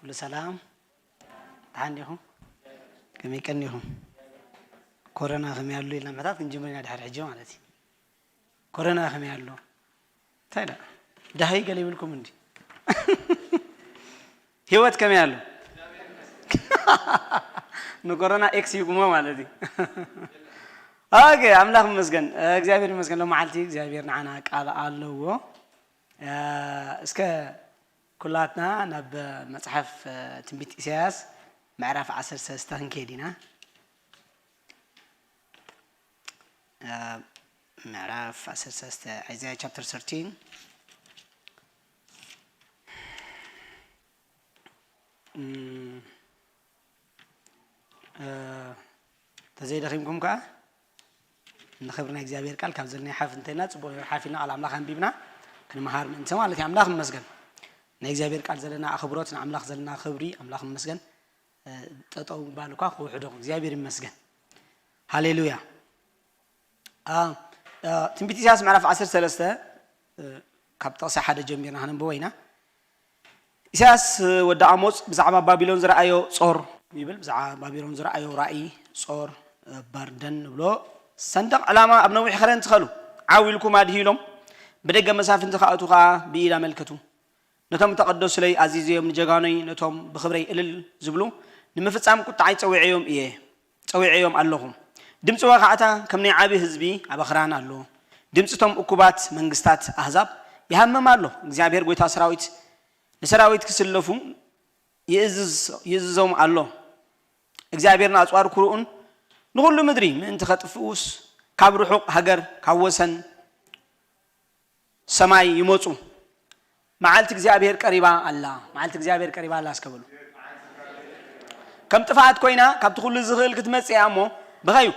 ኩሉ ሰላም፣ ደሓን ዲኹም? ከመይ ቀኒኹም? ኮረና ከመይ ኣሎ ኢልና ምሕታት ክንጅምር ኢና ድሕሪ ሕጂ ማለት እዩ። ኮረና ከመይ ኣሎ? እንታይ ዳ? ዳሃይ ገለ ይብልኩም እንዲ? ህይወት ከመይ ኣሎ? ንኮረና ኤክስ ይጉሞ ማለት እዩ። ኦኬ፣ ኣምላኽ ይመስገን፣ እግዚኣብሔር ይመስገን። ሎም መዓልቲ እግዚኣብሔር ንዓና ቃል ኣለዎ። እስከ ኩላትና ናብ መጽሓፍ ትንቢት ኢሳያስ ምዕራፍ ዓሰርተ ሰለስተ ክንከይድ ኢና። ምዕራፍ ዓሰርተ ሰለስተ፣ Isaiah chapter thirteen። ተዘይደኺምኩም ከዓ ንኽብሪ ናይ እግዚኣብሔር ቃል ካብ ዘለና ሓፍ እንተልና ፅቡቅ። ሓፊና ቃል ኣምላኽ ኣንቢብና ክንመሃር ምእንቲ ማለት እዩ። ኣምላኽ ይመስገን። ናይ እግዚኣብሔር ቃል ዘለና ኣኽብሮት፣ ንኣምላኽ ዘለና ክብሪ ኣምላኽ ይመስገን። ጠጠው ባል እኳ ክውሕዶ እግዚኣብሔር ይመስገን። ሃሌሉያ። ትንቢት ኢሳያስ ምዕራፍ ዓሰርተ ሰለስተ ካብ ጥቕሲ ሓደ ጀሚርና ከነንብቦ ኢና። ኢሳያስ ወዲ ኣሞጽ ብዛዕባ ባቢሎን ዝረኣዮ ጾር ይብል። ብዛዕባ ባቢሎን ዝረኣዮ ራእይ ጾር፣ በርደን ንብሎ። ሰንደቕ ዕላማ ኣብ ነዊሕ ኸረን ትኸሉ ዓው ኢልኩም ኣድሂ ኢሎም፣ ብደገ መሳፍንቲ ክኣቱ ኸኣ ብኢድ ኣመልከቱ። ነቶም ተቐደሱለይ ኣዚዘዮም ንጀጋኖይ፣ ነቶም ብኽብረይ እልል ዝብሉ ንምፍጻም ቁጥዓይ ጸዊዐዮም እየ፣ ጸዊዐዮም ኣለኹ። ድምጺ ወኻዕታ ከም ናይ ዓቢ ህዝቢ ኣብ ኣኽራን ኣሎ። ድምጺ እቶም እኩባት መንግስታት ኣህዛብ ይሃምም ኣሎ። እግዚኣብሔር ጐይታ ሰራዊት ንሰራዊት ክስለፉ ይእዝዞም ኣሎ። እግዚኣብሔር ንኣጽዋር ኩርኡን ንኹሉ ምድሪ ምእንቲ ኸጥፍኡስ ካብ ርሑቕ ሃገር ካብ ወሰን ሰማይ ይመጹ። መዓልቲ እግዚኣብሔር ቀሪባ ኣላ። መዓልቲ እግዚኣብሔር ቀሪባ ኣላ እስከ በሉ። ከም ጥፍኣት ኮይና ካብቲ ኩሉ ዝኽእል ክትመጽእ እያ እሞ ብኸዩ።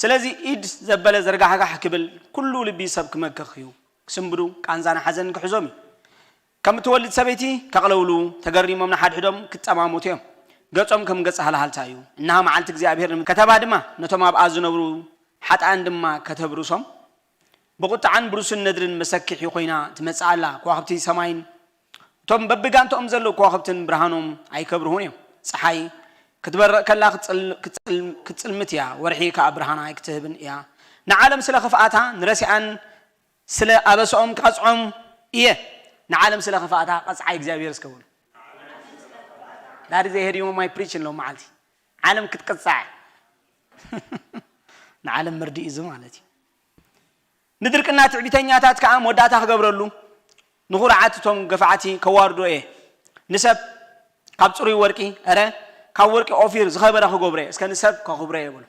ስለዚ ኢድ ዘበለ ዘርጋሕጋሕ ክብል ኩሉ ልቢ ሰብ ክመክኽ እዩ። ክስንብዱ ቃንዛን ሓዘንን ክሕዞም እዩ። ከም እትወልድ ሰበይቲ ከቕለውሉ ተገሪሞም ንሓድሕዶም ክጠማሙት እዮም። ገጾም ከም ገጽ ሃልሃልታ እዩ። እነሃ መዓልቲ እግዚኣብሔር ከተባ ድማ ነቶም ኣብኣ ዝነብሩ ሓጥኣን ድማ ከተብርሶም ብቁጥዓን ብሩስን ነድርን መሰኪሒ ኮይና ትመጽእ ኣላ። ከዋኽብቲ ሰማይን እቶም በብጋንትኦም ዘለዉ ከዋኽብትን ብርሃኖም ኣይከብርሁን እዮም። ጸሓይ ክትበርቕ ከላ ክትጽልምት እያ፣ ወርሒ ከኣ ብርሃና ኣይክትህብን እያ። ንዓለም ስለ ክፍኣታ ንረሲኣን ስለ ኣበስኦም ክቐጽዖም እየ። ንዓለም ስለ ክፍኣታ ቀጽዓይ እግዚኣብሔር እስከ በሉ። ዳሪ ዘይሄድሞ ማይ ፕሪችን ሎም መዓልቲ ዓለም ክትቅጻዕ ንዓለም መርድእ እዩ ማለት እዩ። ንድርቅና ትዕቢተኛታት ከኣ መወዳእታ ክገብረሉ፣ ንኹርዓት እቶም ገፋዕቲ ከዋርዶ እየ። ንሰብ ካብ ጽሩይ ወርቂ፣ እረ፣ ካብ ወርቂ ኦፊር ዝኸበረ ክገብሮ እየ። እስከ ንሰብ ከኽብሮ እየ በሉ።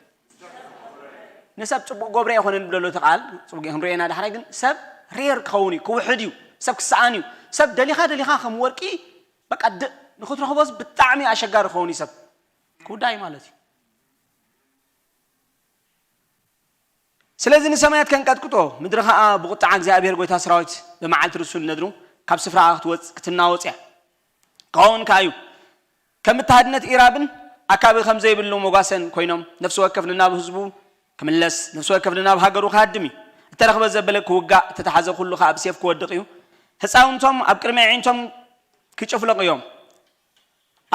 ንሰብ ጽቡቕ ገብረ ኣይኮነን ብለሎ እቲ ቃል፣ ጽቡቕ ክንሪኦ ኢና። ዳሕራይ ግን ሰብ ሬር ክኸውን እዩ፣ ክውሕድ እዩ፣ ሰብ ክሰኣን እዩ። ሰብ ደሊኻ ደሊኻ ከም ወርቂ በቃ ንክትረኽቦስ ብጣዕሚ ኣሸጋሪ ክኸውን እዩ ሰብ ክውዳእ ማለት እዩ። ስለዚ ንሰማያት ከንቀጥቅጦ፣ ምድሪ ኸዓ ብቁጥዓ እግዚኣብሔር ጐይታ ሰራዊት ብመዓልቲ ርሱን ነድሩ ካብ ስፍራ ክትወጽ ክትናወጽ እያ። ክኸውን ከኣ እዩ። ከም እተሃድነት ኢራብን ኣካቢ ከም ዘይብሉ መጓሰን ኮይኖም፣ ነፍሲ ወከፍ ንናብ ህዝቡ ክምለስ፣ ነፍሲ ወከፍ ንናብ ሃገሩ ክሃድም እዩ። እተረኽበ ዘበለ ክውጋእ፣ እተተሓዘ ኩሉ ኸኣ ብሴፍ ክወድቕ እዩ። ህፃውንቶም ኣብ ቅድሚ ኣዒንቶም ክጭፍለቑ እዮም።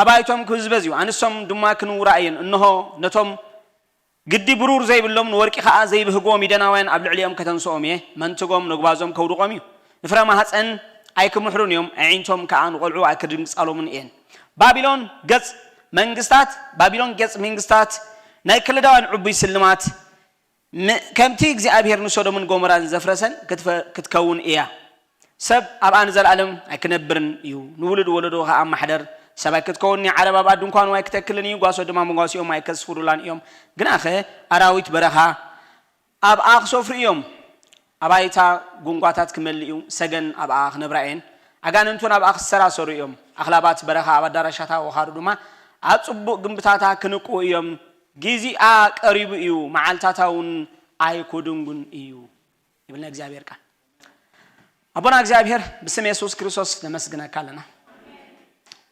ኣባይቶም ክብዝበዝ እዩ፣ ኣንስቶም ድማ ክንውራ እየን። እንሆ ነቶም ግዲ ብሩር ዘይብሎም ንወርቂ ኸኣ ዘይብህግዎ ሚደናውያን ኣብ ልዕሊኦም ከተንስኦም እየ። መንትጎም ነጉባዞም ከውድቖም እዩ። ንፍረ ማህፀን ኣይክምሕሩን እዮም፣ ኣዒንቶም ከኣ ንቖልዑ ኣይክድንግጻሎምን እየን። ባቢሎን ገጽ መንግስታት፣ ባቢሎን ገጽ መንግስታት ናይ ከለዳውያን ዕቡይ ስልማት ከምቲ እግዚኣብሔር ንሶዶምን ጎሞራን ዘፍረሰን ክትከውን እያ። ሰብ ኣብኣ ንዘለኣለም ኣይክነብርን እዩ፣ ንውሉድ ወለዶ ኸኣ ማሕደር ሰብ ኣይክትከውን እያ። ዓረብ ኣብኣ ድንኳኑ ኣይክተክልን እዩ፣ ጓሶ ድማ መጓሲኦም ኣይከስፍሩላን እዮም። ግናኸ ኣራዊት በረኻ ኣብኣ ክሰፍሩ እዮም። ኣባይታ ጉንጓታት ክመልእ እዩ፣ ሰገን ኣብኣ ክነብራ እየን። ኣጋንንቱን ኣብኣ ክሰራሰሩ እዮም። ኣኽላባት በረኻ ኣብ ኣዳራሻታ፣ ወኻሩ ድማ ኣብ ጽቡቕ ግንብታታ ክንቅዉ እዮም። ግዜኣ ቀሪቡ እዩ፣ መዓልታታ እውን ኣይኩድንጉን እዩ ይብልና እግዚኣብሔር ቃል። ኣቦና እግዚኣብሔር ብስም የሱስ ክርስቶስ ነመስግነካ ኣለና።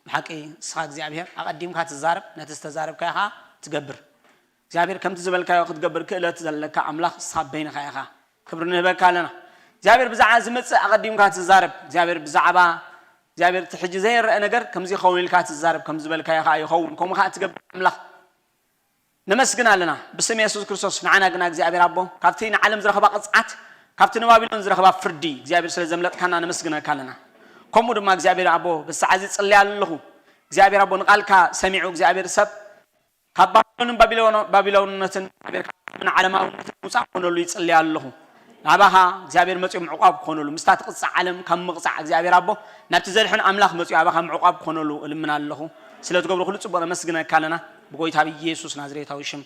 ብሓቂ ንስኻ እግዚኣብሔር ኣቐዲምካ ትዛረብ፣ ነቲ ዝተዛረብካዮ ኸዓ ትገብር። እግዚኣብሔር ከምቲ ዝበልካዮ ክትገብር ክእለት ዘለካ ኣምላኽ ንስኻ በይንኻ ኢኻ። ክብሪ ንህበካ ኣለና እግዚኣብሔር። ብዛዕባ ዝመጽእ ኣቐዲምካ ትዛረብ እግዚኣብሔር። ብዛዕባ እግዚኣብሔር እቲ ሕጂ ዘይረአ ነገር ከምዚ ይኸውን ኢልካ ትዛረብ፣ ከም ዝበልካዮ ከዓ ይኸውን። ከምኡ ከዓ ትገብር ኣምላኽ። ነመስግን ኣለና ብስም የሱስ ክርስቶስ። ንዓና ግና እግዚኣብሔር ኣቦ ካብቲ ንዓለም ዝረኸባ ቅፅዓት፣ ካብቲ ንባቢሎን ዝረኸባ ፍርዲ እግዚኣብሔር ስለ ዘምለጥካና ነመስግነካ ኣለና። ከምኡ ድማ እግዚኣብሔር ኣቦ በዚ ሰዓት እዚ ጽልያ ኣለኹ። እግዚኣብሔር ኣቦ ንቓልካ ሰሚዑ እግዚኣብሔር ሰብ ካብ ባቢሎንን ባቢሎን- ባቢሎንነትን እግዚኣብሔር ካብ ዓለምን ዓለማውነትን ምውፃእ ክኾነሉ ይጽልያ ኣለኹ። ናባኻ እግዚኣብሔር መፂኡ ምዕቋብ ክኾነሉ፣ ምስታ ትቕፃዕ ዓለም ካብ ምቕፃዕ እግዚኣብሔር ኣቦ ናብቲ ዘድሕን ኣምላኽ መፂኡ ኣባኻ ምዕቋብ ክኾነሉ እልምና ኣለኹ። ስለ ትገብሮ ኩሉ ጽቡቕ ነመስግነካ ኣለና ብጎይታ ብኢየሱስ ናዝሬታዊ ሽም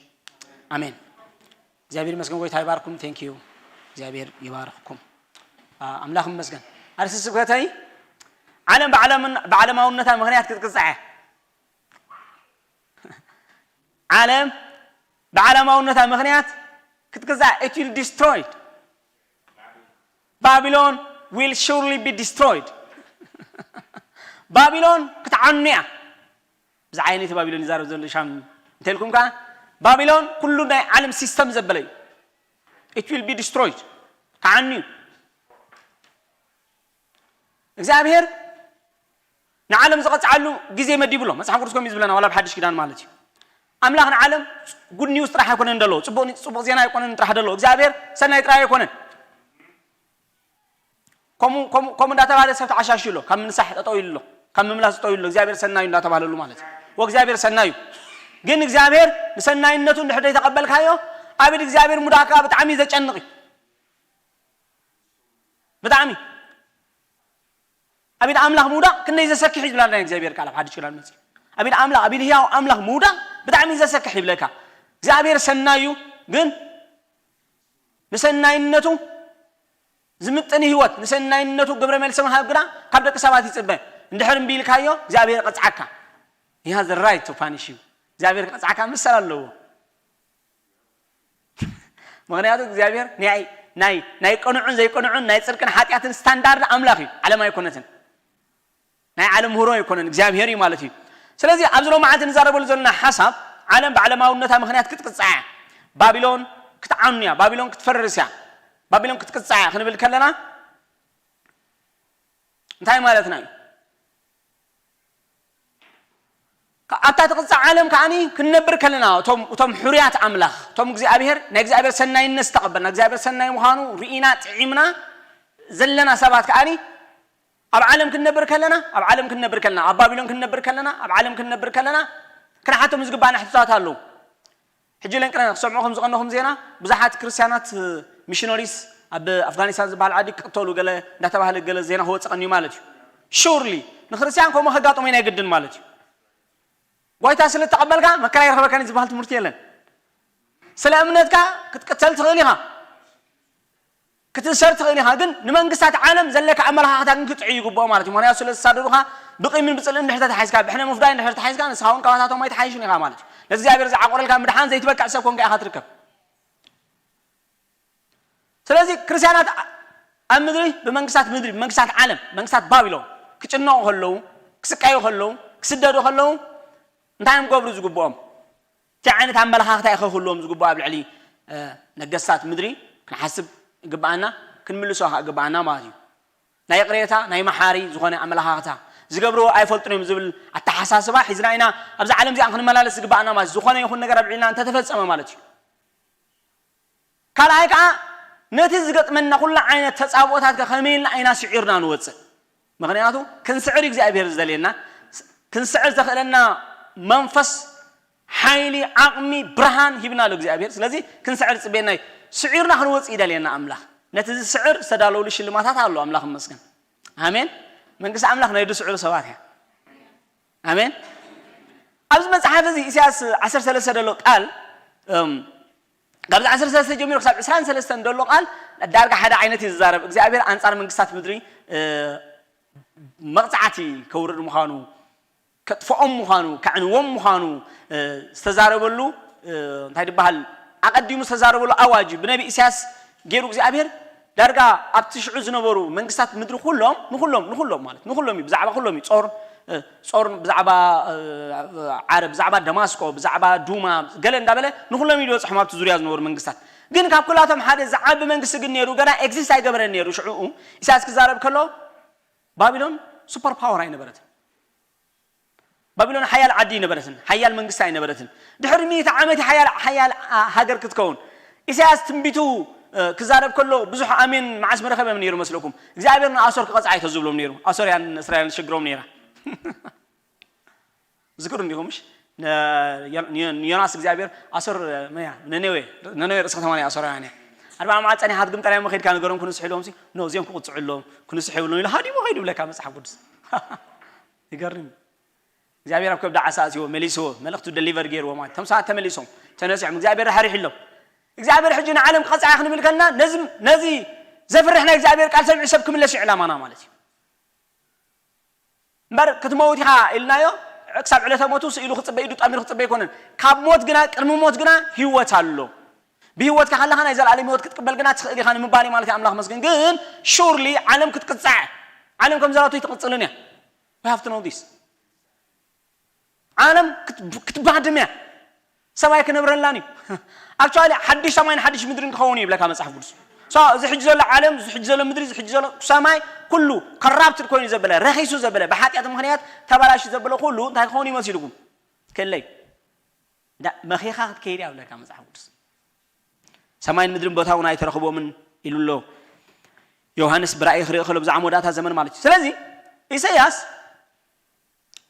ኣሜን። እግዚኣብሔር ይመስገን። ጎይታ ይባርኩም። Thank you። እግዚኣብሔር ይባርክኩም። ኣምላኽ ይመስገን። ኣርእስቲ ስብከተይ ዓለም ብዓለምን- ብዓለማውነታ ምኽንያት ክትቅጻዕ እያ። ዓለም ብዓለማውነታ ምኽንያት ክትቅጻዕ፣ it will destroyed። Babylon will surely be destroyed። ባቢሎን ክትዓኑ እያ። ብዛዕባ ዓይነይቲ ባቢሎን ይዛረብ ዘሎ ሻም እንተልኩም ከኣ፣ ባቢሎን ኩሉ ናይ ዓለም ሲስተም ዘበለ እዩ። It will be destroyed። ክዓኑ እዩ። እግዚኣብሔር ንዓለም ዝቐፅዓሉ ግዜ መዲቡ ኣሎ። መፅሓፍ ቅዱስ ከምኡ እዩ ዝብለና፣ ዋላ ኣብ ሓድሽ ኪዳን ማለት እዩ። ኣምላኽ ንዓለም ጉድ ኒውስ ጥራሕ ኣይኮነን ደለዎ፣ ፅቡቕ ኒ- ፅቡቕ ዜና ኣይኮነን ጥራሕ ደለዎ። እግዚኣብሔር ሰናይ ጥራሕ ኣይኮነን። ከምኡ ከምኡ ከምኡ እንዳተባህለ ሰብ ተዓሻሽዩ ኣሎ። ካብ ምንሳሕ ጠጠው ኢሉ ኣሎ፣ ካብ ምምላስ ጠጠው ኢሉ ኣሎ። እግዚኣብሔር ሰናዩ እንዳተባህለሉ ማለት እዩ። ወእግዚኣብሔር ሰናዩ። ግን እግዚኣብሔር ንሰናይነቱ እንድሕር ዘይተቐበልካዮ፣ ኣብ ኢድ እግዚኣብሔር ምውዳቕ ከዓ ብጣዕሚ እዩ ዘጨንቕ እዩ። ብጣዕሚ ኣብ ኢድ ኣምላኽ ምውዳቕ ክንደይ ዘሰክሕ እዩ ዝብላ ናይ እግዚኣብሔር ቃል ኣብ ሓድሽ ኪዳን መፅዩ። ኣብ ኢድ ኣምላኽ፣ ኣብ ኢድ ህያው ኣምላኽ ምውዳቕ ብጣዕሚ ዘሰክሕ ይብለካ። እግዚኣብሔር ሰናዩ፣ ግን ንሰናይነቱ ዝምጥን ህይወት፣ ንሰናይነቱ ግብረ መልሲ ምሃብ ግና ካብ ደቂ ሰባት ይፅበ። እንድሕር እምቢ ኢልካዮ እግዚኣብሔር ይቐፅዓካ። He has the right to punish you። እግዚኣብሔር ክቐፅዓካ መሰል ኣለዎ። ምኽንያቱ እግዚኣብሔር ናይ ናይ ናይ ቅኑዕን ዘይቅኑዕን ናይ ጽድቅን ሓጢኣትን ስታንዳርድ ኣምላኽ እዩ፣ ዓለም ኣይኮነትን። ናይ ዓለም ምህሮ ኣይኮነን፣ እግዚኣብሔር እዩ ማለት እዩ። ስለዚ ኣብዚ ሎማዓንቲ ንዛረበሉ ዘለና ሓሳብ ዓለም ብዓለማውነታ ምኽንያት ክትቅጻዕ እያ። ባቢሎን ክትዓኑ እያ፣ ባቢሎን ክትፈርስ እያ፣ ባቢሎን ክትቅጻዕ እያ ክንብል ከለና እንታይ ማለትና እዩ? ኣብታ ትቕጻዕ ዓለም ከዓኒ ክንነብር ከለና እቶም እቶም ሕሩያት ኣምላኽ እቶም እግዚኣብሔር ናይ እግዚኣብሔር ሰናይነት ዝተቐበልና እግዚኣብሔር ሰናይ ምዃኑ ርኢና ጥዒምና ዘለና ሰባት ከዓኒ ኣብ ዓለም ክንነብር ከለና ኣብ ዓለም ክንነብር ከለና ኣብ ባቢሎን ክንነብር ከለና ኣብ ዓለም ክንነብር ከለና ክንሓቶም ዝግባኣና ሕቶታት ኣለዉ። ሕጂ ለንቅነ ክሰምዑ ከም ዝቐነኹም ዜና ብዙሓት ክርስቲያናት ሚሽነሪስ ኣብ ኣፍጋኒስታን ዝበሃል ዓዲ ክቅተሉ ገለ እንዳተባህለ ገለ ዜና ክወፅእ ቀንዩ ማለት እዩ። ሹርሊ ንክርስቲያን ከምኡ ከጋጥሞ ናይ ግድን ማለት እዩ። ጓይታ ስለ ተቐበልካ መከራ ይረኽበካን ዝበሃል ትምህርቲ የለን። ስለ እምነትካ ክትቅተል ትኽእል ኢኻ፣ ክትእሰር ትኽእል ኢኻ፣ ግን ንመንግስታት ዓለም ዘለካ ኣመለኻኽታ ግን ክጥዕይ ይግብኦ ማለት እዩ። ምክንያቱ ስለ ዝሳደዱኻ ብቂምን ብፅልእን እንድሕር ተታሒዝካ ብሕነ ምፍዳይ እንድሕር ተታሒዝካ ንስኻ እውን ካባታቶም ኣይትሓይሽን ኢኻ ማለት እዩ። ነዚ እግዚኣብሔር ዝዓቆረልካ ምድሓን ዘይትበቅዕ ሰብ ኮንካ ኢኻ ትርከብ። ስለዚ ክርስቲያናት ኣብ ምድሪ ብመንግስታት ምድሪ ብመንግስታት ዓለም መንግስታት ባቢሎን ክጭነቑ ከለዉ ክስቃዩ ከለዉ ክስደዱ ከለዉ እንታይ እዮም ክገብሩ ዝግብኦም? እንታይ ዓይነት ኣመለኻኽታ እዩ ክህልዎም ዝግብኦ ኣብ ልዕሊ ነገስታት ምድሪ ክንሓስብ ይግብኣና፣ ክንምልሶ ከዓ ይግብኣና ማለት እዩ። ናይ ይቕሬታ ናይ መሓሪ ዝኾነ ኣመለኻኽታ ዝገብርዎ ኣይፈልጡን እዮም ዝብል ኣተሓሳስባ ሒዝና ኢና ኣብዚ ዓለም እዚኣ ክንመላለስ ዝግብኣና ማለት እዩ። ዝኾነ ይኹን ነገር ኣብ ልዕሊና እንተተፈጸመ ማለት እዩ። ካልኣይ ከዓ ነቲ ዝገጥመና ኩሉ ዓይነት ተፃብኦታት ከ ከመይ ኢልና ኢና ስዒርና ንወፅእ? ምኽንያቱ ክንስዕር እግዚኣብሔር ዝደልየና ክንስዕር ዘኽእለና መንፈስ ሓይሊ ዓቕሚ ብርሃን ሂብና ኣሎ እግዚኣብሔር። ስለዚ ክንስዕር ዝፅበየና እዩ። ስዒርና ክንወፅእ ይደልየና ኣምላኽ። ነቲ ዝስዕር ዝተዳለውሉ ሽልማታት ኣሎ። ኣምላኽ ይመስገን። ኣሜን። መንግስቲ ኣምላኽ ናይ ዝስዕሩ ሰባት እያ። ኣሜን። ኣብዚ መፅሓፍ እዚ ኢሳያስ ዓሰርተ ሰለስተ ዘሎ ቃል እም፣ ካብዚ ዓሰርተ ሰለስተ ጀሚሩ ክሳብ ዕስራን ሰለስተን ዘሎ ቃል ዳርጋ ሓደ ዓይነት እዩ ዝዛረብ። እግዚኣብሔር ኣንጻር መንግስታት ምድሪ እ፣ መቕጻዕቲ ከውርድ ምዃኑ፣ ከጥፍኦም ምዃኑ፣ ከዕንዎም ምዃኑ እ፣ ዝተዛረበሉ እ፣ እንታይ ዝበሃል ኣቐዲሙ ዝተዛረበሉ ኣዋጅ እዩ። ብነቢ ኢሳያስ ገይሩ እግዚኣብሔር ዳርጋ ኣብቲ ሽዑ ዝነበሩ መንግስታት ምድሪ ኩሎም ንኩሎም ንኩሎም ማለት ንኩሎም እዩ ብዛዕባ ኩሎም እዩ ጾር እ፣ ጾር ብዛዕባ እ፣ ዓረብ ብዛዕባ ደማስቆ ብዛዕባ ዱማ ገለ እንዳበለ ንኩሎም እዩ ዝበፅሖም ኣብቲ ዙርያ ዝነበሩ መንግስታት። ግን ካብ ኩላቶም ሓደ ዝዓቢ መንግስቲ ግን ነይሩ ገና ኤግዚስት ኣይገበረን ነይሩ ሽዑኡ ኢሳያስ ክዛረብ ከሎ ባቢሎን ሱፐር ፓወር ኣይነበረትን። ባቢሎን ሓያል ዓዲ ኣይነበረትን፣ ሓያል መንግስቲ ኣይነበረትን። ድሕሪ ሚእቲ ዓመት ሓያል ሓያል ሃገር ክትከውን። ኢሳያስ ትንቢቱ ክዛረብ ከሎ ብዙሕ ኣሜን መዓስ መረኸበ ነይሩ መስለኩም? እግዚኣብሔር ንኣሶር ክቐጽዓ እዩ ተዝብሎም ነይሩ። ኣሶርያን እስራኤልን ሽግሮም ነይራ። ዝክሩ እንዲኹም ምሽ ንዮናስ እግዚኣብሔር ኣሶር መያ ነነዌ ነነዌ ርእሲ ከተማ ናይ ኣሶራውያን እያ። ኣርባዓ መዓት ጸኒሓ ክትግምጠላ እሞ ከይድካ ንገሮም ክንስሑ ኢሎም ሲ ኖ እዚኦም ክቕጽዑ ኣለዎም ክንስሑ ይብሎም ኢሉ ሃዲሞ ከይዱ ይብለካ መጽሓፍ ቅዱስ። ይገርም። እግዚኣብሔር ኣብ ከብዲ ዓሳ ኣስዎ መሊስዎ መልእኽቱ ደሊቨር ገይርዎ ማለት ተምሳት ተመሊሶም ተነሲሖም እግዚኣብሔር ሓሪሕሎም። እግዚኣብሔር ሕጂ ንዓለም ክቐጽዓ ክንብል ከልና ነዚ ነዚ ዘፍርሕ ናይ እግዚኣብሔር ቃል ሰምዒ ሰብ ክምለስ እዩ ዕላማና ማለት እዩ። እምበር ክትመውት ኢኻ ኢልናዮ ክሳብ ዕለተ ሞቱ ስኢሉ ክፅበ ኢዱ ጠሚሩ ክፅበ ኣይኮነን። ካብ ሞት ግና ቅድሚ ሞት ግና ህይወት ኣሎ። ብህይወትካ ከለኻ ናይ ዘላለም ህይወት ክትቅበል ግና ትኽእል ኢኻ ንምባል ማለት ኣምላኽ መስግን። ግን ሹርሊ ዓለም ክትቅፃዕ ዓለም ከም ዘላቶ ኣይትቕፅልን እያ። We have to know this። ዓለም ክትባድም እያ። ሰማይ ክነብረላን እዩ። ኣክቹዋሊ ሓድሽ ሰማይን ሓድሽ ምድርን ክኸውን እዩ ይብለካ መፅሓፍ ቅዱስ። ሶ እዚ ሕጂ ዘሎ ዓለም እዚ ሕጂ ዘሎ ምድሪ እዚ ሕጂ ዘሎ ሰማይ ኩሉ ኮራፕትድ ኮይኑ ዘበለ ረኺሱ ዘበለ ብሓጢኣት ምክንያት ተባላሹ ዘበለ ኩሉ እንታይ ክኸውን ይመስልኩም? ከለይ መኺኻ ክትከይድ እያ ይብለካ መፅሓፍ ቅዱስ። ሰማይን ምድርን ቦታ እውን ኣይተረኽቦምን ኢሉ ኣሎ ዮሃንስ ብራእይ ክርኢ ከሎ ብዛዕባ መወዳእታ ዘመን ማለት እዩ። ስለዚ ኢሳያስ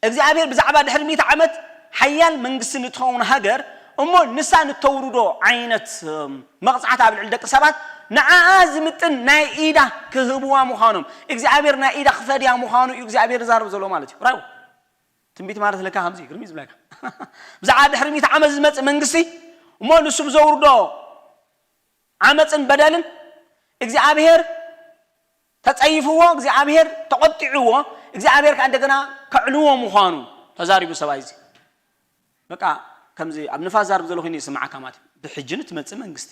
እግዚኣብሔር ብዛዕባ ድሕሪ ሚእቲ ዓመት ሓያል መንግስቲ ንትኸውን ሃገር እሞ ንሳ ንተውርዶ ዓይነት መቕፃዕቲ ኣብ ልዕሊ ደቂ ሰባት ንዓኣ ዝምጥን ናይ ኢዳ ክህብዋ ምዃኖም እግዚኣብሔር ናይ ኢዳ ክፈድያ ምዃኑ እዩ እግዚኣብሔር ዝዛረብ ዘሎ ማለት እዩ። ራዩ ትንቢት ማለት ለካ ከምዚ ግርሚ ዝብለካ ብዛዕባ ድሕሪ ሚእቲ ዓመት ዝመፅእ መንግስቲ እሞ ንሱ ብዘውርዶ ዓመፅን በደልን እግዚኣብሔር ተፀይፍዎ እግዚኣብሔር ተቆጢዕዎ እግዚኣብሔር ከዓ እንደገና ከዕልዎ ምዃኑ ተዛሪቡ ሰብኣይ እዚ በቃ ከምዚ ኣብ ንፋስ ዛርብ ዘሎ ኮይኑ ይስማዓካ ማለት እዩ። ብሕጂ ንትመፅእ መንግስቲ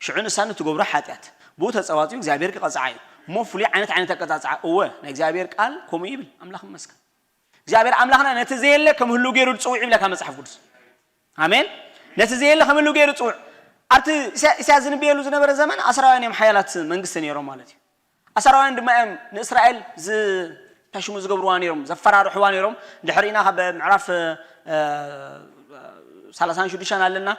ሽዑ ንሳ ንትገብሮ ሓጢኣት ብኡ ተፀዋፂኡ እግዚኣብሔር ክቐፅዓ እዩ። እሞ ፍሉይ ዓይነት ዓይነት ኣቀፃፅዓ እወ ናይ እግዚኣብሔር ቃል ከምኡ ይብል። ኣምላኽ ይመስገን። እግዚኣብሔር ኣምላኽና ነቲ ዘየለ ከም ህሉ ገይሩ ዝፅውዕ ይብለካ መፅሓፍ ቅዱስ። ኣሜን። ነቲ ዘየለ ከም ህሉ ገይሩ ዝፅውዕ ኣብቲ ኢሳያስ ዝንብየሉ ዝነበረ ዘመን ኣስራውያን እዮም ሓያላት መንግስቲ ነይሮም ማለት እዩ። ኣስራውያን ድማ እዮም ንእስራኤል ዝታሽሙ ዝገብርዋ ነይሮም ዘፈራርሕዋ ነይሮም። ድሕሪና ካብ ምዕራፍ ሰላሳን ሽዱሽተን ኣለና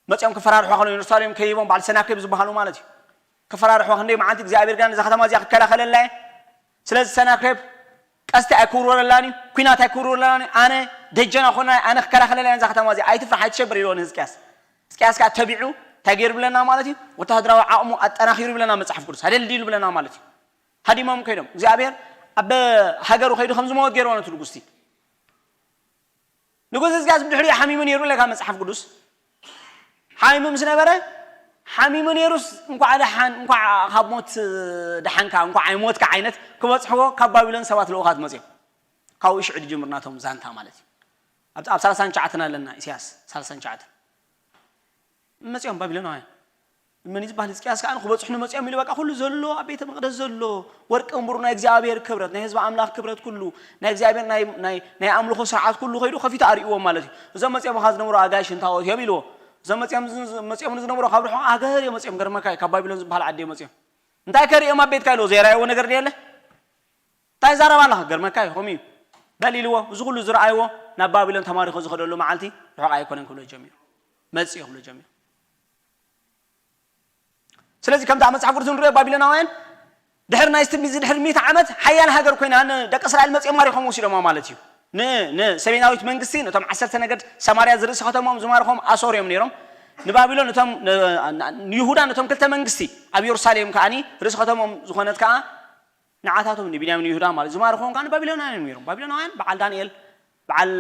መፂኦም ክፈራርሕዋ ከሎ ኢየሩሳሌም ከይቦም በዓል ሰናክሬብ ዝበሃሉ ማለት እዩ። ክፈራርሕዋ ክንደይ መዓልቲ እግዚኣብሔር ጋር ነዛ ከተማ እዚኣ ክከላኸለላ እየ። ስለዚ ሰናክሬብ ቀስቲ ኣይክውርወረላን እዩ፣ ኩናት ኣይክውርወረላን እዩ። ኣነ ደጀና ኮና ኣነ ክከላኸለላ እየ ነዛ ከተማ እዚኣ ኣይትፍራሕ ኣይትሸበር ኢልዎ ንህዝቅያስ። ህዝቅያስ ከዓ ተቢዑ እንታይ ገይሩ ብለና ማለት እዩ? ወታደራዊ ዓቕሙ ኣጠናኺሩ ብለና መፅሓፍ ቅዱስ ኣደልዲሉ ብለና ማለት እዩ። ሃዲሞም ከይዶም እግዚኣብሔር ኣብ ሃገሩ ከይዱ ከም ዝመወት ገይርዎ ነቲ ንጉስቲ ንጉስ ህዝቅያስ ብድሕሪኡ ሓሚሙ ነይሩ ለካ መፅሓፍ ቅዱስ ሓሚሙ ምስ ነበረ ሓሚሙ ነይሩስ እንኳዕ ደሓን እንኳዕ ካብ ሞት ደሓንካ እንኳዕ ኣይሞትካ ዓይነት ክበፅሕዎ ካብ ባቢሎን ሰባት ልኡኻት መፅኦም። ካብኡ ሽዑ ድጅምር ናቶም ዛንታ ማለት እዩ። ኣብ ሳልሳን ትሽዓተን ኣለና ኢሳያስ ሳልሳን ትሽዓተን መፅኦም ባቢሎናውያን መን ዝበሃል ህዝቅያስ ከዓ ክበፅሑ ንመፅኦም ኢሉ በቃ ኩሉ ዘሎ ኣብ ቤተ መቅደስ ዘሎ ወርቂ እምብሩ ናይ እግዚኣብሔር ክብረት ናይ ህዝቢ ኣምላኽ ክብረት ኩሉ ናይ እግዚኣብሔር ናይ ኣምልኾ ስርዓት ኩሉ ከይዱ ከፊቱ ኣርእዎም ማለት እዩ። እዞም መፅኦም ካ ዝነበሩ ኣጋይሽ እንታወት እዮም ኢልዎ። እዞም መፅኦም ዝነበሩ ካብ ርሑቕ ሃገር እዮም መፅኦም ገርመካ ካብ ባቢሎን ዝበሃል ዓዲ እዮም መፅኦም። እንታይ ከርእዮም ኣብ ቤትካ ኢልዎ ዘይራእይዎ ነገር ድየለ እንታይ ዛረባ ኣለኻ ገርመካ እዩ ከምኡ እዩ በል ኢልዎ። እዚ ኩሉ ዝረኣይዎ ናብ ባቢሎን ተማሪኾ ዝኸደሉ መዓልቲ ርሑቕ ኣይኮነን ክብሎ ጀሚሩ። መፅእ ክብሎ ጀሚሩ። ስለዚ ከምቲ ኣብ መፅሓፍ ቅዱስ ንሪኦ ባቢሎናውያን ድሕሪ ናይ ትንቢት ድሕሪ ሚእቲ ዓመት ሓያል ሃገር ኮይና ንደቂ እስራኤል መፅኦም ማሪኾም ወሲዶማ ማለት እዩ። ንሰሜናዊት መንግስቲ ነቶም ዓሰርተ ነገድ ሰማርያ ዝርእሲ ከተሞም ዝማርኾም ኣሶር እዮም ነይሮም። ንባቢሎን ነቶም ንይሁዳ ነቶም ክልተ መንግስቲ ኣብ የሩሳሌም ከዓኒ ርእሲ ከተሞም ዝኾነት ከዓ ንዓታቶም ንቢንያምን ይሁዳ ማለት ዝማርኾም ከዓ ንባቢሎናውያን እዮም ነይሮም። ባቢሎናውያን በዓል ዳንኤል በዓል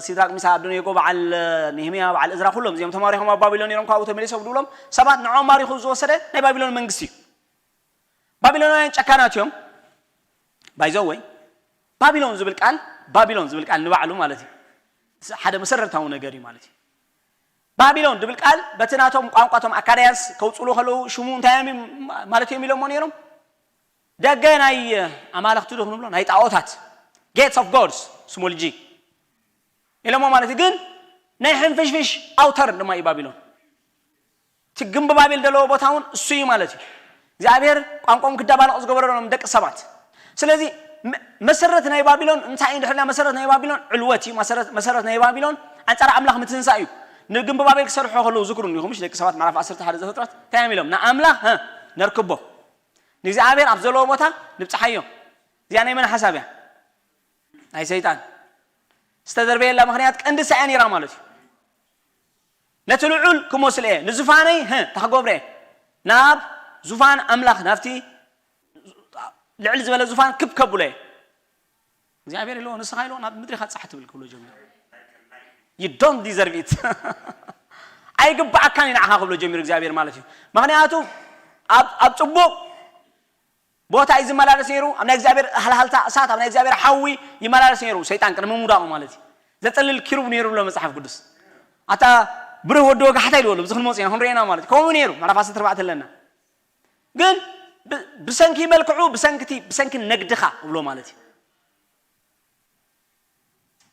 ሲድራቅ ሚሳቅ ኣብደኔጎ በዓል ነህምያ በዓል እዝራ ኩሎም እዚኦም ተማሪኾም ኣብ ባቢሎን ነይሮም ካብኡ ተመሊሶም ድብሎም ሰባት ንዖም ማሪኹ ዝወሰደ ናይ ባቢሎን መንግስቲ እዩ። ባቢሎናውያን ጨካናት እዮም። ባይዘወይ ባቢሎን ዝብል ቃል ባቢሎን ዝብል ቃል ንባዕሉ ማለት እዩ ሓደ መሰረታዊ ነገር እዩ ማለት እዩ። ባቢሎን ድብል ቃል በቲ ናቶም ቋንቋ ቶም ኣካዳያንስ ከውፅሉ ከለዉ ሽሙ እንታይ እዮም ማለት እዮም ኢሎሞ ነይሮም ደገ ናይ ኣማልኽቲ ዶ ክንብሎ ናይ ጣዖታት gates of gods small g ኢሎሞ ማለት እዩ። ግን ናይ ሕንፍሽፍሽ ኣውተር ድማ እዩ ባቢሎን። እቲ ግንቢ ባቢል ዘለዎ ቦታ እውን እሱ እዩ ማለት እዩ። እግዚኣብሔር ቋንቋኦም ክዳባለቕ ዝገበረሎም ደቂ ሰባት። ስለዚ መ- መሰረት ናይ ባቢሎን እንታይ እዩ? ድሕርና መሰረት ናይ ባቢሎን ዕልወት እዩ። መሰረት መሰረት ናይ ባቢሎን ኣንጻር ኣምላኽ ምትንሳእ እዩ። ንግንቢ ባቤል ክሰርሑ ከለዉ ዝክሩ እንዲኹም፣ ምሽ ደቂ ሰባት ምዕራፍ ዓሰርተ ሓደ ዘፍጥረት እንታይ እዮም ኢሎም? ንኣምላኽ ሀ ነርክቦ፣ ንእግዚኣብሔር ኣብ ዘለዎ ቦታ ንብጽሓዮ። እዚኣ ናይ መን ሓሳብ እያ? ናይ ሰይጣን ዝተደርበየላ ምኽንያት ቀንዲ ሳያ ነይራ ማለት እዩ። ነቲ ልዑል ክመስል እየ፣ ንዙፋነይ ህ ታክገብረ እየ፣ ናብ ዙፋን ኣምላኽ ናብቲ ልዕል ዝበለ ዙፋን ክብ ከብሎ እየ። እግዚኣብሔር ኢሎ ንስኻ ኢሎ ናብ ምድሪ ኻትፃሕ ትብል ክብሎ ጀሚሩ። You don't deserve it። ኣይግባኣካን እዩ ንዓኻ ክብሎ ጀሚሩ እግዚኣብሔር ማለት እዩ። ምክንያቱ ኣብ ኣብ ፅቡቕ ቦታ እዩ ዝመላለስ ነይሩ። ኣብ ናይ እግዚኣብሔር ሃልሃልታ እሳት፣ ኣብ ናይ እግዚኣብሔር ሓዊ ይመላለስ ነይሩ። ሰይጣን ቅድሚ ምውዳቑ ማለት እዩ። ዘጸልል ኪሩብ ነይሩ ብሎ መጽሓፍ ቅዱስ። ኣታ ብሩህ ወዲ ወጋሕታ ኢልዎ ኣሎ። ብዚ ክንመጽእ ኢና ክንሪኤና ማለት እዩ። ከምኡ ነይሩ። ምዕራፍ ዓሰርተ ኣርባዕተ ኣለና። ግን ብ- ብሰንኪ መልክዑ፣ ብሰንኪ እቲ- ብሰንኪ ነግድኻ እብሎ ማለት እዩ።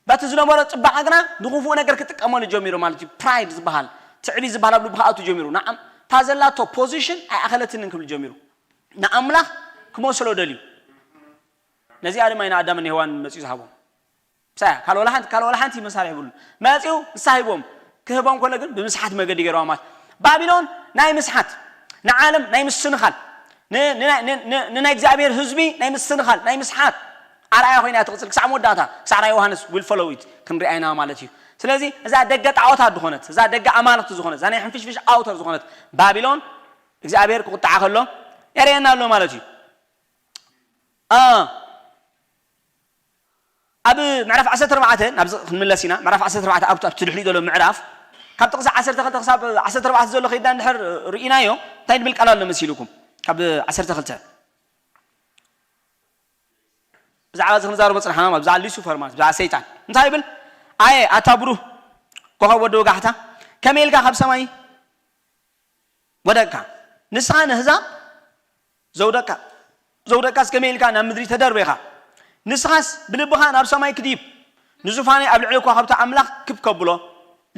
በቲ ዝነበሮ ጽባቐ ግና ንኽፉእ ነገር ክጥቀመሉ ጀሚሩ ማለት እዩ። ፕራይድ ዝበሃል ትዕቢት ዝበሃል ኣብ ልቡ ክኣቱ ጀሚሩ። ንዓም እታ ዘላቶ ፖዚሽን ኣይኣኸለትንን ክብል ጀሚሩ። ንኣምላኽ ክመስሎ ደልዩ። ነዚኣ ድማ ኢና ኣዳምን ሄዋን መጺኡ ዝሃቦም። ምሳያ ካልእ ወላ ሓንቲ ካልእ ወላ ሓንቲ መሳርሒ ይብሉ መጺኡ ንሳ ሂቦም። ክህቦም ከሎ ግን ብምስሓት መገዲ ገይርዋ ማለት ባቢሎን ናይ ምስሓት፣ ንዓለም ናይ ምስንኻል፣ ን- ን- ን- ን- ንናይ እግዚኣብሔር ህዝቢ ናይ ምስንኻል ናይ ምስሓት ኣርኣያ ኮይና እያ ትቕጽል ክሳዕ መወዳእታ። ክሳዕ ናይ ዮሃንስ will follow it ክንሪኣ ኢና ማለት እዩ። ስለዚ እዛ ደገ ጣዖታት ዝኾነት፣ እዛ ደገ ኣማልኽቲ ዝኾነት፣ እዛ ናይ ሕንፍሽፍሽ ኣውተር ዝኾነት ባቢሎን እግዚኣብሔር ክቁጣዓ ከሎ የርእየና ኣሎ ማለት እዩ። አ ኣብ ምዕራፍ ዓሰርተ ኣርባዕተ ናብዚ ክንምለስ ኢና። ምዕራፍ ዓሰርተ ኣርባዕተ ኣብቲ ኣብቲ ድሕሪኡ ዘሎ ምዕራፍ ካብ ጥቕሲ ዓሰርተ ክልተ ክሳብ ዓሰርተ ኣርባዕተ ዘሎ ከይድና እንድሕር ርኢናዮ እንታይ ዝብል ቃል ኣሎ መሲልኩም? ካብ ዓሰርተ ክልተ ብዛዕባ እዚ ክንዛረቦ ጽናሕና ማለት ብዛዕባ ሉሲፈር ማለት ብዛዕባ ሰይጣን እንታይ ይብል? ኣየ ኣታ ብሩህ ኮኸብ ወዲ ወጋሕታ ከመይ ኢልካ ካብ ሰማይ ወደቅካ ንስኻ ነህዛብ ዘውደቅካ ዘውደቅካስ ከመይ ኢልካ ናብ ምድሪ ተደርበኻ ንስኻስ ብልብኻ ናብ ሰማይ ክድይብ ንዙፋነይ ኣብ ልዕሊ ኮኸብቲ ኣምላኽ ክብ ከብሎ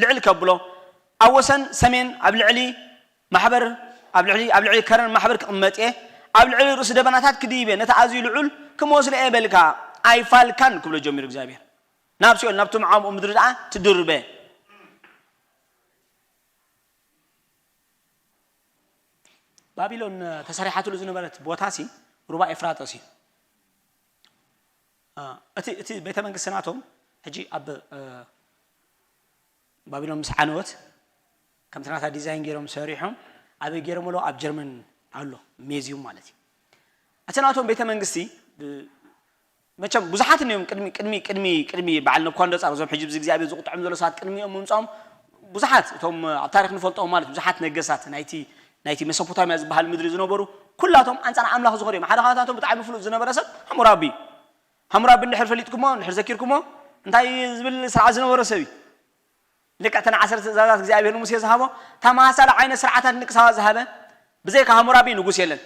ልዕል ከብሎ ኣብ ወሰን ሰሜን ኣብ ልዕሊ ማሕበር ኣብ ልዕሊ ኣብ ልዕሊ ከረን ማሕበር ክቕመጥ እየ ኣብ ልዕሊ ርእሲ ደበናታት ክድይብ እየ ነቲ ኣዝዩ ልዑል ክመስሎ እየ በልካ ኣይፋልካን ክብሎ ጀሚሩ እግዚኣብሔር ናብ ሲኦል ናብቶም ዓምኡ ምድሪ ደኣ ትድርበ ባቢሎን ተሰሪሓትሉ ዝነበረት ቦታ ሲ ሩባ ኤፍራጠስ እዩ። እቲ እቲ ቤተ መንግስቲ ናቶም ሕጂ ኣብ ባቢሎን ምስ ዓነወት ከምቲ ናታ ዲዛይን ገይሮም ሰሪሖም ኣበይ ገይሮምሎ ኣብ ጀርመን ኣሎ ሜዝዩም ማለት እዩ። እቲ ናቶም ቤተ መንግስቲ መቸም ብዙሓት እኒኦም ቅድሚ ቅድሚ ቅድሚ ቅድሚ በዓል ነብኳንደጻር እዞም ሕጂ ብዚ እግዚኣብሔር ዝቁጥዖም ዘሎ ሰባት ቅድሚኦም ምምጻኦም ብዙሓት እቶም ኣብ ታሪክ ንፈልጦም ማለት ብዙሓት ነገስታት ናይቲ ናይቲ መሶፖታሚያ ዝበሃል ምድሪ ዝነበሩ ኩላቶም ኣንጻር ኣምላኽ ዝኾኑ እዮም ሓደ ካብታቶም ብጣዕሚ ፍሉጥ ዝነበረ ሰብ ሃሙራቢ እዩ ሃሙራቢ እንድሕር ፈሊጥኩሞ እንድሕር ዘኪርኩሞ እንታይ ዝብል ስርዓት ዝነበሮ ሰብ እዩ ልክዕ እተን ዓሰርተ ትእዛዛት እግዚኣብሔር ንሙሴ ዝሃቦ ተመሳሳሊ ዓይነት ስርዓታት ንደቂ ሰባት ዝሃበ ብዘይካ ሃሙራቢ ንጉስ የለን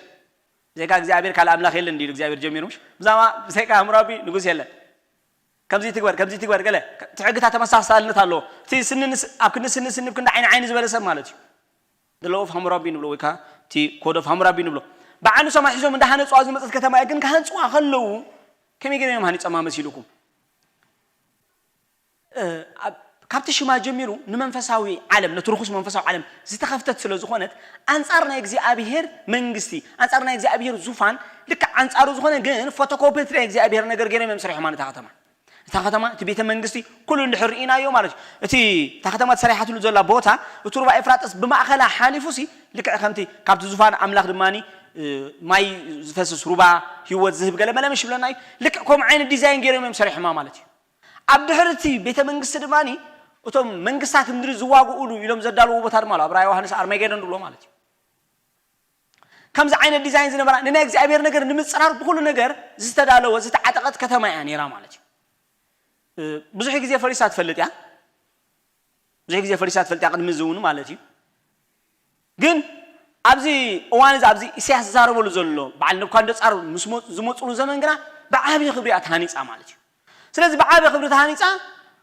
ብዘይካ እግዚኣብሔር ካልእ ኣምላኽ የለን እንዲሉ እግዚኣብሔር ጀሚሩ ምሽ ብዛዕባ ብዘይካ ሃሙራቢ ንጉስ የለን ከምዚ ትግበር ከምዚ ትግበር ገለ እቲ ሕግታት ተመሳሳልነት ኣለዎ እቲ ስኒ ኣብ ክንዲ ስኒ ስኒ ክንዲ ዓይኒ ዓይኒ ዝበለ ሰብ ማለት እዩ the law of ሃሙራቢ ንብሎ ወይ ከዓ እቲ code of ሃሙራቢ ንብሎ ብዓይኑ ሰማይ ሒዞም እንዳሃነፅዋ ዝመፀት ከተማ እያ ግን ክሃንፅዋ ከለዉ ከመይ ገይሮም እዮም ሃኒፀማ መሲልኩም ካብቲ ሽማ ጀሚሩ ንመንፈሳዊ ዓለም ነቲ ርኹስ መንፈሳዊ ዓለም ዝተኸፍተት ስለ ዝኾነት ኣንጻር ናይ እግዚኣብሄር መንግስቲ ኣንጻር ናይ እግዚኣብሄር ዙፋን ልክዕ ኣንጻሩ ዝኾነ ግን ፎቶኮፒት ናይ እግዚኣብሄር ነገር ገይሮም እዮም ሰሪሖማ ነታ ከተማ እታ ከተማ እቲ ቤተ መንግስቲ ኩሉ እንድሕር ርኢናዮ ማለት እዩ እቲ እታ ከተማ ተሰሪሓትሉ ዘላ ቦታ እቲ ሩባ ኤፍራጥስ ብማእኸላ ሓሊፉ ሲ ልክዕ ከምቲ ካብቲ ዙፋን ኣምላኽ ድማ ማይ ዝፈስስ ሩባ ህይወት ዝህብ ገለ መለ ምሽ ይብለና እዩ ልክዕ ከምኡ ዓይነት ዲዛይን ገይሮም እዮም ሰሪሖማ ማለት እዩ ኣብ ድሕሪ እቲ ቤተ መንግስቲ ድማ እቶም መንግስታት ምድሪ ዝዋግኡሉ ኢሎም ዘዳለዎ ቦታ ድማ ኣሎ ኣብራ ዮሃንስ ኣርማጌዶን ዝብሎ ማለት እዩ ከምዚ ዓይነት ዲዛይን ዝነበራ ንናይ እግዚኣብሔር ነገር ንምፅራር ብኩሉ ነገር ዝተዳለወ ዝተዓጠቐት ከተማ እያ ነይራ ማለት እዩ ብዙሕ ግዜ ፈሪሳ ትፈልጥ እያ ብዙሕ ግዜ ፈሪሳ ትፈልጥ እያ ቅድሚ እዚ እውን ማለት እዩ ግን ኣብዚ እዋን እዚ ኣብዚ ኢሳያስ ዝዛረበሉ ዘሎ በዓል ነብኳንደፃር ምስ ዝመፅሉ ዘመን ግና ብዓብዪ ክብሪ እያ ተሃኒፃ ማለት እዩ ስለዚ ብዓብዪ ክብሪ ተሃኒፃ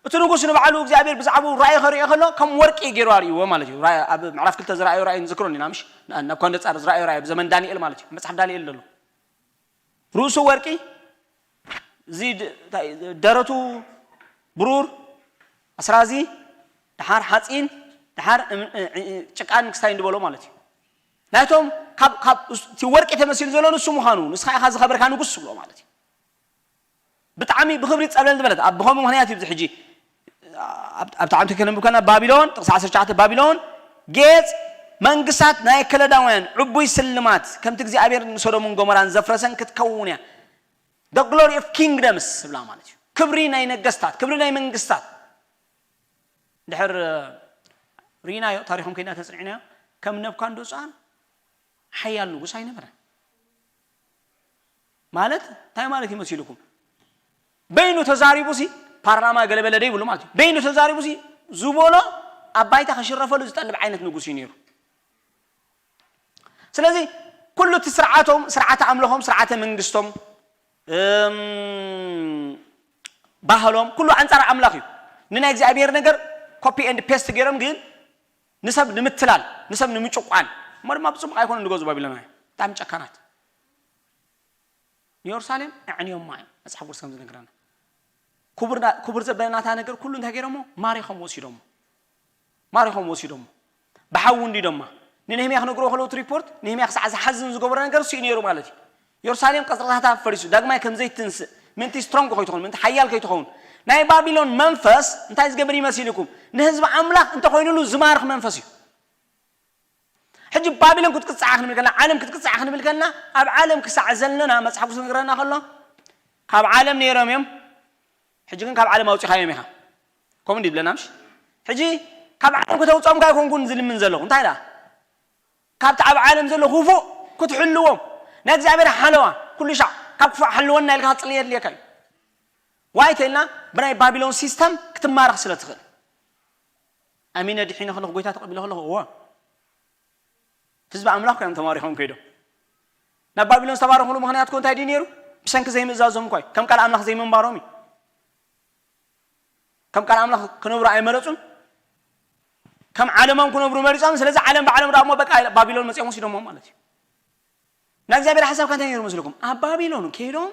እቲ ንጉስ ንባዕሉ እግዚኣብሔር ብዛዕባኡ ራእይ ከርእዮ ከሎ ከም ወርቂ ገይሩ ኣርእይዎ ማለት እዩ። ራእይ ኣብ ምዕራፍ ክልተ ዝረኣዮ ራእይ ንዝክሮ ኢና ምሽ? ን- ናቡከደነጻር ዝረኣዮ ራእይ ኣብ ዘመን ዳንኤል ማለት እዩ። መጽሓፍ ዳንኤል ዘሎ ርእሱ ወርቂ፣ እዚ ድ- እንታይ- ደረቱ ብሩር፣ ኣስራዚ፣ ድሓር ሓፂን፣ ድሓር እም- እ- እ- ጭቃን ክስታይን ዝበሎ ማለት እዩ። ናይቶም ካብ ካብ እቲ ወርቂ ተመሲሉ ዘሎ ንሱ ምዃኑ፣ ንስኻ ኢኻ ዝኸበርካ ንጉስ ዝብሎ ማለት እዩ። ብጣዕሚ ብኽብሪ ጸብለል ዝበለት ኣብ ብኸምኡ ምኽንያት እዩ። ሕጂ ኣብቲ ዓንተ ከነንብብ ከና ባቢሎን ጥቕሲ ዓሰርተ ትሽዓተ ባቢሎን ጌጽ መንግስታት ናይ ከለዳውያን ዕቡይ ስልማት ከምቲ እግዚኣብሔር ንሶዶምን ጎሞራን ዘፍረሰን ክትከውን እያ። The glory of kingdoms ዝብላ ማለት እዩ። ክብሪ ናይ ነገስታት፣ ክብሪ ናይ መንግስታት። ድሕር ርኢናዮ፣ ታሪኾም ከይና ተጽኒዕናዮ። ከም ነብኳንዶጻር ሓያል ንጉስ ኣይነበረ። ማለት እንታይ ማለት ይመሲልኩም? በይኑ ተዛሪቡ ሲ ፓርላማ ገለበለ ደይብሉ ማለት እዩ። በይኑ ተዛሪቡ ሲ ዝበሎ ኣብ ባይታ ከሽረፈሉ ዝጠልብ ዓይነት ንጉስ እዩ ነይሩ። ስለዚ ኩሉ እቲ ስርዓቶም፣ ስርዓተ ኣምልኾም፣ ስርዓተ መንግስቶም፣ እም፣ ባህሎም ኩሉ ኣንጻር ኣምላኽ እዩ። ንናይ እግዚኣብሔር ነገር ኮፒ ኤንድ ፔስት ገይሮም ግን ንሰብ ንምትላል፣ ንሰብ ንምጭቋን እሞ ድማ ብፅቡቅ ኣይኮነ ንገዙ ባቢሎናውያን። ብጣዕሚ ጨካናት። ንየሩሳሌም ኣዕንዮማ እዮም መፅሓፍ ቅዱስ ከም ዝነግረና። ክቡር ና- ክቡር ዘበለናታ ነገር ኩሉ እንታይ ገይሮሞ? ማሪኾም ወሲዶሞ። ማሪኾም ወሲዶሞ። ብሓዊ እንዲዶማ። ንነህምያ ክነግርዎ ከለዉ እቲ ሪፖርት ነህምያ ክሳዕ ዝሓዝን ዝገበሮ ነገር እሱ እዩ ነይሩ ማለት እዩ። የሩሳሌም ቀፅርታታ ፈሪሱ ዳግማይ ከም ዘይትንስእ ምእንቲ ስትሮንግ ከይትኸውን ምእንቲ ሓያል ከይትኸውን ናይ ባቢሎን መንፈስ እንታይ ዝገብር ይመሲልኩም? ንህዝቢ ኣምላኽ እንተኮይኑሉ ዝማርኽ መንፈስ እዩ። ሕጂ ባቢሎን ክትቅፅዓ ክንብል ከለና ዓለም ክትቅፅዓ ክንብል ከለና ኣብ ዓለም ክሳዕ ዘለና መፅሓፍ ዝነግረና ከሎ ካብ ዓለም ነይሮም እዮም። ሕጂ ግን ካብ ዓለም ኣውፂኻዮም ኢኻ። ከምኡ እንዲ ይብለና ምሽ? ሕጂ ካብ ዓለም ከተውፅኦም እንታይ ኮንኩን ዝልምን ዘለኹ እንታይ ደኣ ካብቲ ኣብ ዓለም ዘሎ ክፉእ ክትሕልዎም ናይ እግዚኣብሔር ሓለዋ ኩሉ ሻዕ ካብ ክፉእ ሓልወና ኢልካ ክትፅልየ የድልየካ እዩ። ዋይ ተልና ብናይ ባቢሎን ሲስተም ክትማረኽ ስለ ትኽእል። ኣሚነ ድሒነ ከለኹ ጎይታ ተቐቢለ ከለኹ እዎ ህዝቢ ኣምላኽ ኮይኖም ተማሪኾም ከይዶም ናብ ባቢሎን ዝተባረኹሉ ምኽንያት ኮ እንታይ ድዩ ነይሩ? ብሰንኪ ዘይምእዛዞም እኳ እዩ። ከም ቃል ኣምላኽ ዘይምንባሮም እዩ። ከም ቃል ኣምላኽ ክነብሩ ኣይመረጹን። ከም ዓለሞም ክነብሩ መሪጾም። ስለዚ ዓለም ብዓለም ደኣ እሞ በቃ ባቢሎን መጺኦም ወሲዶሞም ማለት እዩ። ናይ እግዚኣብሔር ሓሳብ ከ እንታይ ነይሩ መስለኩም? ኣብ ባቢሎን ከይዶም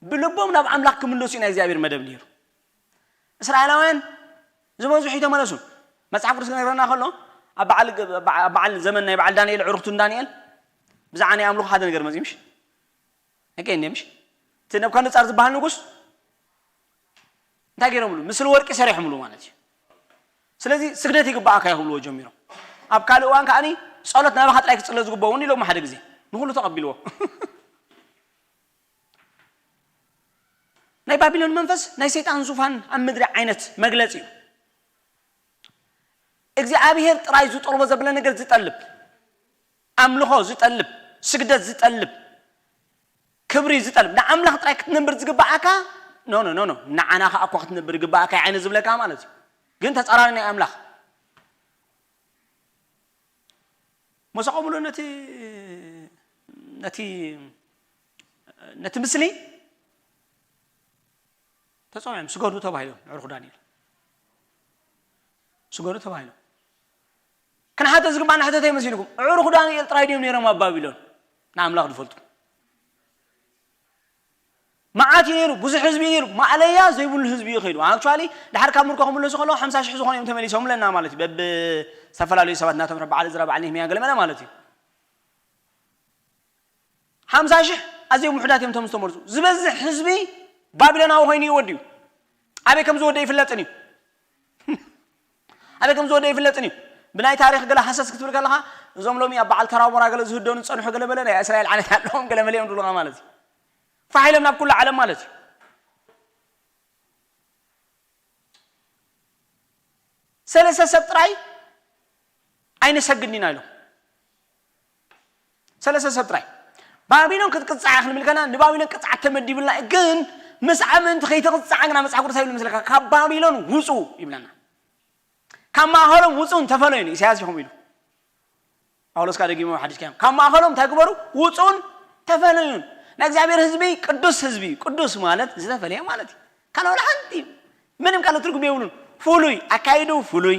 ብልቦም ናብ ኣምላኽ ክምለሱ እዩ ናይ እግዚኣብሔር መደብ ነይሩ። እስራኤላውያን ዝበዝሑ ይተመለሱ። መጽሓፍ ቅዱስ ክነግረና ከሎ ኣብ በዓል በዓል ዘመን ናይ በዓል ዳንኤል ዕሩኽቱ ዳንኤል ብዛዕባ ናይ ኣምልኾ ሓደ ነገር መጺኡ ምሽ? ኣገ እንደ ምሽ እቲ ነብካንደጻር ዝበሃል ንጉስ እንታይ ገይሮምሉ? ምስል ወርቂ ሰሪሖምሉ ማለት እዩ። ስለዚ ስግደት ይግባኣካ ይኽብልዎ ጀሚሮም። ኣብ ካልእ እዋን ከዓኒ ጸሎት ናባኻ ጥራይ ክጽለ ዝግበኦ እውን ኢሎም ሓደ ግዜ ንኹሉ ተቐቢልዎ። ናይ ባቢሎን መንፈስ ናይ ሰይጣን ዙፋን ኣብ ምድሪ ዓይነት መግለጺ እዩ። እግዚኣብሔር ጥራይ ዝጠልቦ ዘብለ ነገር ዝጠልብ ኣምልኾ ዝጠልብ ስግደት ዝጠልብ ክብሪ ዝጠልብ ንኣምላኽ ጥራይ ክትነብር ዝግባኣካ ኖ ኖ ኖ ኖ ንዓና ከዓ እኳ ክትነብር ይግባኣካ ዓይነ ዝብለካ ማለት እዩ። ግን ተፃራሪ ናይ ኣምላኽ መሰቆምሉ ነቲ ነቲ ነቲ ምስሊ ተፀውዖም ስገዱ ተባሂሎም ዕርኹ ዳንኤል ስገዱ ተባሂሎም ክንሓተ ዝግባእ ንሕተተ ይመሲልኩም ዕርኹ ዳንኤል ጥራይ ድዮም ነይሮም ኣብ ባቢሎን ንኣምላኽ ዝፈልጡ መዓት እዩ ነይሩ ብዙሕ ህዝቢ እዩ ነይሩ ማእለያ ዘይብሉ ህዝቢ እዩ ከይዱ ኣክቹዋሊ ድሓር ካብ ምርኮ ክምለሱ ከለዉ ሓምሳ ሽሕ ዝኾኑ እዮም ተመሊሶም ለና ማለት እዩ በብ ዝተፈላለዩ ሰባት እናተምርሑ በዓል ዝራ በዓል ነህምያ ገለመለ ማለት እዩ ሓምሳ ሽሕ ኣዝዮም ውሑዳት እዮም እቶም ዝተመርፁ ዝበዝሕ ህዝቢ ባቢሎናዊ ኮይኑ ይወድ እዩ ኣበይ ከም ዝወደ ይፍለጥን እዩ ኣበይ ከም ዝወደ ይፍለጥን እዩ ብናይ ታሪክ ገለ ሃሰስ ክትብል ከለካ እዞም ሎሚ ኣብ በዓል ተራቦራ ገለ ዝህደኑ ዝፀንሑ ገለ መለ ናይ እስራኤል ዓነት ኣለዎም ገለ መለ እዮም ዝብሉካ ማለት እዩ ፋሕ ኢሎም ናብ ኩሉ ዓለም ማለት እዩ ሰለስተ ሰብ ጥራይ ኣይንሰግድን ኢና ኢሎም ሰለስተ ሰብ ጥራይ ባቢሎን ክትቅፃዕ ክንብል ከና ንባቢሎን ቅፅዓት ተመዲብልና ግን ምስዓ ምእንቲ ከይትቕፃዕ ግና መፅሓፍ ቅዱስ ይብል ምስለካ ካብ ባቢሎን ውፁ ይብለና ካብ ማእኸሎም ውፁን ተፈለዩን ኢሳያስ ይኹም ኢሉ ጳውሎስ ካ ደጊሞ ሓዲስ ካዮም ካብ ማእኸሎም እንታይ ግበሩ ውፁን ተፈለዩን ናይ እግዚኣብሔር ህዝቢ ቅዱስ ህዝቢ ቅዱስ ማለት ዝተፈለየ ማለት እዩ ካልኦ ሓንቲ ምንም ካልእ ትርጉም የብሉን። ፍሉይ ኣካይድኡ፣ ፍሉይ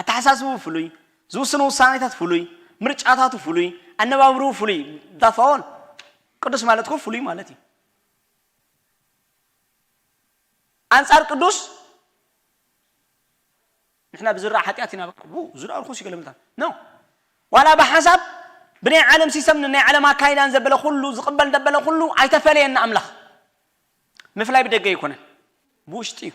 ኣተሓሳስብኡ፣ ፍሉይ ዝውስኑ ውሳኔታት፣ ፍሉይ ምርጫታቱ፣ ፍሉይ ኣነባብርኡ፣ ፍሉይ ዳፋውን ቅዱስ ማለት እኮ ፍሉይ ማለት እዩ። ኣንጻር ቅዱስ ንሕና ብዝረኣ ሓጢኣት ኢና። በቃ፣ ው፣ ዝረኣ ርኹስ ይገለምልታል። ኖ። ዋላ ብሓሳብ ብናይ ዓለም ሲስተም፣ ናይ ዓለም ኣካይዳን ዘበለ ኩሉ ዝቕበል ዘበለ ኩሉ ኣይተፈለየና ኣምላኽ። ምፍላይ ብደገ ኣይኮነን፣ ብውሽጢ እዩ።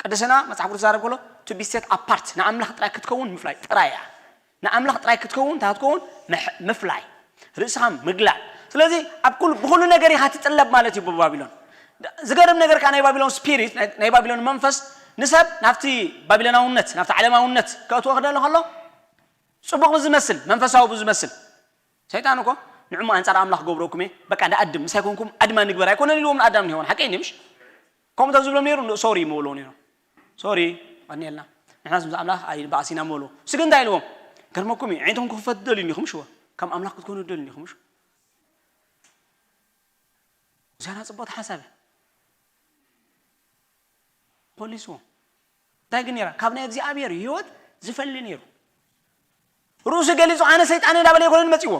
ቅድስና መጽሓፍ ቅዱስ ዛረብ ከሎ to be set apart፣ ንኣምላኽ ጥራይ ክትከውን ምፍላይ ጥራይ እያ። ንኣምላኽ ጥራይ ክትከውን፣ እንታይ ክትከውን? ምሕ-፣ ምፍላይ፣ ርእስኻ ምግላል። ስለዚ ኣብ ኩሉ፣ ብኹሉ ነገር ኢኻ ትጥለብ ማለት እዩ ብባቢሎን። ዝገርም ነገር ከኣ ናይ ባቢሎን ስፒሪት፣ ናይ፣ ናይ ባቢሎን መንፈስ ንሰብ ናብቲ ባቢሎናውነት፣ ናብቲ ዓለማውነት ከእትዎ ክደሊ ከሎ፣ ጽቡቕ ብዝመስል፣ መንፈሳዊ ብዝመስል፣ ሰይጣን እኮ ንዕሞ ኣንጻር ኣምላኽ ገብረኩም እየ፣ በቃ ንኣድም፣ ምሳይ ኮንኩም ኣድማ ንግበር ኣይኮነን ኢልዎም ንኣዳም ንሄዋን። ሓቀይ ምሽ? ከምኡ እንተ ዝብሎም ነይሩ፣ ሶሪ ምበልዎ ነይሩ። ሶሪ፣ ቀኒኤልና። ንሕናስ ምስ ኣምላኽ ኣይንበኣስ ኢና ምበልዎ። ስግ እንታይ ኢልዎም? ገርመኩም እዩ፣ ዓይንትኹም ክኽፈት ትደልዩ እንዲኹም ሽወ። ከም ኣምላኽ ክትኮኑ ትደልዩ እንዲኹም ሽወ። እዚኣ ጽቡቕቲ ሓሳብ እያ። ኾሊስዎ። እንታይ ግን ነይራ? ካብ ናይ እግዚኣብሔር ህይወት ዝፈሊ ነይሩ። ርእሱ ገሊጹ፣ "ኣነ ሰይጣን እንዳበለ ኣይኮነን መጺዎ።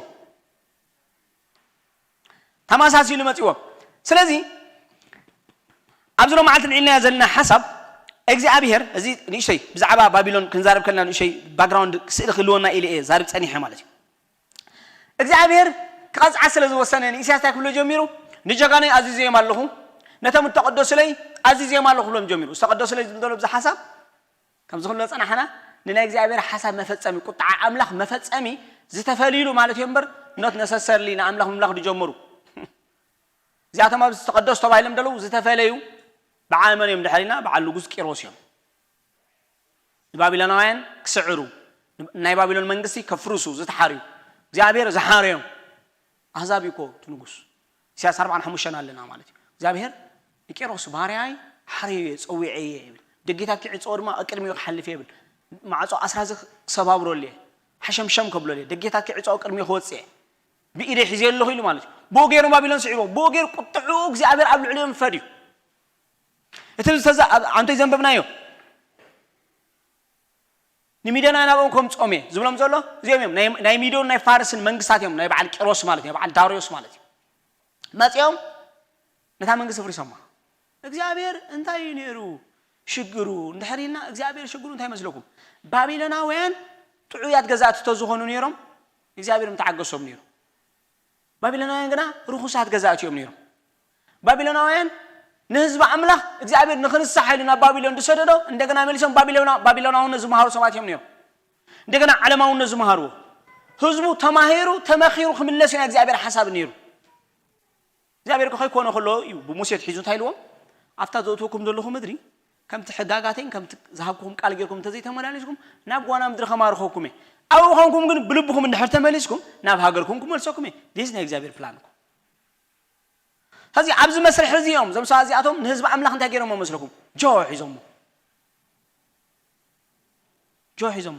ተመሳሲሉ መጺዎ." ስለዚ፣ ኣብዚ ሎም መዓልቲ ንዒልናዮ ዘለና ሓሳብ እግዚኣብሔር፣ እዚ ንእሽተይ ብዛዕባ ባቢሎን ክንዛረብ ከለና ንእሽተይ ባክግራውንድ ስእሊ ክህልወና ኢለ እየ ዛርብ ጸኒሐ ማለት እዩ። እግዚኣብሔር ክቐጽዓ ስለ ዝወሰነ ንኢሳያስ እንታይ ክብሎ ጀሚሩ? "ንጀጋነይ ኣዚዘዮም ኣለኹ፣ ነቶም እተቐደሱለይ ኣዚዘዮም ኣለኹ" ክብሎም ጀሚሩ። ዝተቐደሱለይ ዝብል ዘሎ ብዚ ሓሳብ፣ ከምዚ ክብሎ ጸናሕና፣ ንናይ እግዚኣብሔር ሓሳብ መፈጸሚ፣ ቁጥዓ ኣምላኽ መፈጸሚ ዝተፈልዩሉ ማለት እዩ እምበር፣ not necessarily ንኣምላኽ ምምላኽ ዝጀመሩ። እዚኣቶም ኣብዚ ዝተቐደሱ ተባሂሎም ዘለዉ ዝተፈለዩ በዓል መን እዮም ድሕሪና? በዓል ንጉስ ቂሮስ እዮም። ንባቢሎናውያን ክስዕሩ፣ ናይ ባቢሎን መንግስቲ ከፍርሱ ዝተሓርዩ፣ እግዚኣብሔር ዝሓረዮም ኣህዛብ እዩ እኮ እቲ ንጉስ። ኢሳያስ ኣርባዓን ሓሙሽተን ኣለና ማለት እዩ። እግዚኣብሔር ንቂሮስ ባርያይ ሓረዮ እየ፣ ጸዊዐ እየ ይብል። ደጌታት ክዕጸዎ ድማ ቅድሚኡ ክሓልፍ እየ ይብል። ማዕጾ ኣስራዚ ክሰባብረሉ እየ፣ ሓሸምሸም ከብለሉ እየ። ደጌታት ክዕጸዎ ቅድሚኡ ክወጽእ እየ። ብኢደይ ሒዘ ኣለኹ ኢሉ ማለት እዩ። ብኡ ገይሩ ባቢሎን ስዒርዎ። ብኡ ገይሩ ቁጥዕኡ እግዚኣብሔር ኣብ ልዕሊኦም ፈድዩ። እቲ ዝተዛ-፣ ኣብ-፣ ኣንቶይ ዘንበብናዮ፣ "ንሚድዮናውያን ናብኦም ከምጽኦም እየ" ዝብሎም ዘሎ እዚኦም እዮም። ናይ፣ ናይ ሚድዮን ናይ ፋርስን መንግስታት እዮም፣ ናይ በዓል ቂሮስ ማለት እዩ፣ ናይ በዓል ዳርዮስ ማለት እዩ። መጺኦም ነታ መንግስቲ ፍሪሶማ። እግዚኣብሔር እንታይ እዩ ነይሩ ሽግሩ? እንድሕር ኢልና፣ እግዚኣብሔር ሽግሩ እንታይ መስለኩም? ባቢሎናውያን ጥዑያት ገዛእቲ ተዝኾኑ ነይሮም፣ እግዚኣብሔር ምተዓገሶም ነይሩ። ባቢሎናውያን ግና ርኹሳት ገዛእቲ እዮም ነይሮም። ባቢሎናውያን ንህዝቢ ኣምላኽ እግዚኣብሔር ንኽንሳሕ ኢሉ ናብ ባቢሎን ዝሰደዶ፣ እንደገና መሊሶም ባቢሎና-፣ ባቢሎናውነት ዝመሃሩ ሰባት እዮም ነይሮም። እንደገና ዓለማውነት ዝመሃርዎ። ህዝቡ ተማሂሩ፣ ተመኺሩ ክምለስ እዩ ናይ እግዚኣብሔር ሓሳብ ነይሩ። እግዚኣብሔር ከ ከይኮነ ከሎ እዩ ብሙሴ ትሒዙ እንታይ ኢልዎም? "ኣብታ ዘእትወኩም ዘለኹ ምድሪ ከምቲ ሕጋጋተይን ከምቲ ዝሃብኩኹም ቃል ጌርኩም እንተዘይተመላለስኩም ናብ ጓና ምድሪ ከማርኸኩም እየ። ኣብኡ ኾንኩም ግን ብልብኹም እንድሕር ተመሊስኩም ናብ ሃገርኩም ክመልሰኩም እየ።" ዲስ ናይ እግዚኣብሔር ፕላን እኮ። ሕዚ ኣብዚ መስርሕ እዚ እዮም እዞም ሰባት እዚኣቶም ንህዝቢ ኣምላኽ እንታይ ገይሮሞ መስለኩም? ጆ ሒዞሞ። ጆ ሒዞሞ።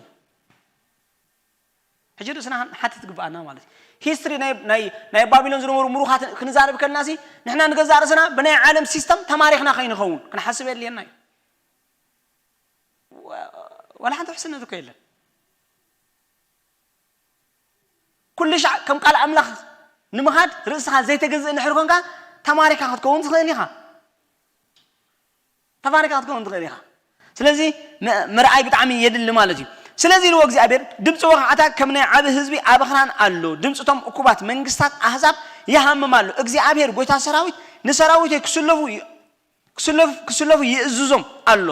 ሕጂ ርእስና ሓትት ግብኣና ማለት እዩ። ሂስትሪ ናይ፣ ናይ፣ ናይ ባቢሎን ዝነበሩ ምሩኻት ክንዛረብ ከለና ሲ፣ ንሕና ንገዛእ ርእስና ብናይ ዓለም ሲስተም ተማሪኽና ከይንኸውን ክንሓስብ የድልየና እዩ። ወ-፣ ዋላ ሓንቲ ውሕስነት እኮ የለን። ኩሉ ሻዕ ከም ቃል ኣምላኽ ንምኻድ ርእስኻ ዘይተገዝእ እንድሕር ኮንካ፣ ተማሪኻ ክትከውን ትኽእል ኢኻ። ተማሪኻ ክትከውን ትኽእል ኢኻ። ስለዚ ም-፣ ምርኣይ ብጣዕሚ የድሊ ማለት እዩ። ስለዚ ኢልዎ እግዚኣብሔር፣ "ድምፂ ወኻዕታ ከም ናይ ዓቢ ህዝቢ ኣብ ኣኽራን ኣሎ፣ ድምፂ እቶም እኩባት መንግስታት ኣህዛብ ይሃምም ኣሎ። እግዚኣብሔር ጐይታ ሰራዊት ንሰራዊተይ ክስለፉ ይ-፣ ክስለፍ-፣ ክስለፉ ይእዝዞም ኣሎ።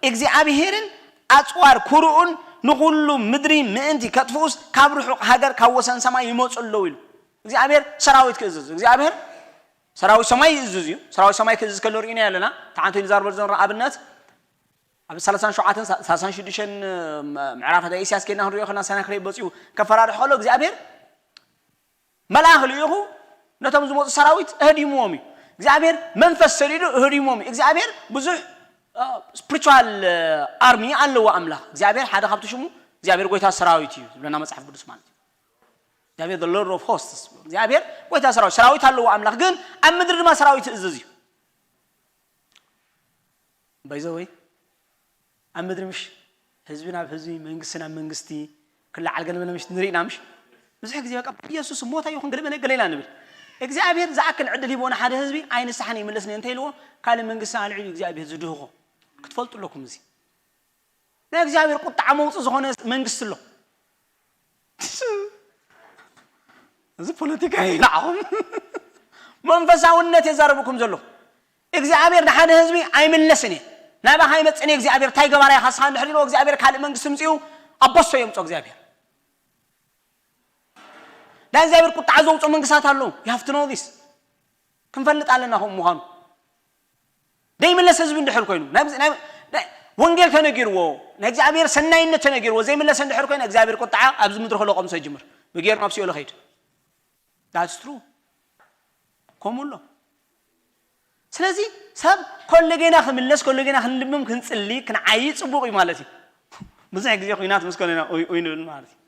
እግዚኣብሔርን ኣፅዋር ኩርኡን ንኹሉ ምድሪ ምእንቲ ከጥፍኡስ ካብ ርሑቕ ሃገር ካብ ወሰን ሰማይ ይመፁ ኣለዉ" ኢሉ። እግዚኣብሔር ሰራዊት ክእዝዝ፣ እግዚኣብሔር ሰራዊት ሰማይ ይእዝዝ እዩ። ሰራዊት ሰማይ ክእዝዝ ከሎ ርኢና ኣለና። እቲ ሓንቲ ንዛረበሉ ዘለና ኣብነት ኣብ ሰላሳን ሸውዓተን፣ ሰላሳን ሽዱሽተን ምዕራፍ ናይ ኢሳያስ ኬድና ክንሪኦ ከለና፣ ሰናክሬም በፂኡ ከፈራርሕ ከሎ እግዚኣብሔር መልኣኽ ልኢኹ ነቶም ዝመፁ ሰራዊት እህዲምዎም እዩ። እግዚኣብሔር መንፈስ ሰዲዱ እህዲምዎም እዩ። እግዚኣብሔር ብዙሕ፣ እ፣ ስፕሪቹዋል፣ እ፣ ኣርሚ ኣለዎ ኣምላኽ። እግዚኣብሔር ሓደ ካብቲ ሽሙ እግዚኣብሔር ጎይታ ሰራዊት እዩ ዝብለና መጽሓፍ ቅዱስ ማለት እዩ። እግዚኣብሔር the Lord of hosts፣ እግዚኣብሔር ጎይታ ሰራዊት፣ ሰራዊት ኣለዎ ኣምላኽ፣ ግን ኣብ ምድሪ ድማ ሰራዊት ይእዝዝ እዩ። ባይዘወይ ኣብ ምድሪ ምሽ ህዝቢ ናብ ህዝቢ መንግስቲ ናብ መንግስቲ ክለዓል ገለ መለ ምሽ ንርኢ ኢና ምሽ ብዙሕ ግዜ በቃ ኢየሱስ ሞታ ይኹን ገለ መለ ገለ ኢና ንብል። እግዚኣብሔር ዝኣክል ዕድል ሂቦ ንሓደ ህዝቢ ኣይንስሓን ይምለስን እንተ ኢልዎ ካልእ መንግስቲ ኣልዒሉ እግዚኣብሔር ዝድህኾ ክትፈልጡ ኣለኩም። እዚ ናይ እግዚኣብሔር ቁጣዓ መውፅእ ዝኾነ መንግስቲ ኣሎ። እዚ ፖለቲካ ይልዓኹም መንፈሳውነት የዛረብኩም ዘሎ እግዚኣብሔር ንሓደ ህዝቢ ኣይምለስን እየ ናባኻ ይመፅን እየ እግዚኣብሔር እንታይ ገባራ ኢኻ ስኻ እንድሕር ኢልዎ እግዚኣብሔር ካልእ መንግስቲ ምፅኡ ኣቦሶ የምፆ እግዚኣብሔር ናይ እግዚኣብሔር ቁጣዓ ዘውፅኦ መንግስታት ኣለዉ you have to know this ክንፈልጥ ኣለና ከምኡ ምዃኑ ዘይምለስ ህዝቢ እንድሕር ኮይኑ ወንጌል ተነጊርዎ ናይ እግዚኣብሔር ሰናይነት ተነጊርዎ ዘይምለስ እንድሕር ኮይኑ እግዚኣብሔር ቁጣዓ ኣብዚ ምድሪ ከለቆምሶ ይጅምር ብጌሩ ናብ ሲኦል ኸይድ that's true ከምኡ ኣሎ ስለዚ ሰብ ኮለጌና ክምለስ ኮለጌና ክንልምም ክንፅሊ ክንዓይ ፅቡቅ እዩ ማለት እዩ ብዙሕ ግዜ ኩናት ምስ ኮለና ኡይ ንብል ማለት እዩ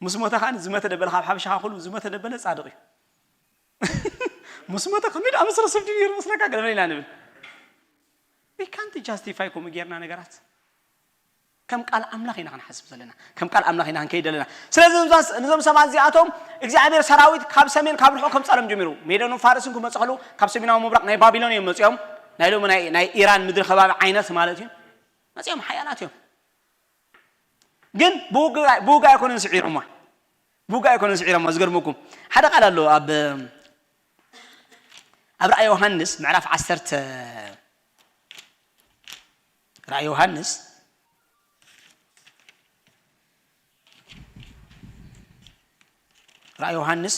ምስ ሞተ ከዓ ዝመተ ደበለ ካብ ሓበሻ ኩሉ ዝመተ ደበለ ፃድቅ እዩ ምስ ሞተ ከመይ ደኣ መስረ ሰብ ድዩ ነይሩ መስለካ ገለ ኢና ንብል we can't justify ከምኡ ጌርና ነገራት ከም ቃል ኣምላኽ ኢና ክንሓስብ ዘለና ከም ቃል ኣምላኽ ኢና ክንከይድ ዘለና ስለዚ ነዞም ሰባት እዚኣቶም እግዚኣብሔር ሰራዊት ካብ ሰሜን ካብ ርሑቕ ከምፃሎም ጀሚሩ ሜዶንን ፋርስን ክመፁ ከለዉ ካብ ሰሜናዊ ምብራቕ ናይ ባቢሎን እዮም መፂኦም ናይ ሎሚ ናይ ኢራን ምድሪ ከባቢ ዓይነት ማለት እዩ መፂኦም ሓያላት እዮም ግን ብውጋ ኣይኮነን ስዒሮማ ብውጋ ኣይኮነን ስዒሮማ ዝገርመኩም ሓደ ቃል ኣሎ ኣብ ኣብ ራእይ ዮሃንስ ምዕራፍ ዓሰርተ ራእይ ዮሃንስ ራእይ ዮሃንስ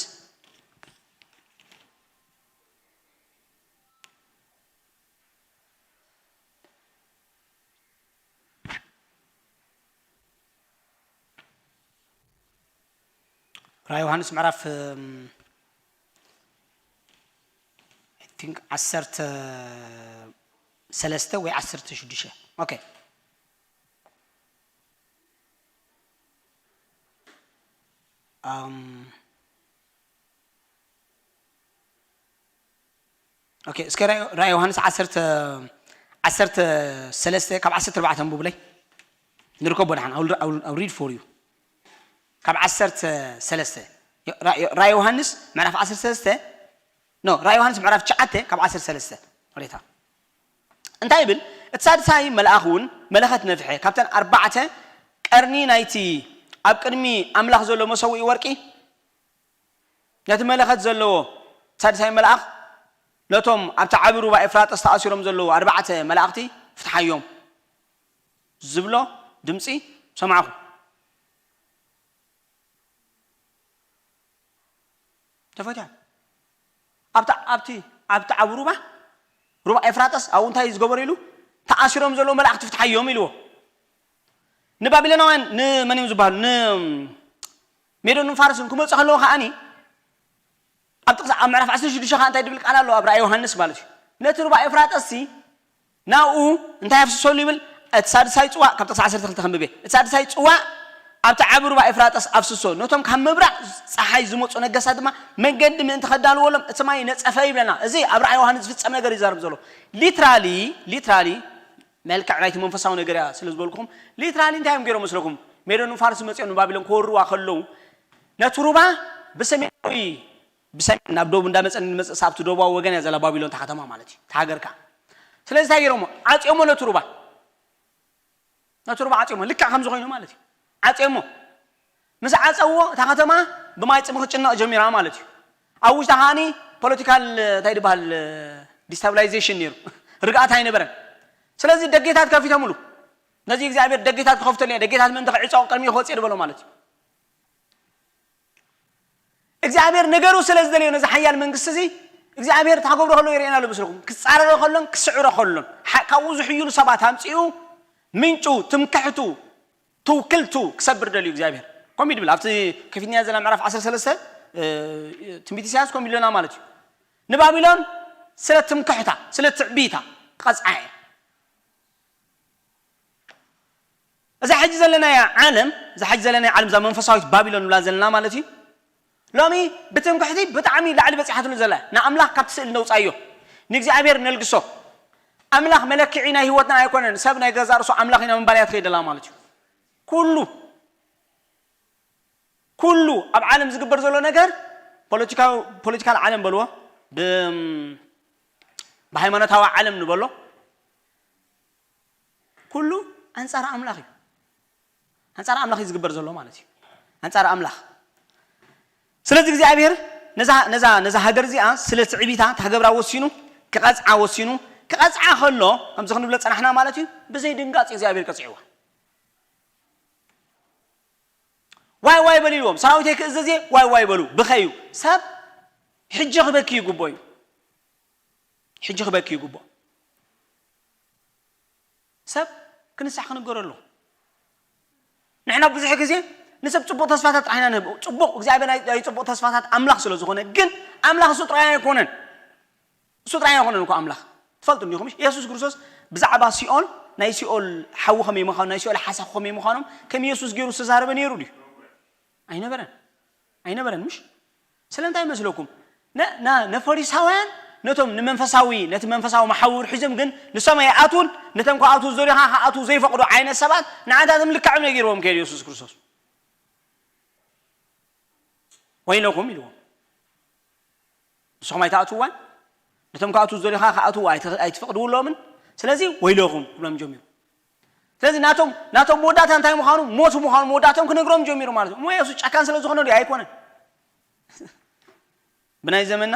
ራእይ ዮሃንስ ምዕራፍ ቲንክ ዓሰርተ ሰለስተ ወይ ዓሰርተ ሽዱሽተ ኦኬ እስከ ራእይ ዮሃንስ ዓሰርተ ዓሰርተ ሰለስተ ካብ ዓሰርተ ኣርባዕተ ኣንብቡለይ ንርከቦ ደሓን I'll read for you ካብ ዓሰርተ ሰለስተ ራእይ ዮሃንስ ምዕራፍ ዓሰርተ ሰለስተ ኖ ራእይ ዮሃንስ ምዕራፍ ትሽዓተ ካብ ዓሰርተ ሰለስተ ሬታ እንታይ ይብል እቲ ሳድሳይ መልኣኽ እውን መለኸት ነፍሐ ካብተን ኣርባዕተ ቀርኒ ናይቲ ኣብ ቅድሚ ኣምላኽ ዘሎ መሰውኢ ወርቂ ነቲ መለኸት ዘለዎ ሳድሳይ መልኣኽ ነቶም ኣብቲ ዓቢ ሩባ ኤፍራጥስ ተኣሲሮም ዘለዉ ኣርባዕተ መላእኽቲ ፍትሓዮም ዝብሎ ድምፂ ሰማዕኹ ተፈትያ ኣብቲ ኣብቲ ኣብቲ ዓቢ ሩባ ሩባ ኤፍራጥስ ኣብኡ እንታይ ዝገበሩ ኢሉ ተኣሲሮም ዘለዉ መላእኽቲ ፍትሓዮም ኢልዎ ንባቢሎናውያን ንመን እዮም ዝበሃሉ ንሜዶንን ፋርስን ክመፁ ከለዉ ከዓኒ ኣብ ጥቕሲ ኣብ ምዕራፍ ዓሰርተ ሽዱሽተ ከዓ እንታይ ድብል ቃል ኣሎ ኣብ ራእይ ዮሃንስ ማለት እዩ ነቲ ሩባ ኤፍራጠስ ሲ ናብኡ እንታይ ኣፍስሰሉ ይብል እቲ ሳድሳይ ፅዋእ ካብ ጥቕሲ ዓሰርተ ክልተ ከንብብ እቲ ሳድሳይ ፅዋእ ኣብቲ ዓቢ ሩባ ኤፍራጠስ ኣፍስሶ ነቶም ካብ ምብራቕ ፀሓይ ዝመፁ ነገስታት ድማ መንገዲ ምእንቲ ከዳልወሎም እቲ ማይ ነፀፈ ይብለና እዚ ኣብ ራእይ ዮሃንስ ዝፍፀም ነገር ይዛረብ ዘሎ literally literally መልክዕ ናይቲ መንፈሳዊ ነገር እያ ስለ ዝበልኩኹም literally እንታይ እዮም ገይሮም መስለኩም ሜዶን ፋርስ መፂኦም ንባቢሎን ክወርዋ ከለዉ ነቲ ሩባ ብሰሜናዊ ብሰሜን ናብ ደቡብ እንዳመፀ ንመፅእ ሳብቲ ደቡባዊ ወገን እያ ዘላ ባቢሎን እታ ከተማ ማለት እዩ እታ ሃገር ከዓ ስለዚ እንታይ ገይሮሞ ዓፅዮሞ ነቲ ሩባ ነቲ ሩባ ዓፅዮሞ ልክዕ ከምዚ ኮይኑ ማለት እዩ ዓፅዮሞ ምስ ዓፀዎ እታ ከተማ ብማይ ፅሚ ክትጭነቕ ጀሚራ ማለት እዩ ኣብ ውሽጣ ከዓኒ ፖለቲካል እንታይ ዝበሃል ዲስታብላይዜሽን ነይሩ ርግኣት ኣይነበረን ስለዚ ደጌታት ከፊቶምሉ ነዚ እግዚኣብሔር ደጌታት ክኸፍተሉ እየ ደጌታት ምእንቲ ክዕፀው ቅድሚ ክወፅእ ዝበሎ ማለት እዩ እግዚኣብሔር ነገሩ ስለ ዝደለዮ ነዚ ሓያል መንግስቲ እዚ እግዚኣብሔር ታገብሮ ከሎ ይርእየና ኣሎ ምስልኩም ክፃረሮ ከሎን ክስዕሮ ከሎን ካብኡ ዝሕይሉ ሰባት ኣምፅኡ ምንጩ ትምክሕቱ ትውክልቱ ክሰብር ደልዩ እግዚኣብሔር ከምኡ ይድብል ኣብቲ ከፊትናያ ዘለና ምዕራፍ 13 ትንቢት ኢሳያስ ከምኡ ይብለና ማለት እዩ ንባቢሎን ስለ ትምክሕታ ስለ ትዕቢታ ቀፅዓ እያ እዛ ሕጂ ዘለናያ ዓለም እዛ ሕጂ ዘለናያ ዓለም እዛ መንፈሳዊት ባቢሎን ንብላ ዘለና ማለት እዩ ሎሚ ብትምክሕቲ ብጣዕሚ ላዕሊ በፂሓትሉ ዘላ ንኣምላኽ ካብቲ ስእሊ ነውፃዮ ንእግዚኣብሔር ነልግሶ ኣምላኽ መለክዒ ናይ ህይወትና ኣይኮነን። ሰብ ናይ ገዛ ርእሱ ኣምላኽ ኢና ምባል እያ ትኸይድ ዘላ ማለት እዩ። ኩሉ ኩሉ ኣብ ዓለም ዝግበር ዘሎ ነገር ፖለቲካዊ ፖለቲካል ዓለም በልዎ ብ- ብሃይማኖታዊ ዓለም ንበሎ ኩሉ ኣንጻር ኣምላኽ እዩ። ኣንጻር ኣምላኽ እዩ ዝግበር ዘሎ ማለት እዩ። ኣንጻር ኣምላኽ። ስለዚ እግዚኣብሔር ነዛ ነዛ ነዛ ሃገር እዚኣ ስለ ትዕቢታ ታገብራ ወሲኑ ክቐጽዓ ወሲኑ ክቐጽዓ ከሎ ከምዚ ክንብሎ ጸናሕና ማለት እዩ። ብዘይ ድንጋጽ እግዚኣብሔር ቀጽዕዋ። ዋይ ዋይ በሉ ኢልዎም። ሰራዊተይ ክእዘዝ እየ ዋይ ዋይ በሉ። ብኸዩ ሰብ ሕጂ ክበኪ ይግቦ እዩ። ሕጂ ክበኪ ይግቦ። ሰብ ክንሳሕ ክንገረሉ። ንሕና ብዙሕ ግዜ ንሰብ ጽቡቕ ተስፋታት ጥራሕና ንህብ። ጽቡቕ እግዚኣብሔር ናይ ናይ ጽቡቕ ተስፋታት ኣምላኽ ስለ ዝኾነ ግን ኣምላኽ እሱ ጥራይ ኣይኮነን። እሱ ጥራይ ኣይኮነን እኮ ኣምላኽ። ትፈልጡ እንዲኹም እሺ? የሱስ ክርስቶስ ብዛዕባ ሲኦል ናይ ሲኦል ሓዊ ከመይ ምዃኑ ናይ ሲኦል ሓሳኹ ከመይ ምዃኖም ከም የሱስ ገይሩ ዝተዛረበ ነይሩ ድዩ? ኣይነበረን። ኣይነበረን ምሽ? ስለምንታይ መስለኩም? ነ- ና- ነፈሪሳውያን ነቶም ንመንፈሳዊ ነቲ መንፈሳዊ መሓውር ሒዞም ግን ንሶም ኣይኣትውን ነቶም ክኣትዉ ዝደልዩ ከዓ ክኣትዉ ዘይፈቕዱ ዓይነት ሰባት ንዓታቶም ልክዕም ነጊርዎም ከይዱ የሱስ ክርስቶስ ወይለኹም ኢልዎም ንስኹም ኣይትኣትውዋን ነቶም ክኣትዉ ዝደልዩ ከዓ ክኣትዉ ኣይት- ኣይትፈቕድውሎምን ስለዚ ወይለኹም ክብሎም ጀሚሩ ስለዚ ናቶም ናቶም መወዳእታ እንታይ ምዃኑ ሞት ምዃኑ መወዳእቶም ክነግሮም ጀሚሩ ማለት እዩ እሞ የሱስ ጨካን ስለ ዝኾነ ድዩ ኣይኮነን ብናይ ዘመንና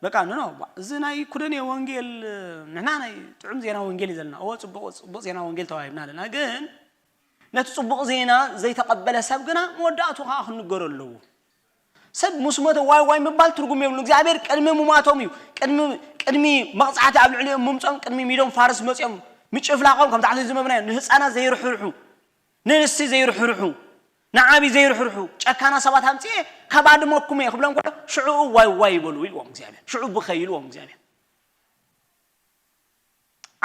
በቃ ኖ እዚ ናይ ኩደኔ ወንጌል ንሕና ናይ ጥዑም ዜና ወንጌል እዩ ዘለና እዎ ፅቡቅ ፅቡቅ ዜና ወንጌል ተዋሂብና ኣለና ግን ነቲ ፅቡቅ ዜና ዘይተቀበለ ሰብ ግና መወዳእቱ ከዓ ክንገሮ ኣለዎ ሰብ ምስ ሞተ ዋይ ዋይ ምባል ትርጉም የብሉ እግዚኣብሔር ቅድሚ ሙማቶም እዩ ቅድሚ ቅድሚ መቅፃዕቲ ኣብ ልዕሊኦም ምምፆም ቅድሚ ሚዶም ፋርስ መፅኦም ምጭፍላቆም ከም ታሕቲ ዝመብናዮ ንህፃናት ዘይርሕርሑ ንንስቲ ዘይርሕርሑ ንዓቢ ዘይርሕርሑ ጨካና ሰባት ኣምፅኤ ካብ ኣድመኩም እየ ክብሎም ከሎ ሽዑ ዋይ ዋይ ይበሉ ኢልዎም እግዚኣብሔር ሽዑ ብኸይ ኢልዎም እግዚኣብሔር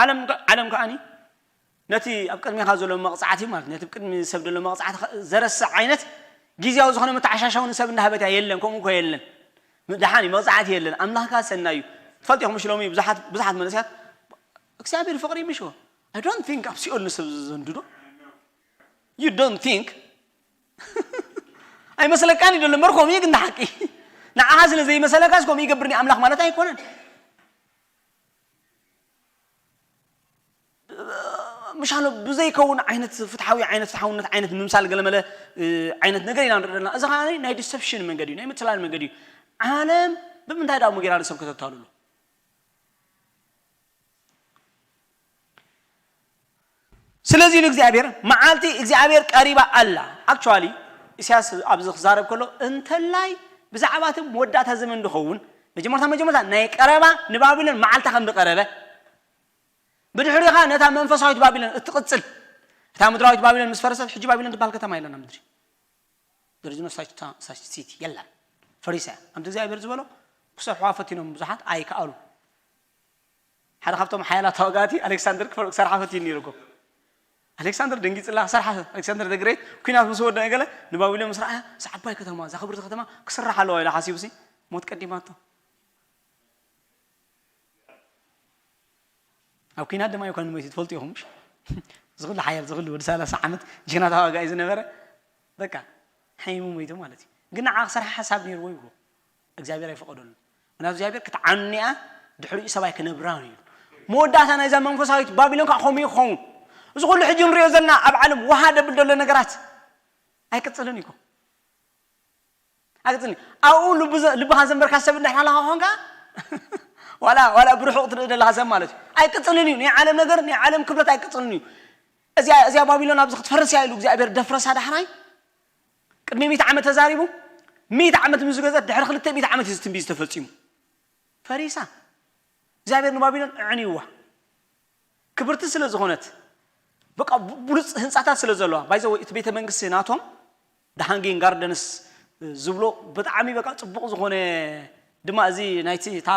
ዓለም ዓለም ከዓኒ ነቲ ኣብ ቅድሚኻ ዘሎ መቕፃዕቲ ማለት ነቲ ቅድሚ ሰብ ዘሎ መቕፃዕቲ ዘረስዕ ዓይነት ግዜያዊ ዝኾነ መተዓሻሻዊ ንሰብ እንዳሃበት እያ የለን ከምኡ እኮ የለን ደሓን እዩ መቕፃዕቲ የለን ኣምላኽካ ሰናይ እዩ ትፈልጥ ኢኹም ሽሎሚ ብዙሓት ብዙሓት መንእሰያት እግዚኣብሔር ፍቕሪ ምሽ I don't think ኣብ ሲኦል ንሰብ ዘንድዶ you don't think ኣይመስለካን እዩ ዘሎ መርኮም እዩ ግን ሓቂ ንዓኻ ስለ ዘይመሰለካስ ከምኡ ይገብርኒ ኣምላኽ ማለት ኣይኮነን ምሻሎ ብዘይከውን ዓይነት ፍትሓዊ ዓይነት ፍትሓውነት ዓይነት ምምሳል ገለመለ ዓይነት ነገር ኢና ንርኢ ዘለና እዚ ከዓ ናይ ዲሰፕሽን መንገዲ እዩ ናይ ምትላል መንገዲ እዩ ዓለም ብምንታይ ዳ ጌራ ንሰብ ከተታልሎ ስለዚ ንእግዚኣብሔር መዓልቲ እግዚኣብሔር ቀሪባ ኣላ actually ኢሳያስ ኣብዚ ክዛረብ ከሎ እንተላይ ብዛዕባ እቲ መወዳእታ ዘመን ዝኸውን መጀመርታ መጀመርታ ናይ ቀረባ ንባቢሎን መዓልታ ከም ዝቀረበ ብድሕሪኻ ነታ መንፈሳዊት ባቢሎን እትቕጽል እታ ምድራዊት ባቢሎን ምስ ፈረሰት ሕጂ ባቢሎን ትበሃል ከተማ የለና ምድሪ there is no such city የላን ፈሪሳ እያ ከምቲ እግዚኣብሔር ዝበሎ ክሰርሕዋ ፈቲኖም ብዙሓት ኣይከኣሉ ሓደ ካብቶም ሓያላት ተዋጋእቲ ኣሌክሳንደር ክሰርሓ ፈትዩ ነይሩ እኮ ኣሌክሳንደር ደንጊፅላ ክሰርሓ ኣሌክሳንደር ደግሬት ኩናት ምስ ወደ ነገለ ንባቢሎን ምስ ረኣያ እዛ ዓባይ ከተማ እዛ ክብርቲ ከተማ ክስራሕ ኣለዋ ኢሉ ሓሲቡሲ ሞት ቀዲማቶ ኣብ ኩናት ድማ ይኮነ ሞይቱ ትፈልጡ ኢኹም ዝኽሉ ሓያል ዝኽሉ ወዲ ሰላሳ ዓመት ጅግና ተዋጋኢ ዝነበረ በቃ ሓይሙ ሞይቱ ማለት እዩ ግን ንዓ ክሰርሓ ሓሳብ ነይርዎ ይብሎ እግዚኣብሔር ኣይፈቀደሉ ምክንያቱ እግዚኣብሔር ክትዓኑ እያ ድሕሪኡ ሰብኣይ ክነብራ እዩ መወዳእታ ናይዛ መንፈሳዊት ባቢሎን ከዓ ከምኡ ይኸውን እዚ ኩሉ ሕጂ ንሪኦ ዘለና ኣብ ዓለም ውሃ ደብል ዘሎ ነገራት ኣይቅፅልን እዩ ኣይቅፅልን ኣብኡ ልብኻ ዘንበርካ ሰብ እንድሕር ኣለኻ ኮንካ ዋላ ዋላ ብርሑቕ ትርኢ ዘለኻ ሰብ ማለት እዩ ኣይቅፅልን እዩ ናይ ዓለም ነገር ናይ ዓለም ክብረት ኣይቅፅልን እዩ እዚኣ እዚኣ ባቢሎን ኣብዚ ክትፈርስ እያ ኢሉ እግዚኣብሔር ደፍረሳ ዳሕራይ ቅድሚ ሚእቲ ዓመት ተዛሪቡ ሚእቲ ዓመት ምስ ዝገዘት ድሕሪ ክልተ ሚእቲ ዓመት እዩ ትንቢት ዝተፈፂሙ ፈሪሳ እግዚኣብሔር ንባቢሎን ኣዕንይዋ ክብርቲ ስለ ዝኾነት በቃ ብሉፅ ህንፃታት ስለ ዘለዋ ባይዘወ እቲ ቤተ መንግስቲ ናቶም the hanging gardens ዝብሎ ብጣዕሚ በቃ ፅቡቕ ዝኾነ ድማ እዚ ናይቲ እታ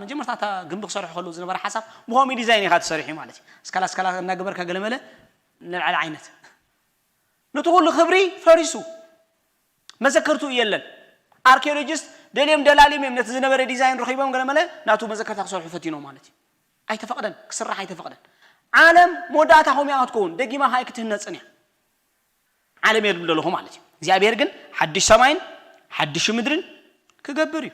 መጀመርታ እታ ግንቢ ክሰርሑ ከለዉ ዝነበረ ሓሳብ ብኸምኡ ዲዛይን ኢኻ ትሰርሒ ማለት እዩ ስካላ ስካላ እናገበርካ ገለመለ ንልዕሊ ዓይነት ነቲ ኩሉ ክብሪ ፈሪሱ መዘከርቱ የለን ኣርኪኦሎጂስት ደልዮም ደላልዮም እዮም ነቲ ዝነበረ ዲዛይን ረኺቦም ገለመለ ናቱ መዘከርታ ክሰርሑ ፈቲኖም ማለት እዩ ኣይተፈቕደን፣ ክስራሕ ኣይተፈቕደን። ዓለም መወዳእታ ከምኡ እያ ክትከውን፣ ደጊማ ከኣ ኣይክትህነጽን እያ። ዓለም እየ ዝብል ዘለኹ ማለት እዩ። እግዚኣብሔር ግን ሓድሽ ሰማይን ሓድሽ ምድርን ክገብር እዩ።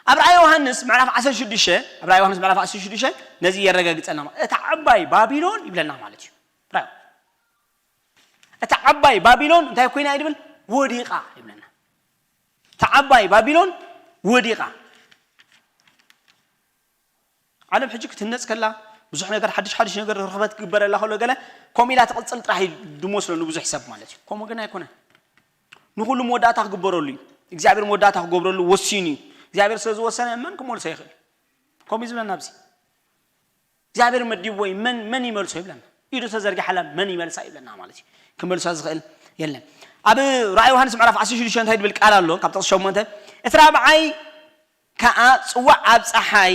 ኣብ ራእይ ዮሃንስ ምዕራፍ ዓሰርተ ሽዱሽተ፣ ኣብ ራእይ ዮሃንስ ምዕራፍ ዓሰርተ ሽዱሽተ ነዚ የረጋግጸልና ማለት፣ እታ ዓባይ ባቢሎን ይብለና ማለት እዩ። ራእይ እታ ዓባይ ባቢሎን እንታይ ኮይና እዩ ዝብል? ወዲቓ ይብለና። እታ ዓባይ ባቢሎን ወዲቓ። ዓለም ሕጂ ክትህነጽ ከላ፣ ብዙሕ ነገር፣ ሓድሽ ሓድሽ ነገር ርኽበት ክግበረላ ከሎ፣ ገለ ከምኡ ኢላ ትቕጽል ጥራሕ እዩ ዝመስሎ ንብዙሕ ሰብ ማለት እዩ። ከምኡ ግን ኣይኮነን። ንኹሉ መወዳእታ ክግበረሉ እዩ። እግዚኣብሔር መወዳእታ ክገብረሉ ወሲኑ እዩ። እግዚኣብሔር ስለ ዝወሰነ መን ክመልሶ ይኽእል? ከምኡ እዩ ዝብለና ኣብዚ። እግዚኣብሔር መዲብዎ እዩ፣ መን፣ መን ይመልሶ ይብለና። ኢዱ ተዘርጊሓላ መን ይመልሳ ይብለና ማለት እዩ። ክመልሳ ዝኽእል የለን። ኣብ ራእይ ዮሃንስ ምዕራፍ ዓሰርተ ሽዱሽተ እንታይ ዝብል ቃል ኣሎ? ካብ ጥቕሲ ሸሞንተ፣ እቲ ራብዓይ ከኣ ጽዋዕ ኣብ ጸሓይ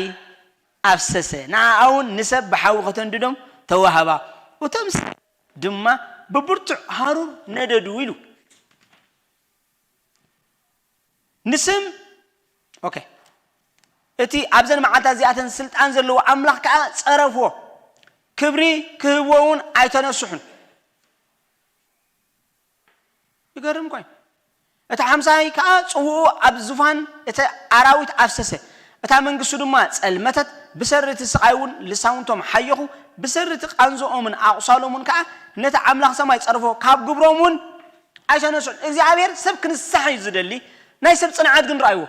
ኣፍሰሰ፣ ንኣኣ እውን ንሰብ ብሓዊ ከተንድዶም ተዋህባ፣ እቶም ሰብ ድማ ብብርቱዕ ሃሩር ነደዱ ኢሉ። ንስም፣ ኦኬ፣ እቲ ኣብዘን መዓልታት እዚኣተን ስልጣን ዘለዎ ኣምላኽ ከኣ ጸረፍዎ፣ ክብሪ ክህብዎ እውን ኣይተነስሑን። ይገርም ኮይኑ። እቲ ሓምሳይ ከኣ ጽውኡ ኣብ ዙፋን እቲ ኣራዊት ኣፍሰሰ። እታ መንግስቱ ድማ ጸልመተት፣ ብሰሪ እቲ ስቓይ እውን ልሳውንቶም ሓየኹ፣ ብሰሪ እቲ ቃንዝኦምን ኣቑሳሎምን ከኣ ነቲ ኣምላኽ ሰማይ ጸርፎ፣ ካብ ግብሮም እውን ኣይተነስሑን። እግዚኣብሔር ሰብ ክንሳሕ እዩ ዝደሊ፣ ናይ ሰብ ጽንዓት ግን ረኣይዎ።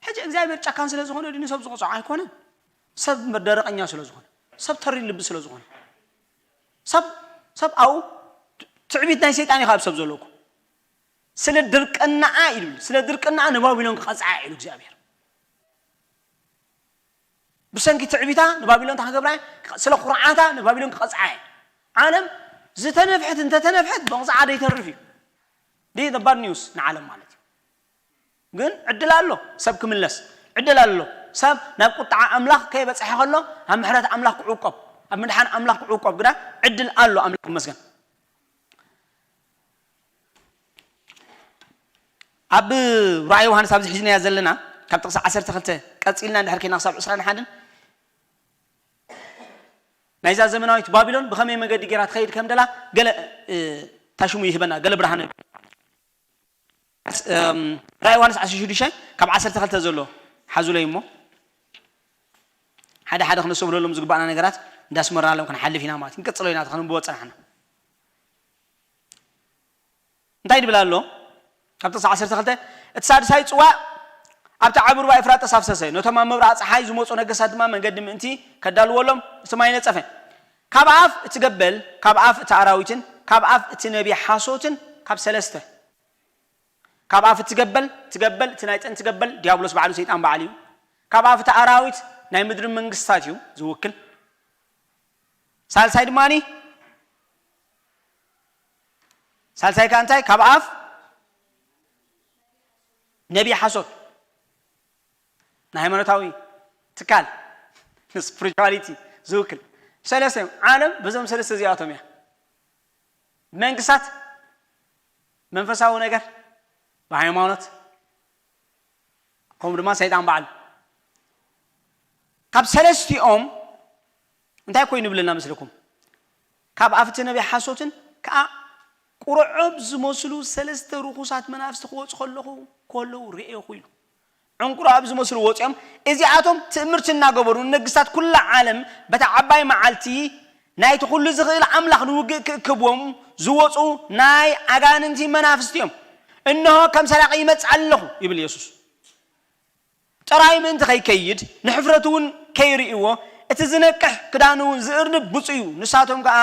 ሕጂ እግዚኣብሔር ጨካን ስለ ዝኾነ ድዩ ንሰብ ዝቕጽዖ? ኣይኮነን። ሰብ ደረቐኛ ስለ ዝኾነ፣ ሰብ ተሪር ልቢ ስለ ዝኾነ፣ ሰብ፣ ሰብ ኣብኡ ትዕቢት ናይ ሰይጣን እዩ ካብ ሰብ ዘለኩ። ስለ ድርቅናኣ ኢሉ፣ ስለ ድርቅናኣ ንባቢሎን ክቐጽዓ ኢሉ እግዚኣብሔር። ብሰንኪ ትዕቢታ ንባቢሎን እንታይ ክገብራ እየ? ስለ ኩርዓታ ንባቢሎን ክቐጽዓ እየ። ዓለም ዝተነፍሐት እንተተነፍሐት መቕጽዓ ዘይተርፍ እዩ። ዲ ባድ ኒውስ ንዓለም ማለት እዩ። ግን ዕድል ኣሎ ሰብ ክምለስ። ዕድል ኣሎ ሰብ ናብ ቁጥዓ ኣምላኽ ከይበጽሐ ከሎ ኣብ ምሕረት ኣምላኽ ክዕቆብ፣ ኣብ ምድሓን ኣምላኽ ክዕቆብ ግዳ ዕድል ኣሎ። ኣምላኽ ይመስገን። ኣብ ራእይ ዮሃንስ ኣብዚ ሒዝናያ ዘለና ካብ ጥቕሲ ዓሰርተ ክልተ ቀጺልና እንድሕር ኬና ክሳብ ዕስራን ሓደን ናይዛ ዘመናዊት ባቢሎን ብኸመይ መገዲ ገይራ ትኸይድ ከም ደላ ገለ፣ እ፣ ታሽሙ ይህበና፣ ገለ ብርሃን። እም፣ ራእይ ዮሃንስ ዓሰርተ ሽዱሽተ ካብ ዓሰርተ ክልተ ዘሎ ሓዙለይ እሞ ሓደ ሓደ ክነስተብህለሎም ዝግባኣና ነገራት እንዳስመርናሎም ክንሓልፍ ኢና ማለት እዩ። ክንቅጽሎ ኢና፣ እቲ ከነንብቦ ጸናሕና። እንታይ ይብል ኣሎ? ካብ ጥቕሲ ዓሰርተ ክልተ፣ እቲ ሳድሳይ ጽዋእ ኣብቲ ዓቢ ሩባ ኤፍራጥስ ኣፍሰሰ። ነቶም ኣብ ምብራቕ ጸሓይ ዝመጹ ነገስታት ድማ መንገዲ ምእንቲ ከዳልወሎም እቲ ማይ ነጸፈ። ካብ ኣፍ እቲ ገበል፣ ካብ ኣፍ እቲ ኣራዊትን ካብ ኣፍ እቲ ነቢ ሓሶትን ካብ ሰለስተ፣ ካብ ኣፍ እቲ ገበል፣ እቲ ገበል፣ እቲ ናይ ጥንቲ ገበል፣ ዲያብሎስ ባዕሉ ሰይጣን ባዕሉ እዩ። ካብ ኣፍ እቲ ኣራዊት ናይ ምድሪ መንግስታት እዩ ዝውክል። ሳልሳይ ድማኒ፣ ሳልሳይ ከኣ እንታይ? ካብ ኣፍ ነቢይ ሓሶት፣ ናይ ሃይማኖታዊ ትካል፣ ንስፕሪቹዋሊቲ ዝውክል። ሰለስተ እዮም። ዓለም በዞም ሰለስተ እዚኣቶም እያ። መንግስታት፣ መንፈሳዊ ነገር፣ ብሃይማኖት፣ ከምኡ ድማ ሰይጣን ባዕሉ። ካብ ሰለስቲኦም እንታይ ኮይኑ ይብለና መስለኩም? ካብ ኣፍቲ ነቢይ ሓሶትን ከኣ ቁርዖብ ዝመስሉ ሰለስተ ርኹሳት መናፍስቲ ክወጹ ከለኹ፣ ከለዉ ርእየኹ ኢሉ። ዕንቁሮ ኣብ ዝመስሉ ወጺኦም፣ እዚኣቶም ትእምርቲ እናገበሩ ንነግስታት ኩላ ዓለም በታ ዓባይ መዓልቲ ናይቲ ኩሉ ዝኽእል ኣምላኽ ንውግእ ክእክብዎም ዝወጹ ናይ ኣጋንንቲ መናፍስቲ እዮም። እንሆ ከም ሰራቒ ይመጽእ ኣለኹ ይብል የሱስ። ጥራይ ምእንቲ ከይከይድ ንሕፍረቱ እውን ከይርእይዎ፣ እቲ ዝነቅሕ ክዳኑ እውን ዝእርንብ ብፁዕ እዩ። ንሳቶም ከኣ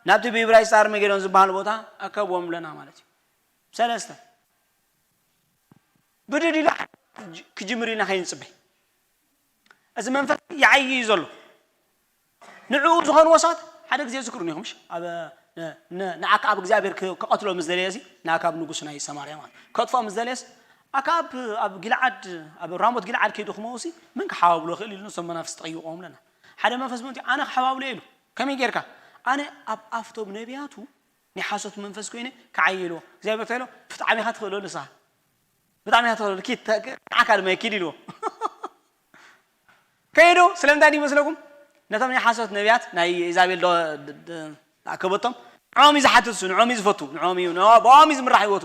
ናብቲ ብኢብራይስጥ ኣርመጌዶን ዝበሃል ቦታ ኣከብዎም ብለና ማለት እዩ። ሰለስተ ብድድ ኢሉ ክጅምር ኢና ከይንጽበይ። እዚ መንፈስ ይዓይ እዩ ዘሎ። ንዕኡ ዝኾንዎ ሰባት ሓደ ግዜ ዝክሩኒ ኢኹም፣ እሺ? ኣብ፣ ን-፣ ን-፣ ንኣክኣብ እግዚኣብሔር ክ-፣ ክቐትሎ ምስ ደለየ፣ እዚ ንኣክኣብ ንጉስ ናይ ሰማርያ ማለት ከጥፍኦ ምስ ደለየስ፣ ኣክኣብ ኣብ ጊልዓድ፣ ኣብ ራሞት ጊልዓድ ከይዱ ክመውሲ፣ መን ክሓባብሎ ይኽእል ኢሉ ነቶም መናፍስቲ ጠይቆም ኣለና። ሓደ መንፈስ መጥዩ፣ "ኣነ ክሓባብሎ" ኢሉ። "ከመይ ጌርካ?" "ኣነ ኣብ ኣፍቶም ነቢያቱ ናይ ሓሶት መንፈስ ኮይነ ክዓይልዎ." እግዚኣብሔር እንታይ ኢሎ? "ብጣዕሚ ኢኻ ትኽእሎ ንስኻ። ብጣዕሚ ኢኻ ትኽእሎ። ኪድ፣ ተ-፣ ንዓካ ድማ ኪድ" ኢልዎ። ከይዱ። ስለምንታይ ድዩ ይመስለኩም? ነቶም ናይ ሓሶት ነቢያት፣ ናይ ኢዛቤል ዶ-፣ ድ-፣ ድ-፣ ኣከበቶም፣ ንዕኦም እዩ ዝሓትት እሱ፣ ንዕኦም እዩ ዝፈቱ፣ ንዕኦም እዩ፣ ንዕኦም፣ ብኦም እዩ ዝምራሕ ህይወቱ።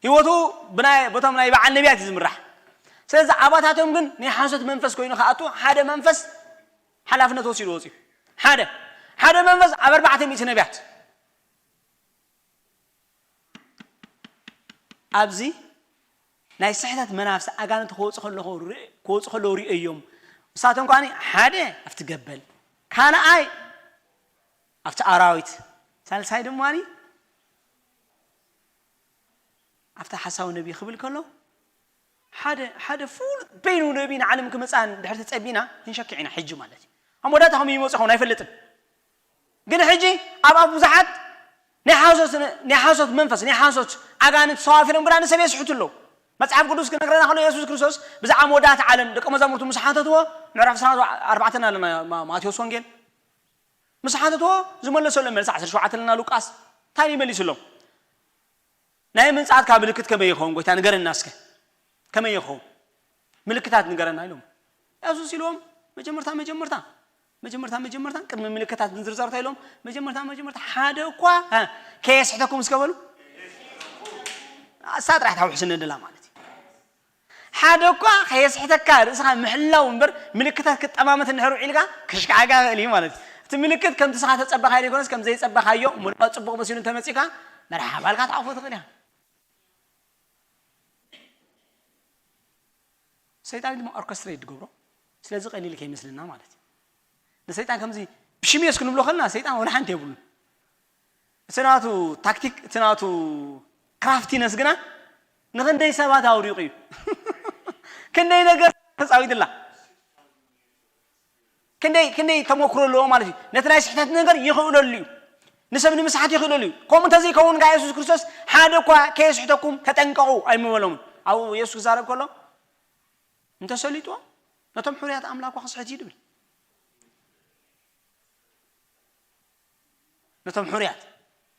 ህይወቱ ብናይ፣ በቶም ናይ በዓል ነቢያት እዩ ዝምራሕ። ስለዚ ኣባታቶም ግን ናይ ሓሶት መንፈስ ኮይኑ ክኣቱ ሓደ መንፈስ ሓላፍነት ወሲዱ ወፂኡ። ሓደ፣ ሓደ መንፈስ ኣብ ኣርባዕተ ሚእቲ ነቢያት ኣብዚ ናይ ስሕተት መናፍስቲ ኣጋንንቲ ክወፁ ከለኹ ርኢ-፣ ክወፁ ከለዉ ርእዮም። ንሳቶም ከዓኒ ሓደ ኣብቲ ገበል፣ ካልኣይ ኣብቲ ኣራዊት፣ ሳልሳይ ድማ ኣብቲ ሓሳዊ ነቢይ ክብል ከሎ ሓደ፣ ሓደ ፍሉጥ በይኑ ነቢይ ንዓለም ክመፅኣ እንድሕር ተፀቢና ክንሸክዕ ኢና ሕጂ ማለት እዩ። ኣብ መወዳእታ ከመይ ይመፁ ይኸውን ኣይፈልጥን። ግን ሕጂ ኣብ፣ ኣብ ብዙሓት ናይ ሓሶት፣ ናይ ሓሶት መንፈስ፣ ናይ ሓሶት ኣጋንንት ተዋፊሮም ግና ንሰብ የስሕቱ ኣለዉ። መጽሓፍ ቅዱስ ክነግረና ከሎ የሱስ ክርስቶስ ብዛዕባ መወዳእታ ዓለም ደቀ መዛሙርቱ ምስ ሓተትዎ፣ ምዕራፍ ዕስራን ኣርባዕተን ኣለና ማ-፣ ማቴዎስ ወንጌል። ምስ ሓተትዎ ዝመለሰሎም መልሲ ዓሰርተ ሸውዓተ ኣለና ሉቃስ። እንታይ እዩ መሊሱሎም? ናይ ምምጻእካ ምልክት ከመይ ይኸውን ጎይታ ንገረና እስከ። ከመይ ይኸውን? ምልክታት ንገረና ኢሎም። የሱስ ኢልዎም፣ መጀመርታ፣ መጀመርታ፣ መጀመርታ፣ መጀመርታ፣ ቅድሚ ምልክታት ንዝርዘር እንታይ ኢሎም? መጀመርታ፣ መጀመርታ፣ ሓደ እኳ፣ እ፣ ከየስሕተኩም እስከ በሉ። እሳ ጥራሕ እታ ውሕስነት ደላ ማለት እዩ። ሓደ እኳ ከየስሕተካ ርእስኻ ምሕላው እምበር ምልክታት ክትጠማመት እንድሕር ውዒልካ ክሽካዓካ ይኽእል እዩ ማለት እዩ። እቲ ምልክት ከምቲ ንስኻ ተጸበኻዮ ዘይኮነስ ከም ዘይጸበኻዮ እሞ ድማ ጽቡቕ መሲሉ እንተመጺእካ መርሓባ ኢልካ ትዓፎ ትኽእል ኢኻ። ሰይጣን ድማ ኦርኬስትሬት ዝገብሮ ስለዚ ቀሊል ከይመስልና ማለት እዩ። ንሰይጣን ከምዚ ብሽሜስ ክንብሎ ከለና ሰይጣን ወላ ሓንቲ የብሉን። እቲ ናቱ ታክቲክ፣ እቲ ናቱ ክራፍቲነስ ግና ንኽንደይ ሰባት ኣውዲቑ እዩ። ክንደይ ነገር ተጻዊትላ። ክንደይ፣ ክንደይ ተመክሮ ኣለዎ ማለት እዩ። ነቲ ናይ ስሕተት ነገር ይኽእለሉ እዩ። ንሰብ ንምስሓት ይኽእለሉ እዩ። ከምኡ እንተዘይከውን ከኣ የሱስ ክርስቶስ ሓደ እኳ ከየስሕተኩም ተጠንቀቑ ኣይምበሎምን። ኣብኡ የሱስ ክዛረብ ከሎ እንተሰሊጥዎ ነቶም ሕሩያት ኣምላኽ እኳ ክስሕት እዩ ድብል። ነቶም ሕሩያት፣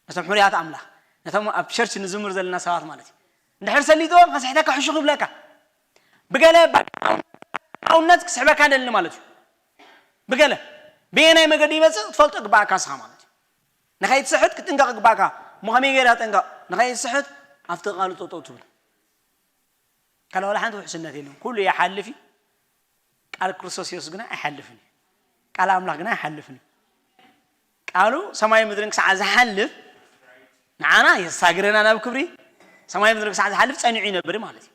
ነቶም ሕሩያት ኣምላኽ፣ ነቶም ኣብ ቸርች ንዝምር ዘለና ሰባት ማለት እዩ። እንድሕር ሰሊጥዎ ከስሕተካ ሕሹኽ ይብለካ። ብገለ ባውነት ክስሕበካ ደሊ ማለት እዩ። ብገለ በየናይ መገዲ ይመጽእ ክትፈልጦ ግባእካ ንስኻ ማለት እዩ። ንኸይትስሕት ክትጥንቀቕ ግባእካ። እሞ ከመይ ገይረ ጠንቀቕ? ንኸይትስሕት ኣብቲ ቃሉ ጠጠው ትብል። ካልእ ዋላ ሓንቲ ውሕስነት የለን። ኩሉ ይሓልፍ እዩ። ቃል ክርስቶስ የሱስ ግና ኣይሓልፍን እዩ። ቃል ኣምላኽ ግና ኣይሓልፍን እዩ። ቃሉ ሰማይ ምድርን ክሳዕ ዝሓልፍ ንዓና የሳግረና ናብ ክብሪ። ሰማይ ምድርን ክሳዕ ዝሓልፍ ጸኒዑ ይነብር ማለት እዩ።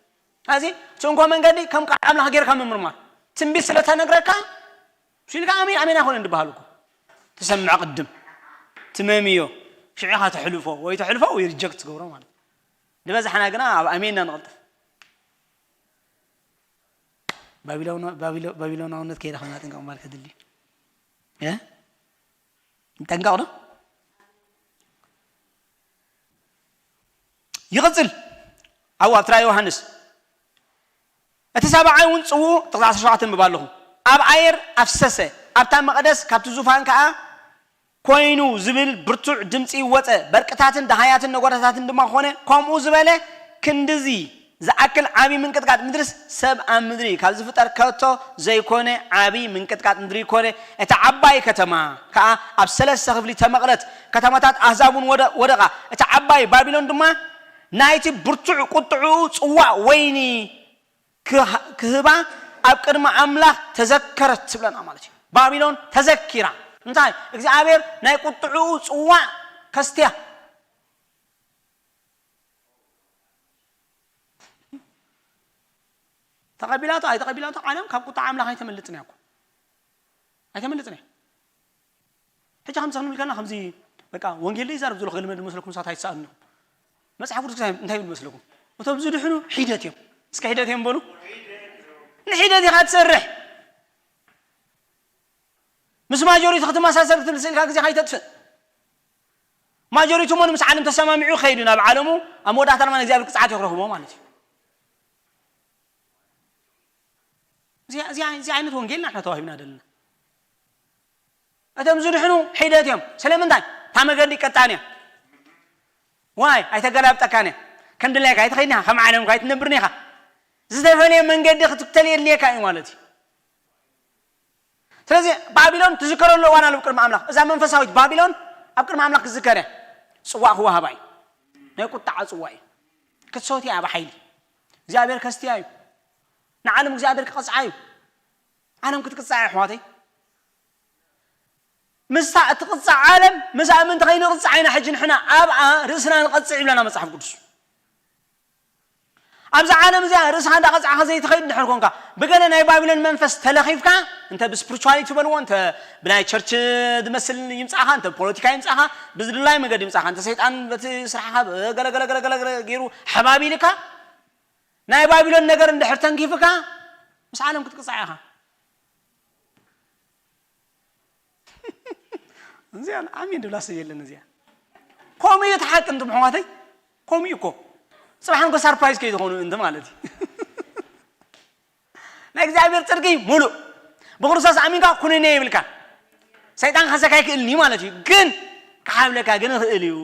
ስለዚ እቲ እንኮ መንገዲ ከም ቃል ኣምላኽ ጌርካ ምምርማር። ትንቢት ስለ ተነግረካ፣ እሱ ኢልካ ኣሜን፣ ኣሜን ኣይኮነን ዝበሃል እኮ። ትሰምዕ ቅድም። ትመምዮ። ሽዑ ኢኻ ተሕልፎ። ወይ ተሕልፎ ወይ ሪጀክት ትገብሮ ማለት እዩ። ዝበዝሓና ግና ኣብ ኣሜን ኢና ንቕልጥፍ። ባቢሎን-፣ ባቢሎ-፣ ባቢሎናውነት ከይረኸብና ጥንቀቕ ምባል ከድሊ። እ? ንጠንቀቕ ዶ? ይቕጽል። ኣብኡ ኣብ ትራይ ዮሃንስ። እቲ ሰብኣይ እውን ጽውኡ፣ ጥቕሲ ዓሰርተ ሸውዓተ ንብብ ኣለኹ። ኣብ ኣየር ኣፍሰሰ፣ ኣብታ መቕደስ፣ ካብቲ ዙፋን ከኣ ኮይኑ ዝብል ብርቱዕ ድምጺ ወጸ። በርቅታትን ደሃያትን ነጎዳታትን ድማ ኾነ፣ ከምኡ ዝበለ ክንድዚ ዝኣክል ዓቢ ምንቅጥቃጥ ምድርስ ሰብ ኣብ ምድሪ ካብ ዝፍጠር ከቶ ዘይኮነ ዓቢ ምንቅጥቃጥ ምድሪ ኮነ። እታ ዓባይ ከተማ ከኣ ኣብ ሰለስተ ክፍሊ ተመቕለት። ከተማታት ኣህዛብ እውን ወደ-፣ ወደቓ። እታ ዓባይ ባቢሎን ድማ ናይቲ ብርቱዕ ቁጥዕኡ ጽዋእ ወይኒ ክህ-፣ ክህባ ኣብ ቅድሚ ኣምላኽ ተዘከረት ትብለና ማለት እዩ። ባቢሎን ተዘኪራ። እንታይ? እግዚኣብሔር ናይ ቁጥዕኡ ጽዋእ ከስትያ። ተቐቢላቶ ኣይተቐቢላቶ ዓለም ካብ ቁጣ ኣምላኽ ኣይተመልጥን እያ እኮ። ኣይተመልጥን እያ። ሕጂ ከምዚ ክንብል ከለና ከምዚ በቃ ወንጌል ይዛረብ ዘሎ ክልመድ መስለኩም ሰባት ኣይትሰኣኑ። መጽሓፍ ቅዱስ እንታይ፣ እንታይ ይብል መስለኩም? እቶም ዝድሕኑ ሒደት እዮም። እስከ ሒደት እዮም በሉ። ንሒደት ኢኻ ትሰርሕ። ምስ ማጆሪቲ ክትመሳሰል ክትብል ስእልካ ግዜ ከይተጥፍእ። ማጆሪቲ እሞ ምስ ዓለም ተሰማሚዑ ከይዱ ናብ ዓለሙ ኣብ መወዳእታ ድማ ንእግዚኣብሔር ቅጽዓት ይኽረኽቦ ማለት እዩ። እዚ፣ እዚ፣ እዚ ዓይነት ወንጌል ንሕና ተዋሂብና ዘለና። እቶም ዝድሕኑ ሒደት እዮም። ስለምንታይ? እታ መገዲ ቀጣን እያ። ዋይ፣ ኣይተገላብጠካን እያ። ከም ድላይካ ኣይትኸይድን ኢኻ፣ ከም ዓለምካ ኣይትነብርን ኢኻ። ዝተፈልየ መንገዲ ክትክተል የድልየካ እዩ ማለት እዩ። ስለዚ ባቢሎን ትዝከረሉ እዋን ኣሎ ቅድሚ ኣምላኽ። እዛ መንፈሳዊት ባቢሎን ኣብ ቅድሚ ኣምላኽ ክዝከር እያ። ጽዋእ ክወሃባ እዩ። ናይ ቁጣዓ ጽዋእ እዩ። ክትሰውት እያ ብሓይሊ። እግዚኣብሔር ከስትያ እዩ። ንዓለም እግዚኣብሔር ክቐጽዓ እዩ። ዓለም ክትቅጻዕ እያ ኣሕዋተይ። ምስታ እትቕጻዕ ዓለም ምስኣ ምእንቲ ከይንቕጻዕ ኢና ሕጂ ንሕና ኣብኣ ርእስና ንቐጽዕ ይብለና መጽሓፍ ቅዱስ። ኣብዛ ዓለም እዚኣ ርእስኻ እንዳቐጻዕካ ዘይትኸይድ እንድሕር ኮንካ፣ ብገለ ናይ ባቢሎን መንፈስ ተለኺፍካ፣ እንተ ብስፕሪቹዋሊቲ በልዎ፣ እንተ ብናይ ቸርች ዝመስል ይምጻእኻ፣ እንተ ፖለቲካ ይምጻእኻ፣ ብዝድላይ መገዲ ይምጻእኻ፣ እንተ ሰይጣን በቲ ስራሕኻ ገለገለገለገለ ገይሩ ሓባቢልካ፣ ናይ ባቢሎን ነገር እንድሕር ተንኪፍካ፣ ምስ ዓለም ክትቅጻዕ ኢኻ። እዚኣ ኣሜን ድብላ ሰብ የለን። እዚኣ ከምኡ እዩ እቲ ሓቂ። እንት ምሕዋተይ ከምኡ እዩ እኮ። ጽባሕ ንጎ ሳርፕራይዝ ከይትኾኑ እንት ማለት እዩ። ናይ እግዚኣብሔር ጽድቂ ሙሉእ ብክርስቶስ ኣሚንካ ኩንነ ይብልካ። ሰይጣን ክኸሰካ ይክእልኒ ማለት እዩ፣ ግን ክሓብለካ ግን ይኽእል እዩ።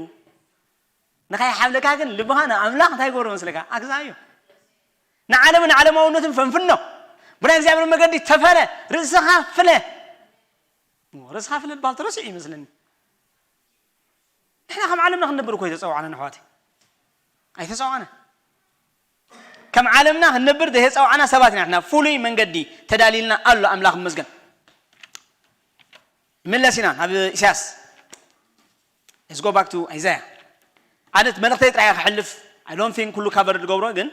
ንኸይሓብለካ ግን ልብኻ ንኣምላኽ እንታይ ይገብሮ መስለካ? ኣግዛዮ። ንዓለምን ዓለማውነትን ፈንፍኖ። ብናይ እግዚኣብሔር መገዲ ተፈለ። ርእስኻ ፍለ። ርእስኻ ፍለ ዝበሃል ተረሲዑ ይመስለኒ። ንሕና ከም ዓለምና ክንነብር እኮ ኣይተጸዋዕናን ኣሕዋተይ። ኣይተጸዋዕናን። ከም ዓለምና ክንነብር ዘይተጸዋዕና ሰባት ኢና። ንሕና ፍሉይ መንገዲ ተዳልዩልና ኣሎ። ኣምላኽ ይመስገን። ይምለስ ኢና ናብ ኢሳያስ። Let's go back to Isaiah. ኣነት መልእኽተይ ጥራይ ክሕልፍ፣ I don't think ኩሉ ካቨር ዝገብሮ፣ ግን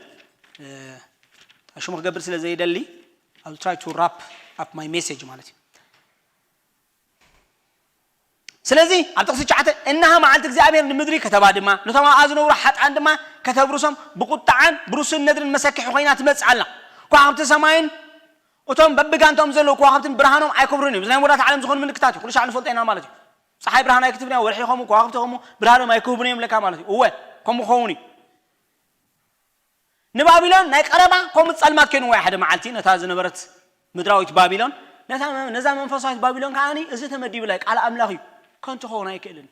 ሽሙ ክገብር ስለ ዘይደሊ I'll try to wrap up my message ማለት እዩ። ስለዚ ኣብ ጥቕሲ ትሽዓተ፣ እነሃ መዓልቲ እግዚኣብሔር ንምድሪ ከተባድማ፣ ነቶም ኣብኣ ዝነብሩ ሓጥኣን ድማ ከተብርሶም፣ ብቁጥዓን ብርሱን ነድርን መሰክሒ ኮይና ትመጽእ ኣላ። ከዋኽብቲ ሰማይን እቶም በብጋንታኦም ዘለዉ ከዋኽብትን ብርሃኖም ኣይከብሩን እዮም። እዚ ናይ መወዳእታ ዓለም ዝኾኑ ምልክታት እዩ። ኩሉ ሻዕ ንፈልጦ ኢና ማለት እዩ። ፀሓይ ብርሃን ኣይክትህብን እያ፣ ወርሒ ከምኡ፣ ከዋኽብቲ ከምኡ፣ ብርሃኖም ኣይክህቡን እዮም ኢለካ ማለት እዩ። እወ፣ ከምኡ ክኸውን እዩ። ንባቢሎን ናይ ቀረባ ከምኡ ጸልማት ኮይንዎ ሓደ መዓልቲ ነታ ዝነበረት ምድራዊት ባቢሎን፣ ነታ፣ ነዛ መንፈሳዊት ባቢሎን ከኣ እዚ ተመዲቡላ እዩ፣ ቃል ኣምላኽ እዩ፣ ከንቱ ክኸውን ኣይክእልን።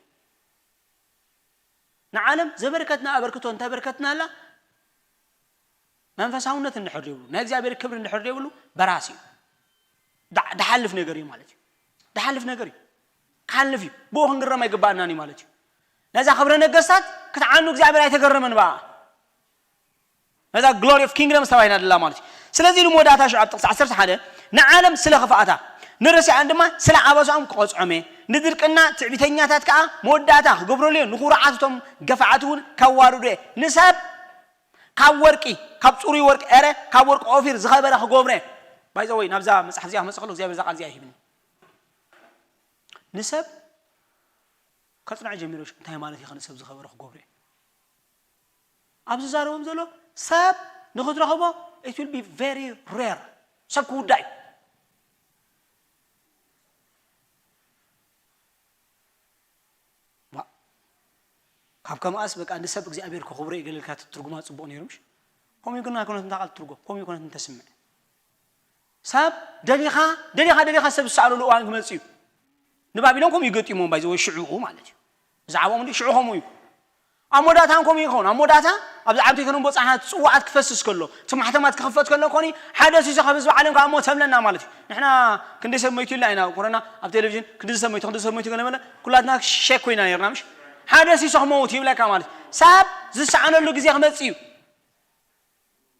ንዓለም ዘበርከትና ኣበርክቶ እንተበርከትናላ፣ መንፈሳውነት እንድሕር ዘይብሉ፣ ናይ እግዚኣብሔር ክብሪ እንድሕር ዘይብሉ፣ በራሲ እዩ። ዳ-፣ ድሓልፍ ነገር እዩ ማለት እዩ። ድሓልፍ ነገር እዩ። ክሓልፍ እዩ። ብኡ ክንግረም ኣይግባእናን እዩ ማለት እዩ። ነዛ ክብረ ነገስታት ክትዓኑ እግዚኣብሔር ኣይተገረመን ብኣ። ነዛ ግሎሪ ኦፍ ኪንግደምስ ተባሂና ደላ ማለት እዩ። ስለዚ ንመወዳእታ ሽዑ ኣብ ጥቕሲ ዓሰርተ ሓደ፣ ንዓለም ስለ ክፍኣታ፣ ንረሲኣን ድማ ስለ ኣበሳኦም ክቐጽዖም እየ። ንድርቅና ትዕቢተኛታት ከኣ መወዳእታ ክገብረሉ እየ። ንኹሩዓት እቶም ገፋዓት እውን ከዋርዶ እየ። ንሰብ ካብ ወርቂ፣ ካብ ጽሩይ ወርቂ፣ ኤረ፣ ካብ ወርቂ ኦፊር ዝኸበረ ክገብሮ እየ። ባይ ዘ ወይ፣ ናብዛ መጽሓፍ እዚኣ ክመጽእ ከሎ እግዚኣብሔር እዛ ቃል እዚኣ ይህብኒ። ንሰብ ከጽንዖ ጀሚሩ፣ እንታይ ማለት እዩ ንሰብ ዝኸበረ ክገብሮ እየ? ኣብዚ ዛረቦም ዘሎ ሰብ ንኽትረኽቦ it will be very rare። ሰብ ክውዳእ እዩ። ዋ፣ ካብ ከምኣስ በቃ ንሰብ እግዚኣብሔር ከኽብሮ እዩ ገለ ኢልካ ትትርጉማ ጽቡቕ ነይሩ ምሽ? ከምኡ ግን ኣይኮነትን እታ ቃል ትርጎም፣ ከምኡ ኣይኮነትን ተስምዕ። ሰብ ደሊኻ፣ ደሊኻ፣ ደሊኻ ሰብ ዝሰኣለሉ እዋን ክመጽእ እዩ። ንባቢሎን ከምኡ እዩ ገጢሞም ባይ ዘ ወይ ሽዑኡ ማለት እዩ። ብዛዕባኦም እንዲ ሽዑ ከምኡ እዩ። ኣብ መወዳእታ ከምኡ ይኸውን። ኣብ መወዳእታ ኣብዚ ዓመተ ከነንቦ ጸሓያት ጽዋዓት ክፈስስ ከሎ፣ እቲ ማሕተማት ክኽፈት ከሎ ኮኒ ሓደ ሲሶ ካብ ህዝቢ ዓለም ካብ ሞት ተብለና ማለት እዩ። ንሕና ክንደይ ሰብ ሞይቱ ኢልና ኢና ኮረና ኣብ ቴሌቪዥን ክንዲ ሰብ ሞይቱ፣ ክንዲ ሰብ ሞይቱ ገለ መለ ኩላትና ሸክ ኮይና ነርና ምሽ? ሓደ ሲሶ ክመውት ይብለካ ማለት እዩ። ሰብ ዝሰኣነሉ ግዜ ክመጽእ እዩ።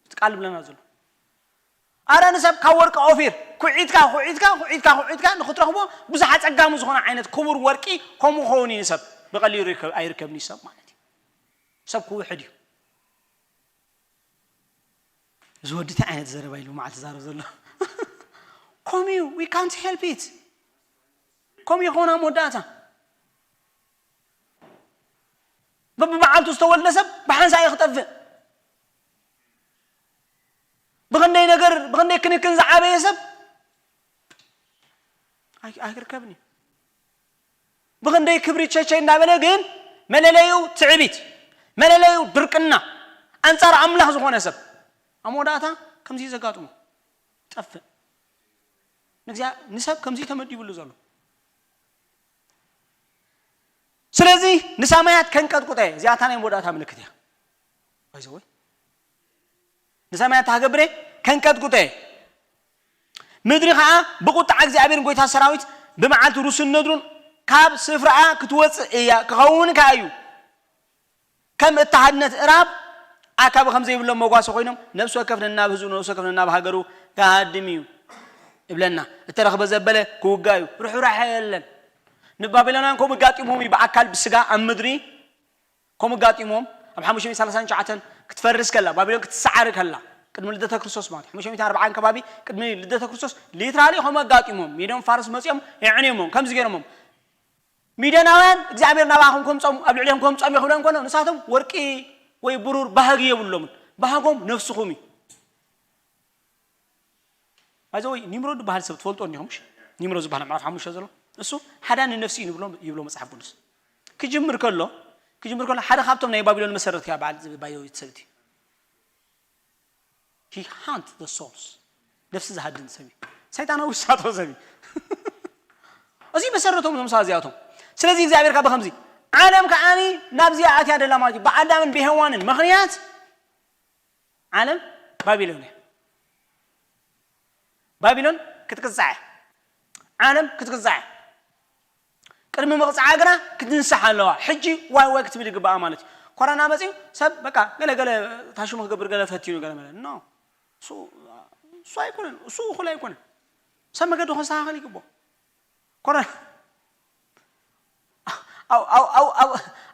እቲ ቃል ዝብለና ዘሎ። ኣረ ንሰብ ካብ ወርቂ ኦፊር ኩዒትካ፣ ኩዒትካ፣ ኩዒትካ፣ ኩዒትካ ንኽትረኽቦ ብዙሕ ኣጸጋሚ ዝኾነ ዓይነት ክቡር ወርቂ ከምኡ ክኸውን እዩ ንሰብ። ብቐሊሉ ይርከብ-፣ ኣይርከብን እዩ ሰብ ማለት እዩ። ሰብ ክውሕድ እዩ። እዚ ወዲ እንታይ ዓይነት ዘረባ ኢሉ መዓልቲ ዛረብ ዘሎ? ከምኡ እዩ፣ we can't help it። ከምኡ ይኸውን ኣብ መወዳእታ። በብመዓልቱ ዝተወልደ ሰብ ብሓንሳእ እዩ ክጠፍእ። ብኽንደይ ነገር፣ ብኽንደይ ክንክን ዝዓበየ ሰብ ኣይ-፣ ኣይክርከብን እዩ። ብኽንደይ ክብሪ ቸቸ እንዳበለ ግን መለለዩ ትዕቢት፣ መለለዩ ድርቅና፣ ኣንጻር ኣምላኽ ዝኾነ ሰብ ኣብ መወዳእታ ከምዚ እዩ ዘጋጥሞ። ጠፍእ። ንግዚኣ-፣ ንሰብ ከምዚ ተመዲቡሉ ዘሎ። ስለዚ ንሰማያት ከንቀጥቁጠ፣ እዚኣታ ናይ መወዳእታ ምልክት እያ። ባይዘወይ ንሰማያት ሃገብረ ከንቀጥቁጠ፣ ምድሪ ኸዓ ብቁጣዕ እግዚኣብሔርን ጎይታ ሰራዊት ብመዓልቲ ሩስን ነድሩን ካብ ስፍራኣ ክትወፅእ እያ፣ ክኸውን ከኣ እዩ። ከም እተሃድነት እራብ ኣካቢ ከም ዘይብሎም መጓሰ ኮይኖም፣ ነፍሲ ወከፍ ነናብ ህዝቡ፣ ነፍሲ ወከፍ ነናብ ሃገሩ ክሃድም እዩ እብለና። እተረኽበ ዘበለ ክውጋ እዩ። ርሕራሐ የለን። ንባቢሎናውያን ከምኡ ኣጋጢሞም እዩ፣ ብኣካል ብስጋ ኣብ ምድሪ ከምኡ ኣጋጢሞም። ኣብ ሓሙሽተ ሚእቲ ሰላሳን ትሽዓተን ክትፈርስ ከላ፣ ባቢሎን ክትሰዓር ከላ፣ ቅድሚ ልደተ ክርስቶስ ማለት እዩ። ሓሙሽተ ሚእቲ ኣርብዓን ከባቢ ቅድሚ ልደተ ክርስቶስ ሊትራሊ ከምኡ ኣጋጢሞም። ሜዶን ፋርስ መጺኦም የዕንዮሞም፣ ከምዚ ገይሮሞም። ሚድያናውያን እግዚኣብሔር ናባኹም ከምጾም፣ ኣብ ልዕሊኦም ከምጾም ይኽብሎም ከሎ፣ ንሳቶም ወርቂ ወይ ብሩር ባህጊ የብሎምን። ባህጎም ነፍስኹም እዩ። ባይዘወይ ኒምሮድ ዝበሃል ሰብ ትፈልጦ እንዲኹም? እሺ፣ ኒምሮድ ዝበሃል ምዕራፍ ሓሙሽተ ዘሎ እሱ ሓዳኒ ነፍሲ እዩ ይብሎ፣ ይብሎ መጽሓፍ ቅዱስ። ክጅምር ከሎ፣ ክጅምር ከሎ ሓደ ካብቶም ናይ ባቢሎን መሰረት እያ በዓል ባይዘወይ ሰብቲ። He hunt the souls። ነፍሲ ዝሃድን ሰብ እዩ። ሰይጣናዊ ዝሳቶ ሰብ እዩ። እዚ መሰረቶም እዞም ሰባት እዚኣቶም። ስለዚ እግዚኣብሔር ካብ ከምዚ ዓለም ከዓኒ ናብዚኣ ኣትያ ደላ ማለት እዩ። ብኣዳምን ብሄዋንን ምኽንያት ዓለም ባቢሎን እያ። ባቢሎን ክትቅጻዕ እያ። ዓለም ክትቅጻዕ እያ። ቅድሚ ምቕጻዓ ግና ክትንሳሕ ኣለዋ። ሕጂ ዋይ ዋይ ክትብል ይግባኣ ማለት እዩ። ኮረና መጺኡ ሰብ በቃ ገለ ገለ ታሽሙ ክገብር ገለ ፈቲኑ ገለ መለ። ኖ። እሱ፣ እሱ ኣይኮነን። እሱ እኹል ኣይኮነን። ሰብ መገዱ ከስተኻኽል ይግባኦ። ኮረና፣ ኣብ፣ ኣብ፣ ኣብ፣ ኣብ፣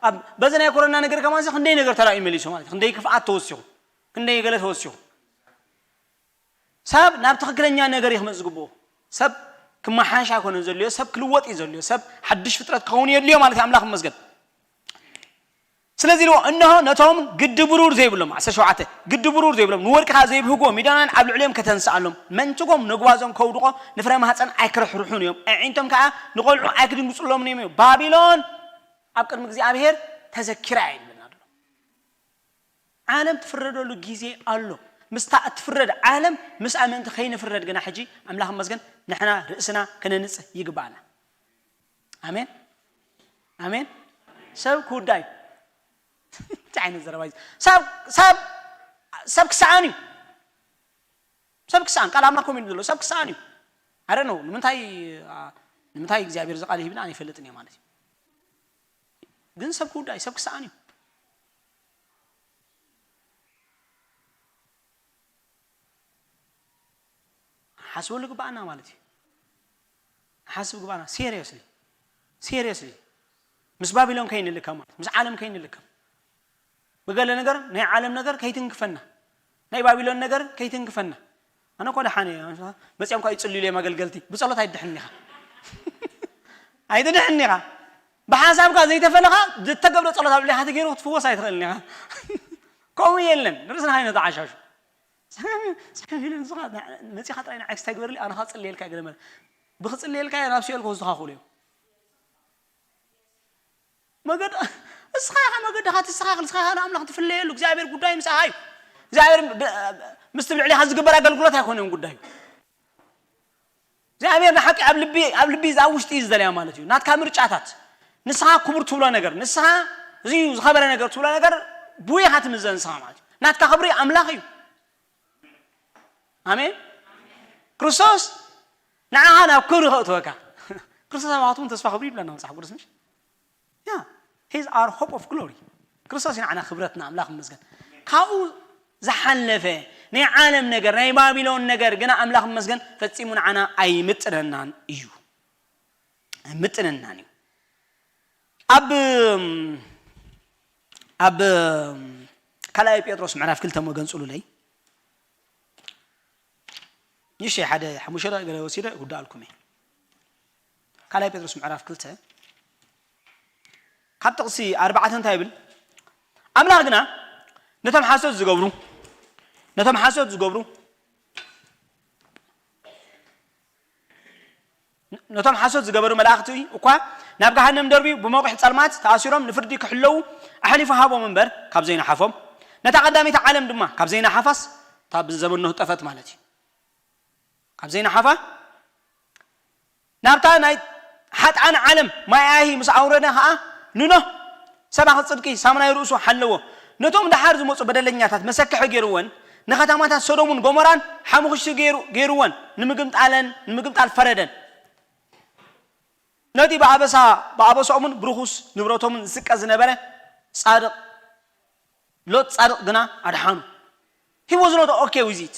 ኣብ፣ በዚ ናይ ኮረና ነገር ከማን ክንደይ ነገር ተራእዩ መሊሱ ማለት እዩ። ክንደይ ክፍኣት ተወሲኹ፣ ክንደይ ገለ ተወሲኹ። ሰብ ናብ ትኽክለኛ ነገር እዩ ክመጽእ ዝግብኦ። ሰብ ክመሓሽ ኣይኮነን ዘድልዮ፣ ሰብ ክልወጥ እዩ ዘድልዮ፣ ሰብ ሓድሽ ፍጥረት ክኸውን የድልዮ ማለት እዩ። ኣምላኽ ይመስገን። ስለዚ ኢልዎ፣ እንሆ ነቶም ግዲ ብሩር ዘይብሎም፣ ዓሰርተ ሸውዓተ፣ ግዲ ብሩር ዘይብሎም፣ ንወርቂ ኸዓ ዘይብህግዎ ሚድያናውያን ኣብ ልዕሊኦም ከተንስኣሎም፣ መንትጎም ነጉባዞም ከውድቖ ንፍረ ማህፀን ኣይክርሕርሑን እዮም፣ ኣዒንቶም ከዓ ንቖልዑ ኣይክድንግፅሎምን እዮም። ባቢሎን ኣብ ቅድሚ እግዚኣብሔር ተዘኪራ እያ ይብለና ኣሎ። ዓለም ትፍረደሉ ግዜ ኣሎ። ምስታ እትፍረድ ዓለም ምስ ኣመንቲ ከይንፍረድ ግና ሕጂ ኣምላኽ ይመስገን ንሕና ርእስና ከነንጽህ ይግባኣና። ኣሜን፣ ኣሜን። ሰብ ክውዳእ እዩ። እንታይ ዓይነት ዘረባ እዩ? ሰብ፣ ሰብ፣ ሰብ ክሰኣን እዩ። ሰብ ክሰኣን፣ ቃል ኣምላኽ ከምኡ እዩ ዘሎ፣ ሰብ ክሰኣን እዩ። ኣረ ነው ንምንታይ፣ አ፣ ንምንታይ እግዚኣብሔር እዚ ቃል ይህብና ኣይፈልጥን እየ ማለት እዩ። ግን ሰብ ክውዳእ እዩ፣ ሰብ ክሰኣን እዩ። ሓስበሉ ግባኣና ማለት እዩ። ሓስብ ግባና። Seriously፣ seriously። ምስ ባቢሎን ከይንልከም ማለት፣ ምስ ዓለም ከይንልከም። ብገለ ነገር፣ ናይ ዓለም ነገር ከይትንክፈና፣ ናይ ባቢሎን ነገር ከይትንክፈና። ኣነ እኮ ደሓን እየ። መፅኦም እኳ ይፅልዩሉ እዮም ኣገልገልቲ። ብፀሎት ኣይትድሕን ኢኻ። ኣይትድሕን ኢኻ። ብሓሳብካ ዘይተፈለኻ ዝተገብረ ፀሎት ኣብ ልዕሌኻ ተገይሩ ክትፍወስ ኣይትኽእልን ኢኻ። ከምኡ የለን። ርእስና ከይነተዓሻሹ። ሰላም፣ ሰላም ኢሉ ንስኻ መፂኻ ጥራይ ንዓይ ክስታይ ግበርሊ፣ ኣነ ኸፅልየልካ ገለ መለ። ብኽፅልየልካ እየ ናብ ሲኦል ክወስድኻ ክእሉ እዮም። መገድ-፣ እስኻ ኢኻ መገድኻ ትስተኻኽል፣ እስኻ ኢኻ ንኣምላኽ ትፍለየሉ። እግዚኣብሔር ጉዳይ ምሳኻ እዩ። እግዚኣብሔር ብ-፣ ምስቲ ብልዕሊኻ ዝግበር ኣገልግሎት ኣይኮነን ጉዳዩ። እግዚኣብሔር ንሓቂ ኣብ ልቢ፣ ኣብ ልቢ፣ ኣብ ውሽጢ እዩ ዝደልያ ማለት እዩ። ናትካ ምርጫታት፣ ንስኻ ክቡር ትብሎ ነገር፣ ንስኻ እዚ እዩ ዝኸበረ ነገር ትብሎ ነገር ብኡ ኢኻ ትምዘን ንስኻ ማለት እዩ። ናትካ ክብሪ ኣምላኽ እዩ። ኣሜን። ክርስቶስ ንዓኻ ናብ ክብሪ ከእትወካ። ክርስቶስ ኣባኻትኩም ተስፋ ክብሪ ይብለና መጽሓፍ ቅዱስ፣ ምሽ? ያ፣ he's our hope of glory። ክርስቶስ እዩ ንዓና ክብረትና፣ ኣምላኽ ይመስገን። ካብኡ ዝሓለፈ ናይ ዓለም ነገር፣ ናይ ባቢሎን ነገር ግና ኣምላኽ ይመስገን ፈጺሙ ንዓና ኣይምጥነናን እዩ። ኣይምጥነናን እዩ። ኣብ፣ ኣብ ካልኣይ ጴጥሮስ ምዕራፍ ክልተ እሞ ገንጽሉለይ። ንእሽተይ ሓደ ሓሙሽተ ደቂቕ ገለ ወሲደ ክውድኣልኩም እየ። ካልኣይ ጴጥሮስ ምዕራፍ ክልተ ካብ ጥቕሲ ኣርባዕተ እንታይ ይብል? ኣምላኽ ግና ነቶም ሓሶት ዝገብሩ፣ ነቶም ሓሶት ዝገብሩ፣ ነቶም ሓሶት ዝገበሩ መላእኽቲ እኳ ናብ ገሃነም ደርብዩ ብመቑሕ ጸልማት ተኣሲሮም ንፍርዲ ክሕለዉ ኣሕሊፉ ሃቦም እምበር፣ ካብ ዘይነሓፎም፣ ነታ ቀዳመይቲ ዓለም ድማ ካብ ዘይነሓፋስ፣ እታ ብዘመን ኖህ ጠፈት ማለት እዩ። ካብ ዘይነሓፋ ናብታ ናይ ሓጥኣን ዓለም ማይ ኣሂ ምስ ኣውረደ ኸኣ፣ ንኖህ ሰባኺ ጽድቂ ሳሙናይ ርእሱ ሓለዎ። ነቶም ደሓር ዝመጹ በደለኛታት መሰክሒ ገይርወን፣ ንኸተማታት ሶዶምን ጎሞራን ሓሙኽሽቲ ገይሩ ገይሩወን ንምግምጣለን ንምግምጣል ፈረደን። ነቲ ብኣበሳ ብኣበሳኦምን ብርኹስ ንብረቶምን ዝስቀ ዝነበረ ጻድቕ ሎጥ ጻድቕ ግና ኣድሓኑ። He was not okay with it።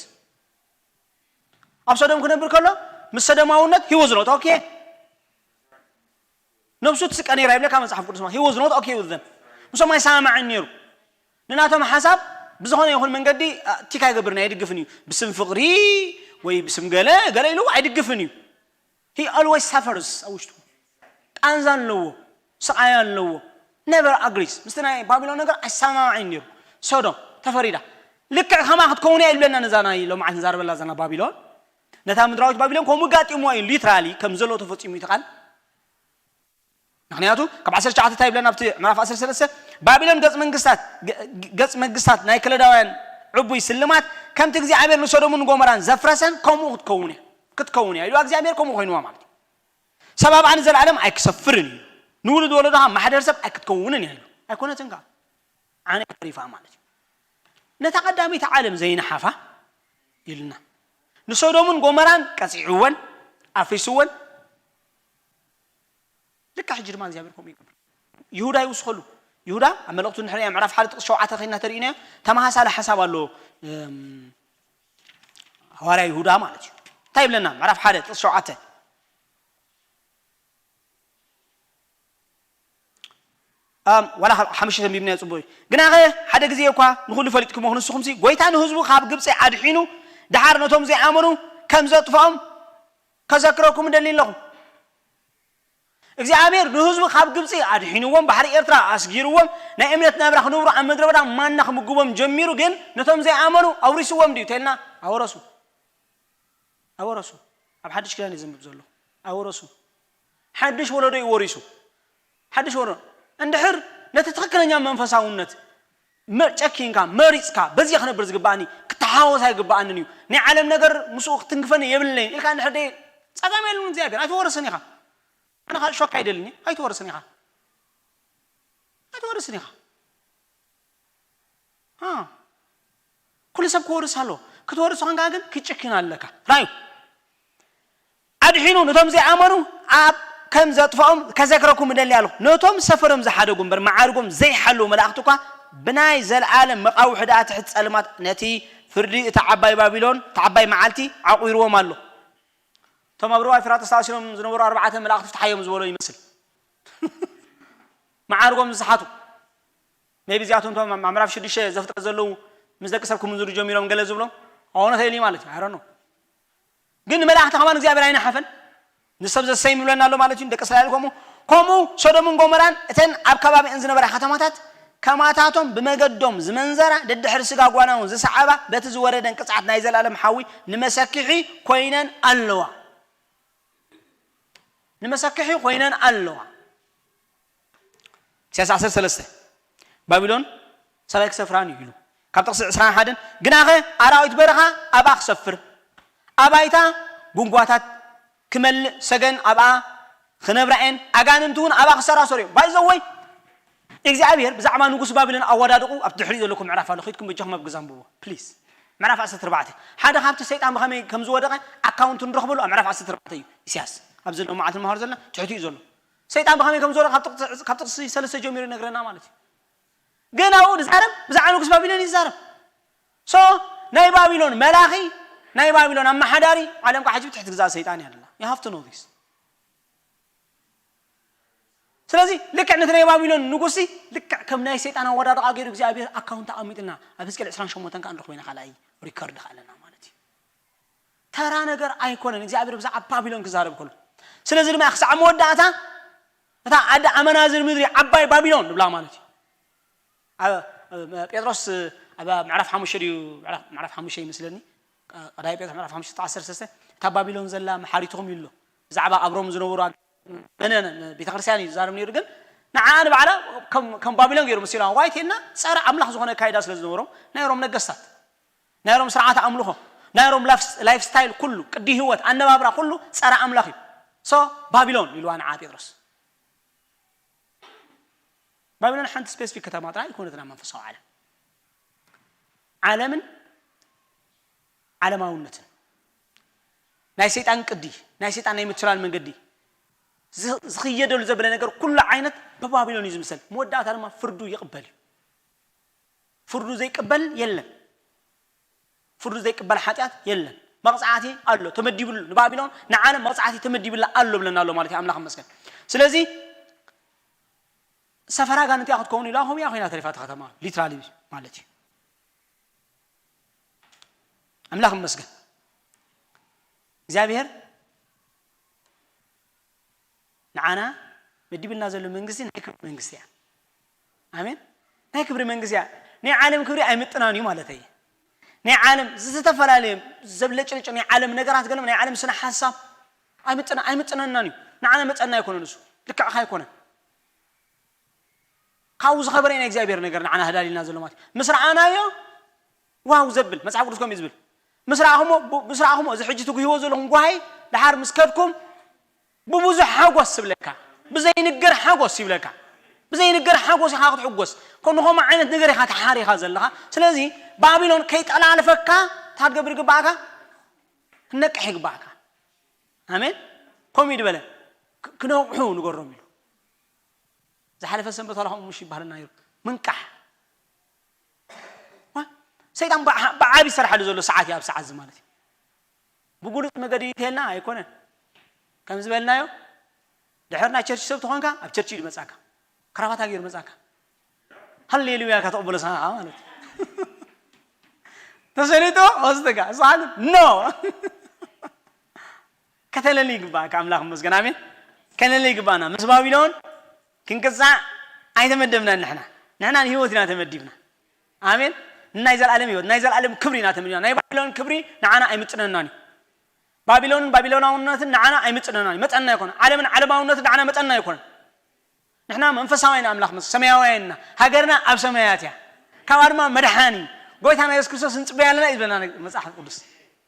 ኣብ ሶዶም ክነብር ከሎ ምስ ሰዶማውነት he was not okay። ነብሱ ትስቀ ነይራ ይብለካ መጽሓፍ ቅዱስ ማለት he was not okay with them። ምስኦም ኣይሰማማዕን ነይሩ። ንናቶም ሓሳብ ብዝኾነ ይኹን መንገዲ እ፣ ቲካ ኣይገብርን ኣይድግፍን እዩ። ብስም ፍቕሪ ወይ ብስም ገለ ገለ ኢሉ ኣይድግፍን እዩ። He always suffers ኣብ ውሽጡ ቃንዛ ኣለዎ፣ ስቓይ ኣለዎ። Never agrees ምስቲ ናይ ባቢሎን ነገር ኣይሰማማዕን ነይሩ። ሶዶም ተፈሪዳ። ልክዕ ከማ ክትከውን እያ ይብለና ነዛ ናይ ሎማዓት ንዛረበላ ዘና ባቢሎን። ነታ ምድራዊት ባቢሎን ከምኡ ጋጢሞ እዩ ሊትራሊ ከም ዘሎ ተፈጺሙ እዩ እቲ ቃል። ምክንያቱ ካብ ዓሰርተ ትሽዓተ እንታይ ይብለና ኣብቲ ምዕራፍ ዓሰርተ ሰለስተ፣ ባቢሎን ገጽ መንግስታት ገ- ገጽ መንግስታት ናይ ከለዳውያን ዕቡይ ስልማት ከምቲ እግዚኣብሔር ንሶዶምን ጎመራን ዘፍረሰን ከምኡ ክትከውን እያ ክትከውን እያ ኢሉ እግዚኣብሔር ከምኡ ኮይንዋ ማለት እዩ። ሰብ ኣብኣ ንዘለኣለም ኣይክሰፍርን እዩ። ንውሉድ ወለዶኻ ማሕደር ሰብ ኣይክትከውንን እያ ኢሉ ኣይኮነትን ከዓ ዓነ ተሪፋ ማለት እዩ። ነታ ቀዳመይቲ ዓለም ዘይነሓፋ ኢልና ንሶዶምን ጎመራን ቀፂዕወን ኣፍሪስወን። ልካ ሕጂ ድማ እግዚኣብሔር ከምኡ ይገብር። ይሁዳ ይውስኸሉ። ይሁዳ ኣብ መልእክቱ ንሕርያ ምዕራፍ ሓደ ጥቕስ ሸውዓተ ከይና ተርእዩና ተመሳሳሊ ሓሳብ ኣሎ። እም፣ ሃዋርያ ይሁዳ ማለት እዩ። እንታይ ይብለና ምዕራፍ ሓደ ጥቕስ ሸውዓተ? ኣም፣ ዋላ ካብ ሓሙሽተ ተንቢብና ጽቡቕ እዩ። ግናኸ ሓደ ግዜ እኳ ንኹሉ ፈሊጥኩሞ ንስኹምሲ ጎይታ ንህዝቡ ካብ ግብጺ ኣድሒኑ ደሓር ነቶም ዘይኣመኑ ከም ዘጥፍኦም ከዘክረኩም እደሊ ኣለኹ። እግዚኣብሔር ንህዝቡ ካብ ግብጺ ኣድሒንዎም፣ ባሕሪ ኤርትራ ኣስጊርዎም፣ ናይ እምነት ናብራ ክነብሩ ኣብ ምድረ በዳ ማና ክምግቦም ጀሚሩ፣ ግን ነቶም ዘይኣመኑ ኣውሪስዎም ድዩ ተልና? ኣወረሱ። ኣወረሱ። ኣብ ሓድሽ ኪዳን እዩ ዘንብብ ዘሎ። ኣወረሱ። ሓድሽ ወለዶ እዩ ወሪሱ። ሓድሽ ወለዶ። እንድሕር ነቲ ትኽክለኛ መንፈሳውነት መ- ጨኪንካ፣ መሪጽካ፣ በዚ ክነብር ዝግባኣኒ፣ ክተሓወስ ኣይግባኣንን እዩ። ናይ ዓለም ነገር ምስኡ ክትንክፈኒ የብለይን ኢልካ እንድሕር ደይ ጸገም የለን እግዚኣብሔር። ኣይትወርስን ኢኻ። ኣነ ካልእ ሾክ ኣይደልን እየ። ኣይትወርስን ኢኻ። ኣይትወርስን ኢኻ። አ። ኩሉ ሰብ ክወርስ ኣሎ። ክትወርስ ኾንካ ግን ክትጭክን ኣለካ። ራዩ። ኣድሒኑ ነቶም ዘይኣመኑ ኣብ ከም ዘጥፍኦም ከዘክረኩም እደሊ ኣለኹ። ነቶም ሰፈሮም ዝሓደጉ እምበር መዓርጎም ዘይሓለዉ መላእኽቲ እኳ ብናይ ዘለኣለም መቓውሒ ደኣ ትሕቲ ጸልማት ነቲ ፍርዲ እታ ዓባይ ባቢሎን፣ እታ ዓባይ መዓልቲ ዓቑርዎም ኣሎ። እቶም ኣብ ሩባ ኤፍራጥስ ተኣሲሮም ዝነበሩ ኣርባዕተ መላእኽቲ ፍትሓዮም ዝበሎ ይመስል። መዓርጎም ዝሰሓቱ። ሜቢ እዚኣቶም እቶም ኣብ ምዕራፍ ሽዱሽተ ዘፍጥረት ዘለዉ ምስ ደቂ ሰብ ክምንዝሩ ጀሚሮም ገለ ዝብሎም ክኸውን ይኽእል እዩ ማለት እዩ። I don't know። ግን ንመላእኽቲ ከማን እግዚኣብሔር ኣይነሓፈን። ንሰብ ዘሰይም ይብለና ኣሎ ማለት እዩ። ደቂ እስራኤል ከምኡ ከምኡ ሶዶምን ጎመራን እተን ኣብ ከባቢአን ዝነበራ ከተማታት ከማታቶም ብመገዶም ዝመንዘራ ደድሕሪ ስጋ ጓናውን ዝሰዓባ በቲ ዝወረደን ቅጽዓት ናይ ዘለኣለም ሓዊ ንመሰክሒ ኮይነን ኣለዋ። ንመሰክሒ ኮይነን ኣለዋ። ኢሳያስ ዓሰርተ ሰለስተ ባቢሎን ሰብኣይ ክሰፍራን እዩ ኢሉ ካብ ጥቕሲ ዕስራን ሓደን ግናኸ ኣራዊት በረኻ ኣብኣ ክሰፍር ኣባይታ ጉንጓታት ክመልእ ሰገን ኣብኣ ክነብራ እየን ኣጋንንቲ እውን ኣብኣ ክሰራሰሩ እዮም። ባይዘወይ እግዚኣብሔር ብዛዕባ ንጉስ ባቢሎን ኣወዳድቑ ኣብቲ ድሕሪኡ ዘለኩም ምዕራፍ ኣሎ። ከይድኩም በጃኹም ኣብ ገዛ ኣንብብዎ ፕሊዝ። ምዕራፍ ዓሰርተ ኣርባዕተ ሓደ ካብቲ ሰይጣን ብኸመይ ከም ዝወደቐ ኣካውንቱ ንረኽበሉ ኣብ ምዕራፍ ዓሰርተ ኣርባዕተ እዩ። ኢሳያስ ኣብ ዘሎ መዓልቲ ንምሃር ዘለና ትሕቲ እዩ ዘሎ። ሰይጣን ብኸመይ ከም ዝወደቐ ካብ ጥቕሲ- ካብ ጥቕሲ ሰለስተ ጀሚሩ ይነግረና ማለት እዩ። ግን ኣብኡ ዝዛረብ ብዛዕባ ንጉስ ባቢሎን እዩ ዝዛረብ። ሶ ናይ ባቢሎን መላኺ ናይ ባቢሎን ኣመሓዳሪ ዓለም ቃ ሕጂ ትሕቲ ግዛእ ሰይጣን እያ ደላ። You have to know this። ስለዚ ልክዕ ነቲ ናይ ባቢሎን ንጉሲ ልክዕ ከም ናይ ሰይጣን ኣወዳድቓ ገይሩ እግዚኣብሔር ኣካውንት ኣቐሚጥልና ኣብ ህዝቅኤል ዕስራን ሸሞንተን ከዓ ንረኽቦ ኢና ካልኣይ ሪከርድ ከዓ ኣለና ማለት እዩ። ተራ ነገር ኣይኮነን እግዚኣብሔር ብዛዕባ ባቢሎን ክዛረብ ከሎ። ስለዚ ድማ ክሳዕ መወዳእታ እታ ዓዲ ኣመናዝር ምድሪ ዓባይ ባቢሎን ንብላ ማለት እዩ። ኣብ ጴጥሮስ ኣብ ምዕራፍ ሓሙሽተ ድዩ ምዕራፍ ሓሙሽተ ይመስለኒ። ቀዳይ ጴጥሮስ ምዕራፍ ሓሙሽተ ዓሰርተ ሰለስተ እታ ባቢሎን ዘላ መሓሪትኹም ይሎ ብዛዕባ ኣብሮም ዝነበሩ መነ ቤተክርስትያን እዩ ዝዛረብ ነይሩ። ግን ንዓ ንባዕላ ከም ባቢሎን ገይሩ መሲላ ዋይት ሄድና ጸረ ኣምላኽ ዝኾነ ካይዳ ስለ ዝነበሮም ናይ ሮም ነገስታት ናይ ሮም ስርዓት ኣምልኾ ናይ ሮም ላይፍ ስታይል ኩሉ ቅዲ ህይወት ኣነባብራ ኩሉ ጸረ ኣምላኽ እዩ። ሶ ባቢሎን ኢልዋ ንዓ ጴጥሮስ። ባቢሎን ሓንቲ ስፔሲፊክ ከተማ ጥራይ ኣይኮነትን ኣብ መንፈሳዊ ዓለም። ዓለምን ዓለማውነትን ናይ ሰይጣን ቅዲ፣ ናይ ሰይጣን ናይ ምትላል መንገዲ፣ ዝ- ዝኽየደሉ ዘበለ ነገር ኩሉ ዓይነት ብባቢሎን እዩ ዝምሰል። መወዳእታ ድማ ፍርዱ ይቕበል እዩ። ፍርዱ ዘይቅበል የለን። ፍርዱ ዘይቅበል ሓጢኣት የለን። መቕፃዕቲ ኣሎ ተመዲብሉ፣ ንባቢሎን ንዓለም መቕፃዕቲ ተመዲብላ ኣሎ ብለና ኣሎ ማለት እዩ። ኣምላኽ ይመስገን። ስለዚ ሰፈራ ጋንንቲ ክትከውን ኢላ ከምኡ ኮይና ተሪፋ እታ ከተማ፣ ሊትራሊ ማለት እዩ። ኣምላኽ ይመስገን። እግዚኣብሔር ንዓና መዲብልና ዘሎ መንግስቲ ናይ ክብሪ መንግስቲ እያ። ኣሜን። ናይ ክብሪ መንግስቲ እያ። ናይ ዓለም ክብሪ ኣይምጥናን እዩ ማለት እዩ። ናይ ዓለም ዝተፈላለየ ዘብለጭልጭ ናይ ዓለም ነገራት፣ ገለ ናይ ዓለም ስነ ሓሳብ ኣይምጥና ኣይምጥነናን እዩ። ንዓና መጠና ኣይኮነን፣ እሱ ልክዕካ ኣይኮነን። ካብኡ ዝኸበረ ናይ እግዚኣብሔር ነገር ንዓና ህዳሊልና ዘሎ ማለት እዩ። ምስ ረኣናዮ ዋው ዘብል መጽሓፍ ቅዱስ ከምኡ እዩ ዝብል። ምስ ረኣኹሞ ቡ- ምስ ረኣኹሞ እዚ ሕጂ ትጉህዎ ዘለኹም ጓሂ ድሓር ምስ ከድኩም ብብዙሕ ሓጎስ ይብለካ። ብዘይንገር ሓጎስ ይብለካ። ብዘይንገር ሓጎስ ኢኻ ክትሕጎስ። ከምኡ ዓይነት ነገር ኢኻ ተሓሪኻ ዘለኻ። ስለዚ ባቢሎን ከይጠላልፈካ እንታይ ክትገብር ይግባእካ? ክነቅሕ ይግባእካ። ኣሜን። ከምኡ እዩ ዝበለ። ክ- ክነቕሑ ንገሮም ኢሉ። ዝሓለፈ ሰንበት ዋላ ከምኡ ምሽ ይበሃለና ነይሩ። ምንቃሕ። ዋ፣ ሰይጣን ብዓ- ብዓቢ ይሰርሓሉ ዘሎ ሰዓት እዩ ኣብ ሰዓት እዚ ማለት እዩ። ብጉሉፅ መገዲ እንተልና ኣይኮነን። ከም ዝበልናዮ ድሕር ናይ ቸርች ሰብ ተኾንካ ኣብ ቸርች እዩ ዝመጻካ። ክራባታ ገይሩ መጻካ። ሃሌሉያ ከተቕበሎ ሰዓት ማለት እዩ። ተሰሊጡ ወስደካ ሰዓት ኖ ከተለሊ ይግባእካ። ኣምላኽ ይመስገን። ኣሜን። ከለሊ ይግባእና። ምስ ባቢሎን ክንቅጻዕ ኣይተመደብናን ንሕና። ንሕና ንህይወት ኢና ተመዲብና። ኣሜን። ናይ ዘላለም ህይወት፣ ናይ ዘላለም ክብሪ ኢና ተመዲብና። ናይ ባቢሎን ክብሪ ንዓና ኣይምጥነናን እዩ። ባቢሎንን ባቢሎናውነትን ንዓና ኣይምጥነናን እዩ። መጠና ኣይኮነ። ዓለምን ዓለማውነትን ንዓና መጠና ኣይኮነ። ንሕና መንፈሳውያን ኣምላኽ ምስ ሰማያውያን ኢና። ሃገርና ኣብ ሰማያት እያ። ካብኣ ድማ መድሓኒ ጎይታና የሱስ ክርስቶስ ንጽበያ ኣለና እዩ ዝብለና መጽሓፍ ቅዱስ።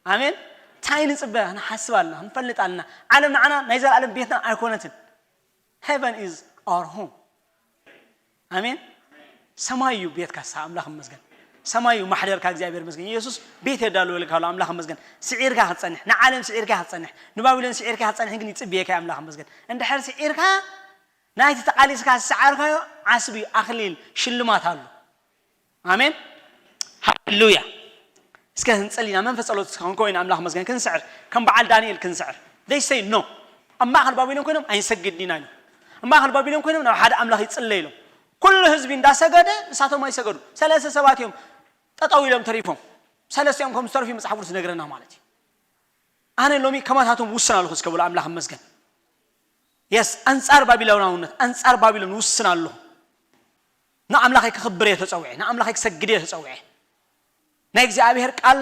ኣሜን። እንታይ ንጽበ ንሓስብ ኣለና፣ ንፈልጥ ኣለና። ዓለም ንዓና ናይ ዘላለም ቤትና ኣይኮነትን። Heaven is our home። ኣሜን። ሰማይ እዩ ቤትካ፣ ሳ ኣምላኽ ይመስገን። ሰማይ እዩ ማሕደርካ፣ እግዚኣብሔር ይመስገን። ኢየሱስ ቤት የዳለወልካ ኣሎ፣ ኣምላኽ ይመስገን። ስዒርካ ክትጸንሕ፣ ንዓለም ስዒርካ ክትጸንሕ፣ ንባቢሎን ስዒርካ ክትጸንሕ ግን ይጽብየካ እዩ፣ ኣምላኽ ይመስገን። እንድሕር ስዒርካ ናይቲ ተቓሊስካ ዝሰዓርካዮ ዓስቢ፣ ኣኽሊል፣ ሽልማት ኣሎ። ኣሜን። ሃሌሉያ። እስከ ህንጽል ኢና መንፈስ ጸሎት እስከ ክንኮይን ኣምላኽ መስገን ክንስዕር ከም በዓል ዳንኤል ክንስዕር። They say no። ኣብ ማእኸል ባቢሎን ኮይኖም ኣይንሰግድን ኢና ኢሎም። ኣብ ማእኸል ባቢሎን ኮይኖም ናብ ሓደ ኣምላኽ ይጽለይ ኢሎም። ኩሉ ህዝቢ እንዳሰገደ ንሳቶም ኣይሰገዱ። ሰለስተ ሰባት እዮም ጠጠው ኢሎም ተሪፎም። ሰለስቲኦም ከም ዝተረፉ መጽሓፍ ቅዱስ ይነግረና ማለት እዩ። ኣነ ሎሚ ከማታቶም ውስን ኣለኹ እስከ በሉ ኣምላኽ መስገን። የስ ኣንጻር ባቢሎናውነት ኣንጻር ባቢሎን ውስን ኣለኹ። ንኣምላኸይ ክኽብር እየ ተጸዊዐ፣ ንኣምላኸይ ክሰግድ እየ ተጸዊዐ። ናይ እግዚኣብሔር ቃል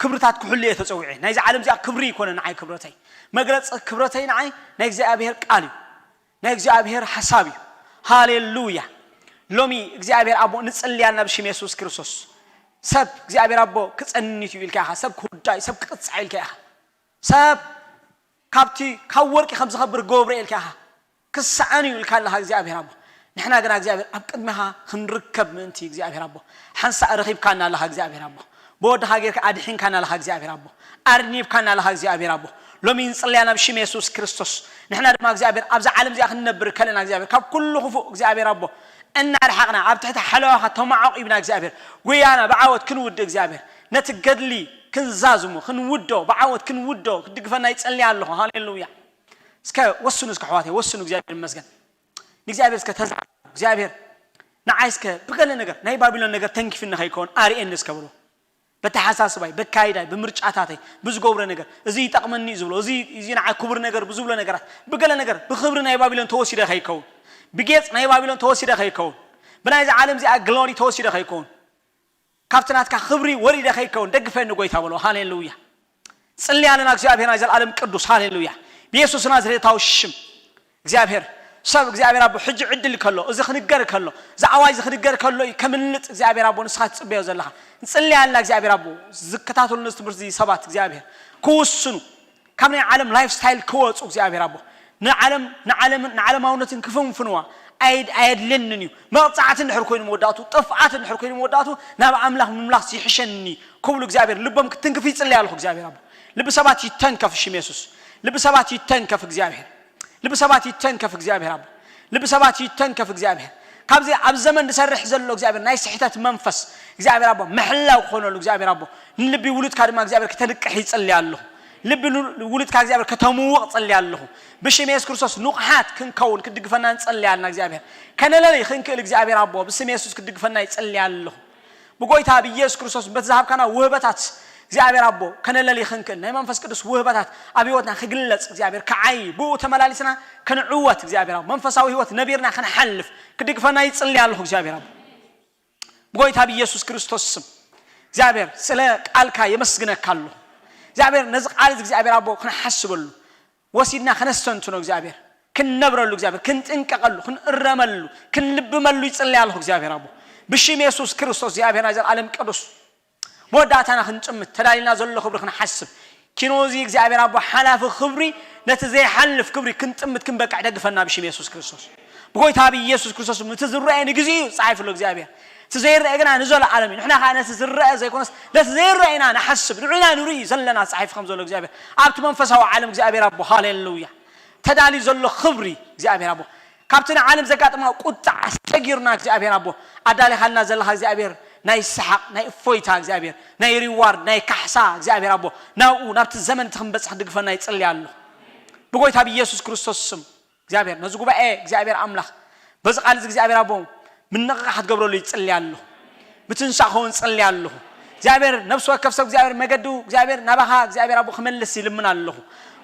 ክብርታት ክሕሉ እየ ተጸዊዐ። ናይዚ ዓለም እዚኣ ክብሪ ይኮነ ንዓይ ክብረተይ። መግለጺ ክብረተይ ንዓይ ናይ እግዚኣብሔር ቃል እዩ። ናይ እግዚኣብሔር ሓሳብ እዩ። ሃሌሉያ። ሎሚ እግዚኣብሔር ኣቦ ንጽልያልና ብሽም የሱስ ክርስቶስ። ሰብ እግዚኣብሔር ኣቦ ክጸንት እዩ ኢልካ ኢኻ፣ ሰብ ክውዳእ እዩ፣ ሰብ ክቕጻዕ ኢልካ ኢኻ። ሰብ ካብቲ ካብ ወርቂ ከም ዝኸብር ገብረ ኢልካ ኢኻ። ክሰኣን እዩ ኢልካ ኣለኻ እግዚኣብሔር ኣቦ። ንሕና ግና እግዚኣብሔር ኣብ ቅድሚኻ ክንርከብ ምእንቲ እግዚኣብሔር ኣቦ ሓንሳእ ረኺብካና ኣለኻ እግዚኣብሔር ኣቦ። ብወድኻ ጌርካ ኣድሒንካና ኣለኻ እግዚኣብሔር ኣቦ። ኣርኒብካና ኣለኻ እግዚኣብሔር ኣቦ። ሎሚ ንጽልያ ናብ ሽም የሱስ ክርስቶስ። ንሕና ድማ እግዚኣብሔር ኣብዛ ዓለም እዚኣ ክንነብር ከለና እግዚኣብሔር ካብ ኩሉ ክፉእ እግዚኣብሔር ኣቦ እናርሓቕና ኣብ ትሕቲ ሓለዋኻ ተማዓቑብና እግዚኣብሔር ጉያና ብዓወት ክንውድእ እግዚኣብሔር ነቲ ገድሊ ክንዛዝሞ ክንውዶ ብዓወት ክንውዶ ክድግፈና ይጸልያ ኣለኹ። ሃሌሉያ። እስከ ወስኑ እስከ ኣሕዋተይ ወስኑ። እግዚኣብሔር ይመስገን። ንእግዚኣብሔር እስከ ተዛረቡ። እግዚኣብሔር ንዓይ እስከ ብገለ ነገር ናይ ባቢሎን ነገር ተንኪፍኒ ከይከውን ኣርእየኒ እስከ ብሎ። በተሓሳስባይ በካይዳይ ብምርጫታተይ ብዝገብሮ ነገር እዚ ይጠቕመኒ እዩ ዝብሎ እዚ እዚ ንዓይ ክቡር ነገር ብዝብሎ ነገራት ብገለ ነገር ብክብሪ ናይ ባቢሎን ተወሲደ ከይከውን ብጌጽ ናይ ባቢሎን ተወሲደ ከይከውን ብናይዚ ዓለም እዚኣ ግሎሪ ተወሲደ ከይከውን ካብቲ ናትካ ክብሪ ወሪደ ከይከውን ደግፈኒ ጎይታ በሎ። ሃሌሉያ። ጽሊ ኣለና እግዚኣብሔር ናይ ዘለኣለም ቅዱስ ሃሌሉያ። ብየሱስ ናዝሬታዊ ሽም እግዚኣብሔር ሰብ እግዚኣብሔር ኣቦ ሕጂ ዕድል ከሎ እዚ ክንገር ከሎ እዚ ኣዋጅ እዚ ክንገር ከሎ እዩ ከምልጥ እግዚኣብሔር ኣቦ ንስኻ ትጽበዮ ዘለኻ። ንጽሊ ኣለና እግዚኣብሔር ኣቦ ዝከታተሉ ነዚ ትምህርቲ እዚ ሰባት እግዚኣብሔር ክውስኑ ካብ ናይ ዓለም ላይፍ ስታይል ክወፁ እግዚኣብሔር ኣቦ ንዓለም ንዓለምን ንዓለማውነትን ክፍንፍንዋ ኣየድልየንን እዩ። መቕፃዕቲ እንድሕር ኮይኑ መወዳእቱ፣ ጥፍኣት እንድሕር ኮይኑ መወዳእቱ፣ ናብ ኣምላኽ ምምላስ ይሕሸኒ ክብሉ እግዚኣብሔር ልቦም ክትንክፍ ይፅለይ ኣለኹ። እግዚኣብሔር ኣቦ፣ ልቢ ሰባት ይተንከፍ። ሽም የሱስ፣ ልቢ ሰባት ይተንከፍ። እግዚኣብሔር፣ ልቢ ሰባት ይተንከፍ። እግዚኣብሔር ኣቦ፣ ልቢ ሰባት ይተንከፍ። እግዚኣብሔር፣ ካብዚ ኣብ ዘመን ዝሰርሕ ዘሎ እግዚኣብሔር ናይ ስሕተት መንፈስ፣ እግዚኣብሔር ኣቦ፣ ምሕላው ክኾነሉ እግዚኣብሔር ኣቦ፣ ንልቢ ውሉድካ ድማ እግዚኣብሔር ክተንቅሕ ይፅለይ ኣለኹ። ልቢ ውሉድካ እግዚኣብሔር ከተምውቕ ጸልያ ኣለኹ። ብሽም የሱስ ክርስቶስ ንቑሓት ክንከውን ክትድግፈና ንጸልያ ኣለና እግዚኣብሔር። ከነለሊ ክንክእል እግዚኣብሔር ኣቦ ብስም የሱስ ክትድግፈና ይጸልያ ኣለኹ። ብጎይታ ብኢየሱስ ክርስቶስ በቲ ዝሃብካና ውህበታት እግዚኣብሔር ኣቦ ከነለሊ ክንክእል ናይ መንፈስ ቅዱስ ውህበታት ኣብ ህይወትና ክግለጽ እግዚኣብሔር ክዓይ ብኡ ተመላሊስና ክንዕወት እግዚኣብሔር ኣቦ መንፈሳዊ ህይወት ነቢርና ክንሓልፍ ክትድግፈና ይጸልያ ኣለኹ እግዚኣብሔር ኣቦ። ብጎይታ ብኢየሱስ ክርስቶስ ስም እግዚኣብሔር ስለ ቃልካ የመስግነካ ኣለኹ። እግዚኣብሔር ነዚ ቃል እዚ እግዚኣብሔር ኣቦ ክንሓስበሉ ወሲድና ከነስተንትኖ እግዚኣብሔር ክንነብረሉ እግዚኣብሔር ክንጥንቀቐሉ ክንእረመሉ ክንልብመሉ ይጽለይ ኣለኹ እግዚኣብሔር ኣቦ ብሽም የሱስ ክርስቶስ እግዚኣብሔር ናይ ዘለዓለም ቅዱስ መወዳእታና ክንጭምት ተዳሊና ዘሎ ክብሪ ክንሓስብ ኪኖ እዚ እግዚኣብሔር ኣቦ ሓላፊ ክብሪ ነቲ ዘይሓልፍ ክብሪ ክንጥምት ክንበቅዕ ደግፈና ብሽም የሱስ ክርስቶስ ብጎይታ ብኢየሱስ ክርስቶስ እቲ ዝረአ ንግዜ እዩ ጻሒፉ ኣሎ እግዚኣብሔር እቲ ዘይረአ ግና ንዘለዓለም እዩ ንሕና ከዓ ነቲ ዝረአ ዘይኮነስ ነቲ ዘይረአ ኢና ንሓስብ ንዑና ንርኢ ዘለና ጻሒፉ ከም ዘሎ እግዚኣብሔር ኣብቲ መንፈሳዊ ዓለም እግዚኣብሔር ኣቦ ሃሌሉያ ተዳልዩ ዘሎ ክብሪ እግዚኣብሔር ኣቦ ካብቲ ንዓለም ዘጋጥማ ቁጣ ኣሰጊርና እግዚኣብሔር ኣቦ ኣዳሊኻልና ዘለኻ እግዚኣብሔር ናይ ሰሓቕ ናይ እፎይታ እግዚኣብሔር ናይ ሪዋርድ ናይ ካሕሳ እግዚኣብሔር ኣቦ ናብኡ ናብቲ ዘመን እቲ ክንበፅሕ ክድግፈና ይፅሊ ኣሎ ብጎይታ ብኢየሱስ ክርስቶስ ስም እግዚኣብሔር ነዚ ጉባኤ እግዚኣብሔር ኣምላኽ በዚ ቃል እዚ እግዚኣብሔር ኣቦ ምንቕቓሕ ክትገብረሉ ይፅሊ ኣለኹ ምትንሳእ ክኸውን ይፅሊ ኣለኹ እግዚኣብሔር ነብሲ ወከፍ ሰብ እግዚኣብሔር መገዱ እግዚኣብሔር ናባኻ እግዚኣብሔር ኣቦ ክመልስ ይልምን ኣለኹ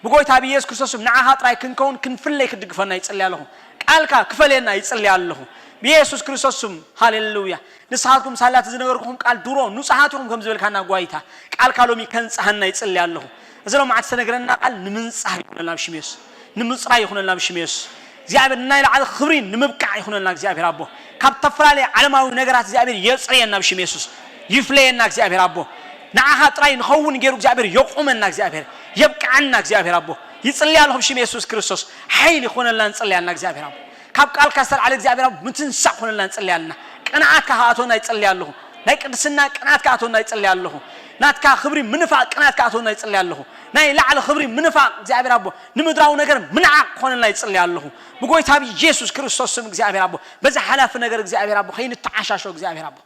ብጎይታ ብኢየሱስ ክርስቶስ ስም ንዓኻ ጥራይ ክንከውን ክንፍለይ ክትድግፈና ይፅሊ ኣለኹ ቃልካ ክፈልየና ይፅሊ ኣለኹ ብኢየሱስ ክርስቶስ ስም ሃሌሉያ ንስኻትኩም ሳላ እቲ ዝነገርኩኹም ቃል ድሮ ንጹሓት ኢኹም ከም ዝበልካና ጓይታ ቃልካ ሎሚ ከንጽሃና ይጽሊ ኣለኹ እዚ ሎማዓት ዝተነግረና ቃል ንምንጻህ ይኹነልና ብሽም የሱስ ንምጽራይ ይኹነልና ብሽም የሱስ እግዚኣብሔር ናይ ላዕሊ ክብሪ ንምብቃዕ ይኹነልና እግዚኣብሔር ኣቦ ካብ ተፈላለየ ዓለማዊ ነገራት እግዚኣብሔር የጽርየና ብሽም የሱስ ይፍለየና እግዚኣብሔር ኣቦ ንዓኻ ጥራይ ንኸውን ገይሩ እግዚኣብሔር የቁመና እግዚኣብሔር የብቅዓና እግዚኣብሔር ኣቦ ይጽልያ ኣለኹ ብሽም የሱስ ክርስቶስ ሓይሊ ይኾነልና ንጽልያልና እግዚኣብሔር ኣቦ ካብ ቃልካ ዝተልዓለ እግዚኣብሔር ኣቦ ምትንሳእ ኮነልና ንጽልያ ኣለና ቅንዓትካ ከኣቶና ይጽልያ ኣለኹ ናይ ቅድስና ቅንዓት ከኣቶና ይጽልያ ኣለኹ ናትካ ክብሪ ምንፋቅ ቅንዓት ከኣቶና ይጽልያ ኣለኹ ናይ ላዕሊ ክብሪ ምንፋቅ እግዚኣብሔር ኣቦ ንምድራዊ ነገር ምንዓቅ ኮነልና ይጽልያ ኣለኹ ብጎይታ ብኢየሱስ ክርስቶስ ስም እግዚኣብሔር ኣቦ በዚ ሓላፊ ነገር እግዚኣብሔር ኣቦ ከይንተዓሻሾ እግዚኣብሔር ኣቦ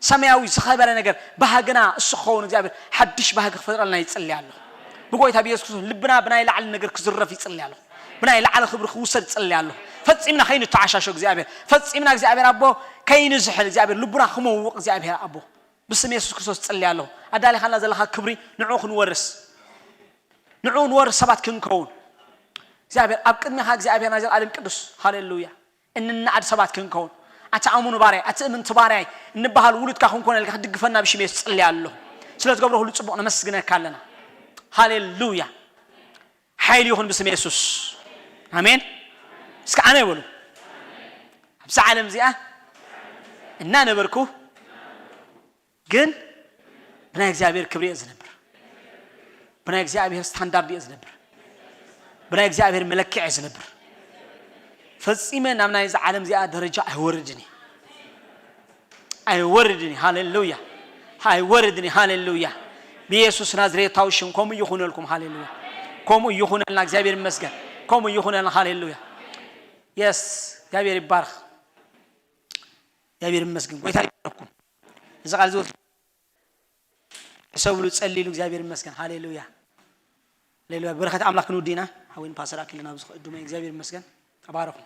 ሰማያዊ ዝኸበረ ነገር ባህግና እሱ ክኸውን እግዚኣብሔር ሓድሽ ባህጊ ክፈጥረልና ይጽልያ ኣለኹ ብጎይታ ብኢየሱስ ክርስቶስ ልብና ብናይ ላዕሊ ነገር ክዝረፍ ይጽልያ ኣለኹ ብናይ ላዕሊ ክብሪ ክውሰድ ጸልያ ኣለኹ ፈጺምና ከይንተዓሻሾ እግዚኣብሔር ፈጺምና እግዚኣብሔር ኣቦ ከይንዝሕል እግዚኣብሔር ልቡና ክመውቕ እግዚኣብሔር ኣቦ ብስም የሱስ ክርስቶስ ጸልያ ኣለኹ ኣዳሊኻና ዘለኻ ክብሪ ንዑ ክንወርስ ንዑ ንወርስ ሰባት ክንከውን እግዚኣብሔር ኣብ ቅድሚኻ እግዚኣብሔር ናይ ዘለኣለም ቅዱስ ሃሌሉያ እንናኣድ ሰባት ክንከውን ኣቲ ኣሙኑ ባርያይ ኣቲ እምንቲ ባርያይ እንበሃል ውሉድካ ክንኮነልካ ክትድግፈና ብሽም የሱስ ጸልያ ኣለኹ ስለ ትገብሮ ኩሉ ጽቡቕ ነመስግነካ ኣለና ሃሌሉያ ሓይሊ ይኹን ብስም የሱስ ኣሜን እስከ ኣነ ይበሉ ኣብዚ ዓለም እዚኣ እናነበርኩ ግን ብናይ እግዚኣብሔር ክብሪ እየ ዝነብር ብናይ እግዚኣብሔር ስታንዳርድ እየ ዝነብር ብናይ እግዚኣብሔር መለክዕ እየ ዝነብር ፈጺመ ናብ ናይዚ ዓለም እዚኣ ደረጃ ኣይወርድን እየ ኣይወርድን ሃሌሉያ ኣይወርድን ሃሌሉያ ብኢየሱስ ናዝሬታዊ ሽም ከምኡ ይኹነልኩም ሃሌሉያ ከምኡ ይኹነልና እግዚኣብሔር ይመስገን ከምኡ ይኹነልና ሃሌሉያ የስ እግዚኣብሔር ይባርኽ እግዚኣብሔር ይመስገን ጎይታ ይባርኩም እዚ ቃል ዝወስ ሕሰብሉ ጸልሉ እግዚኣብሔር ይመስገን ሃሌሉያ ሃሌሉያ በረከት ኣምላኽ ክንውዲና ሓወይን ፓስተር ኣኪልና ኣብዚ ክእዱመ እግዚኣብሔር ይመስገን ተባረኹ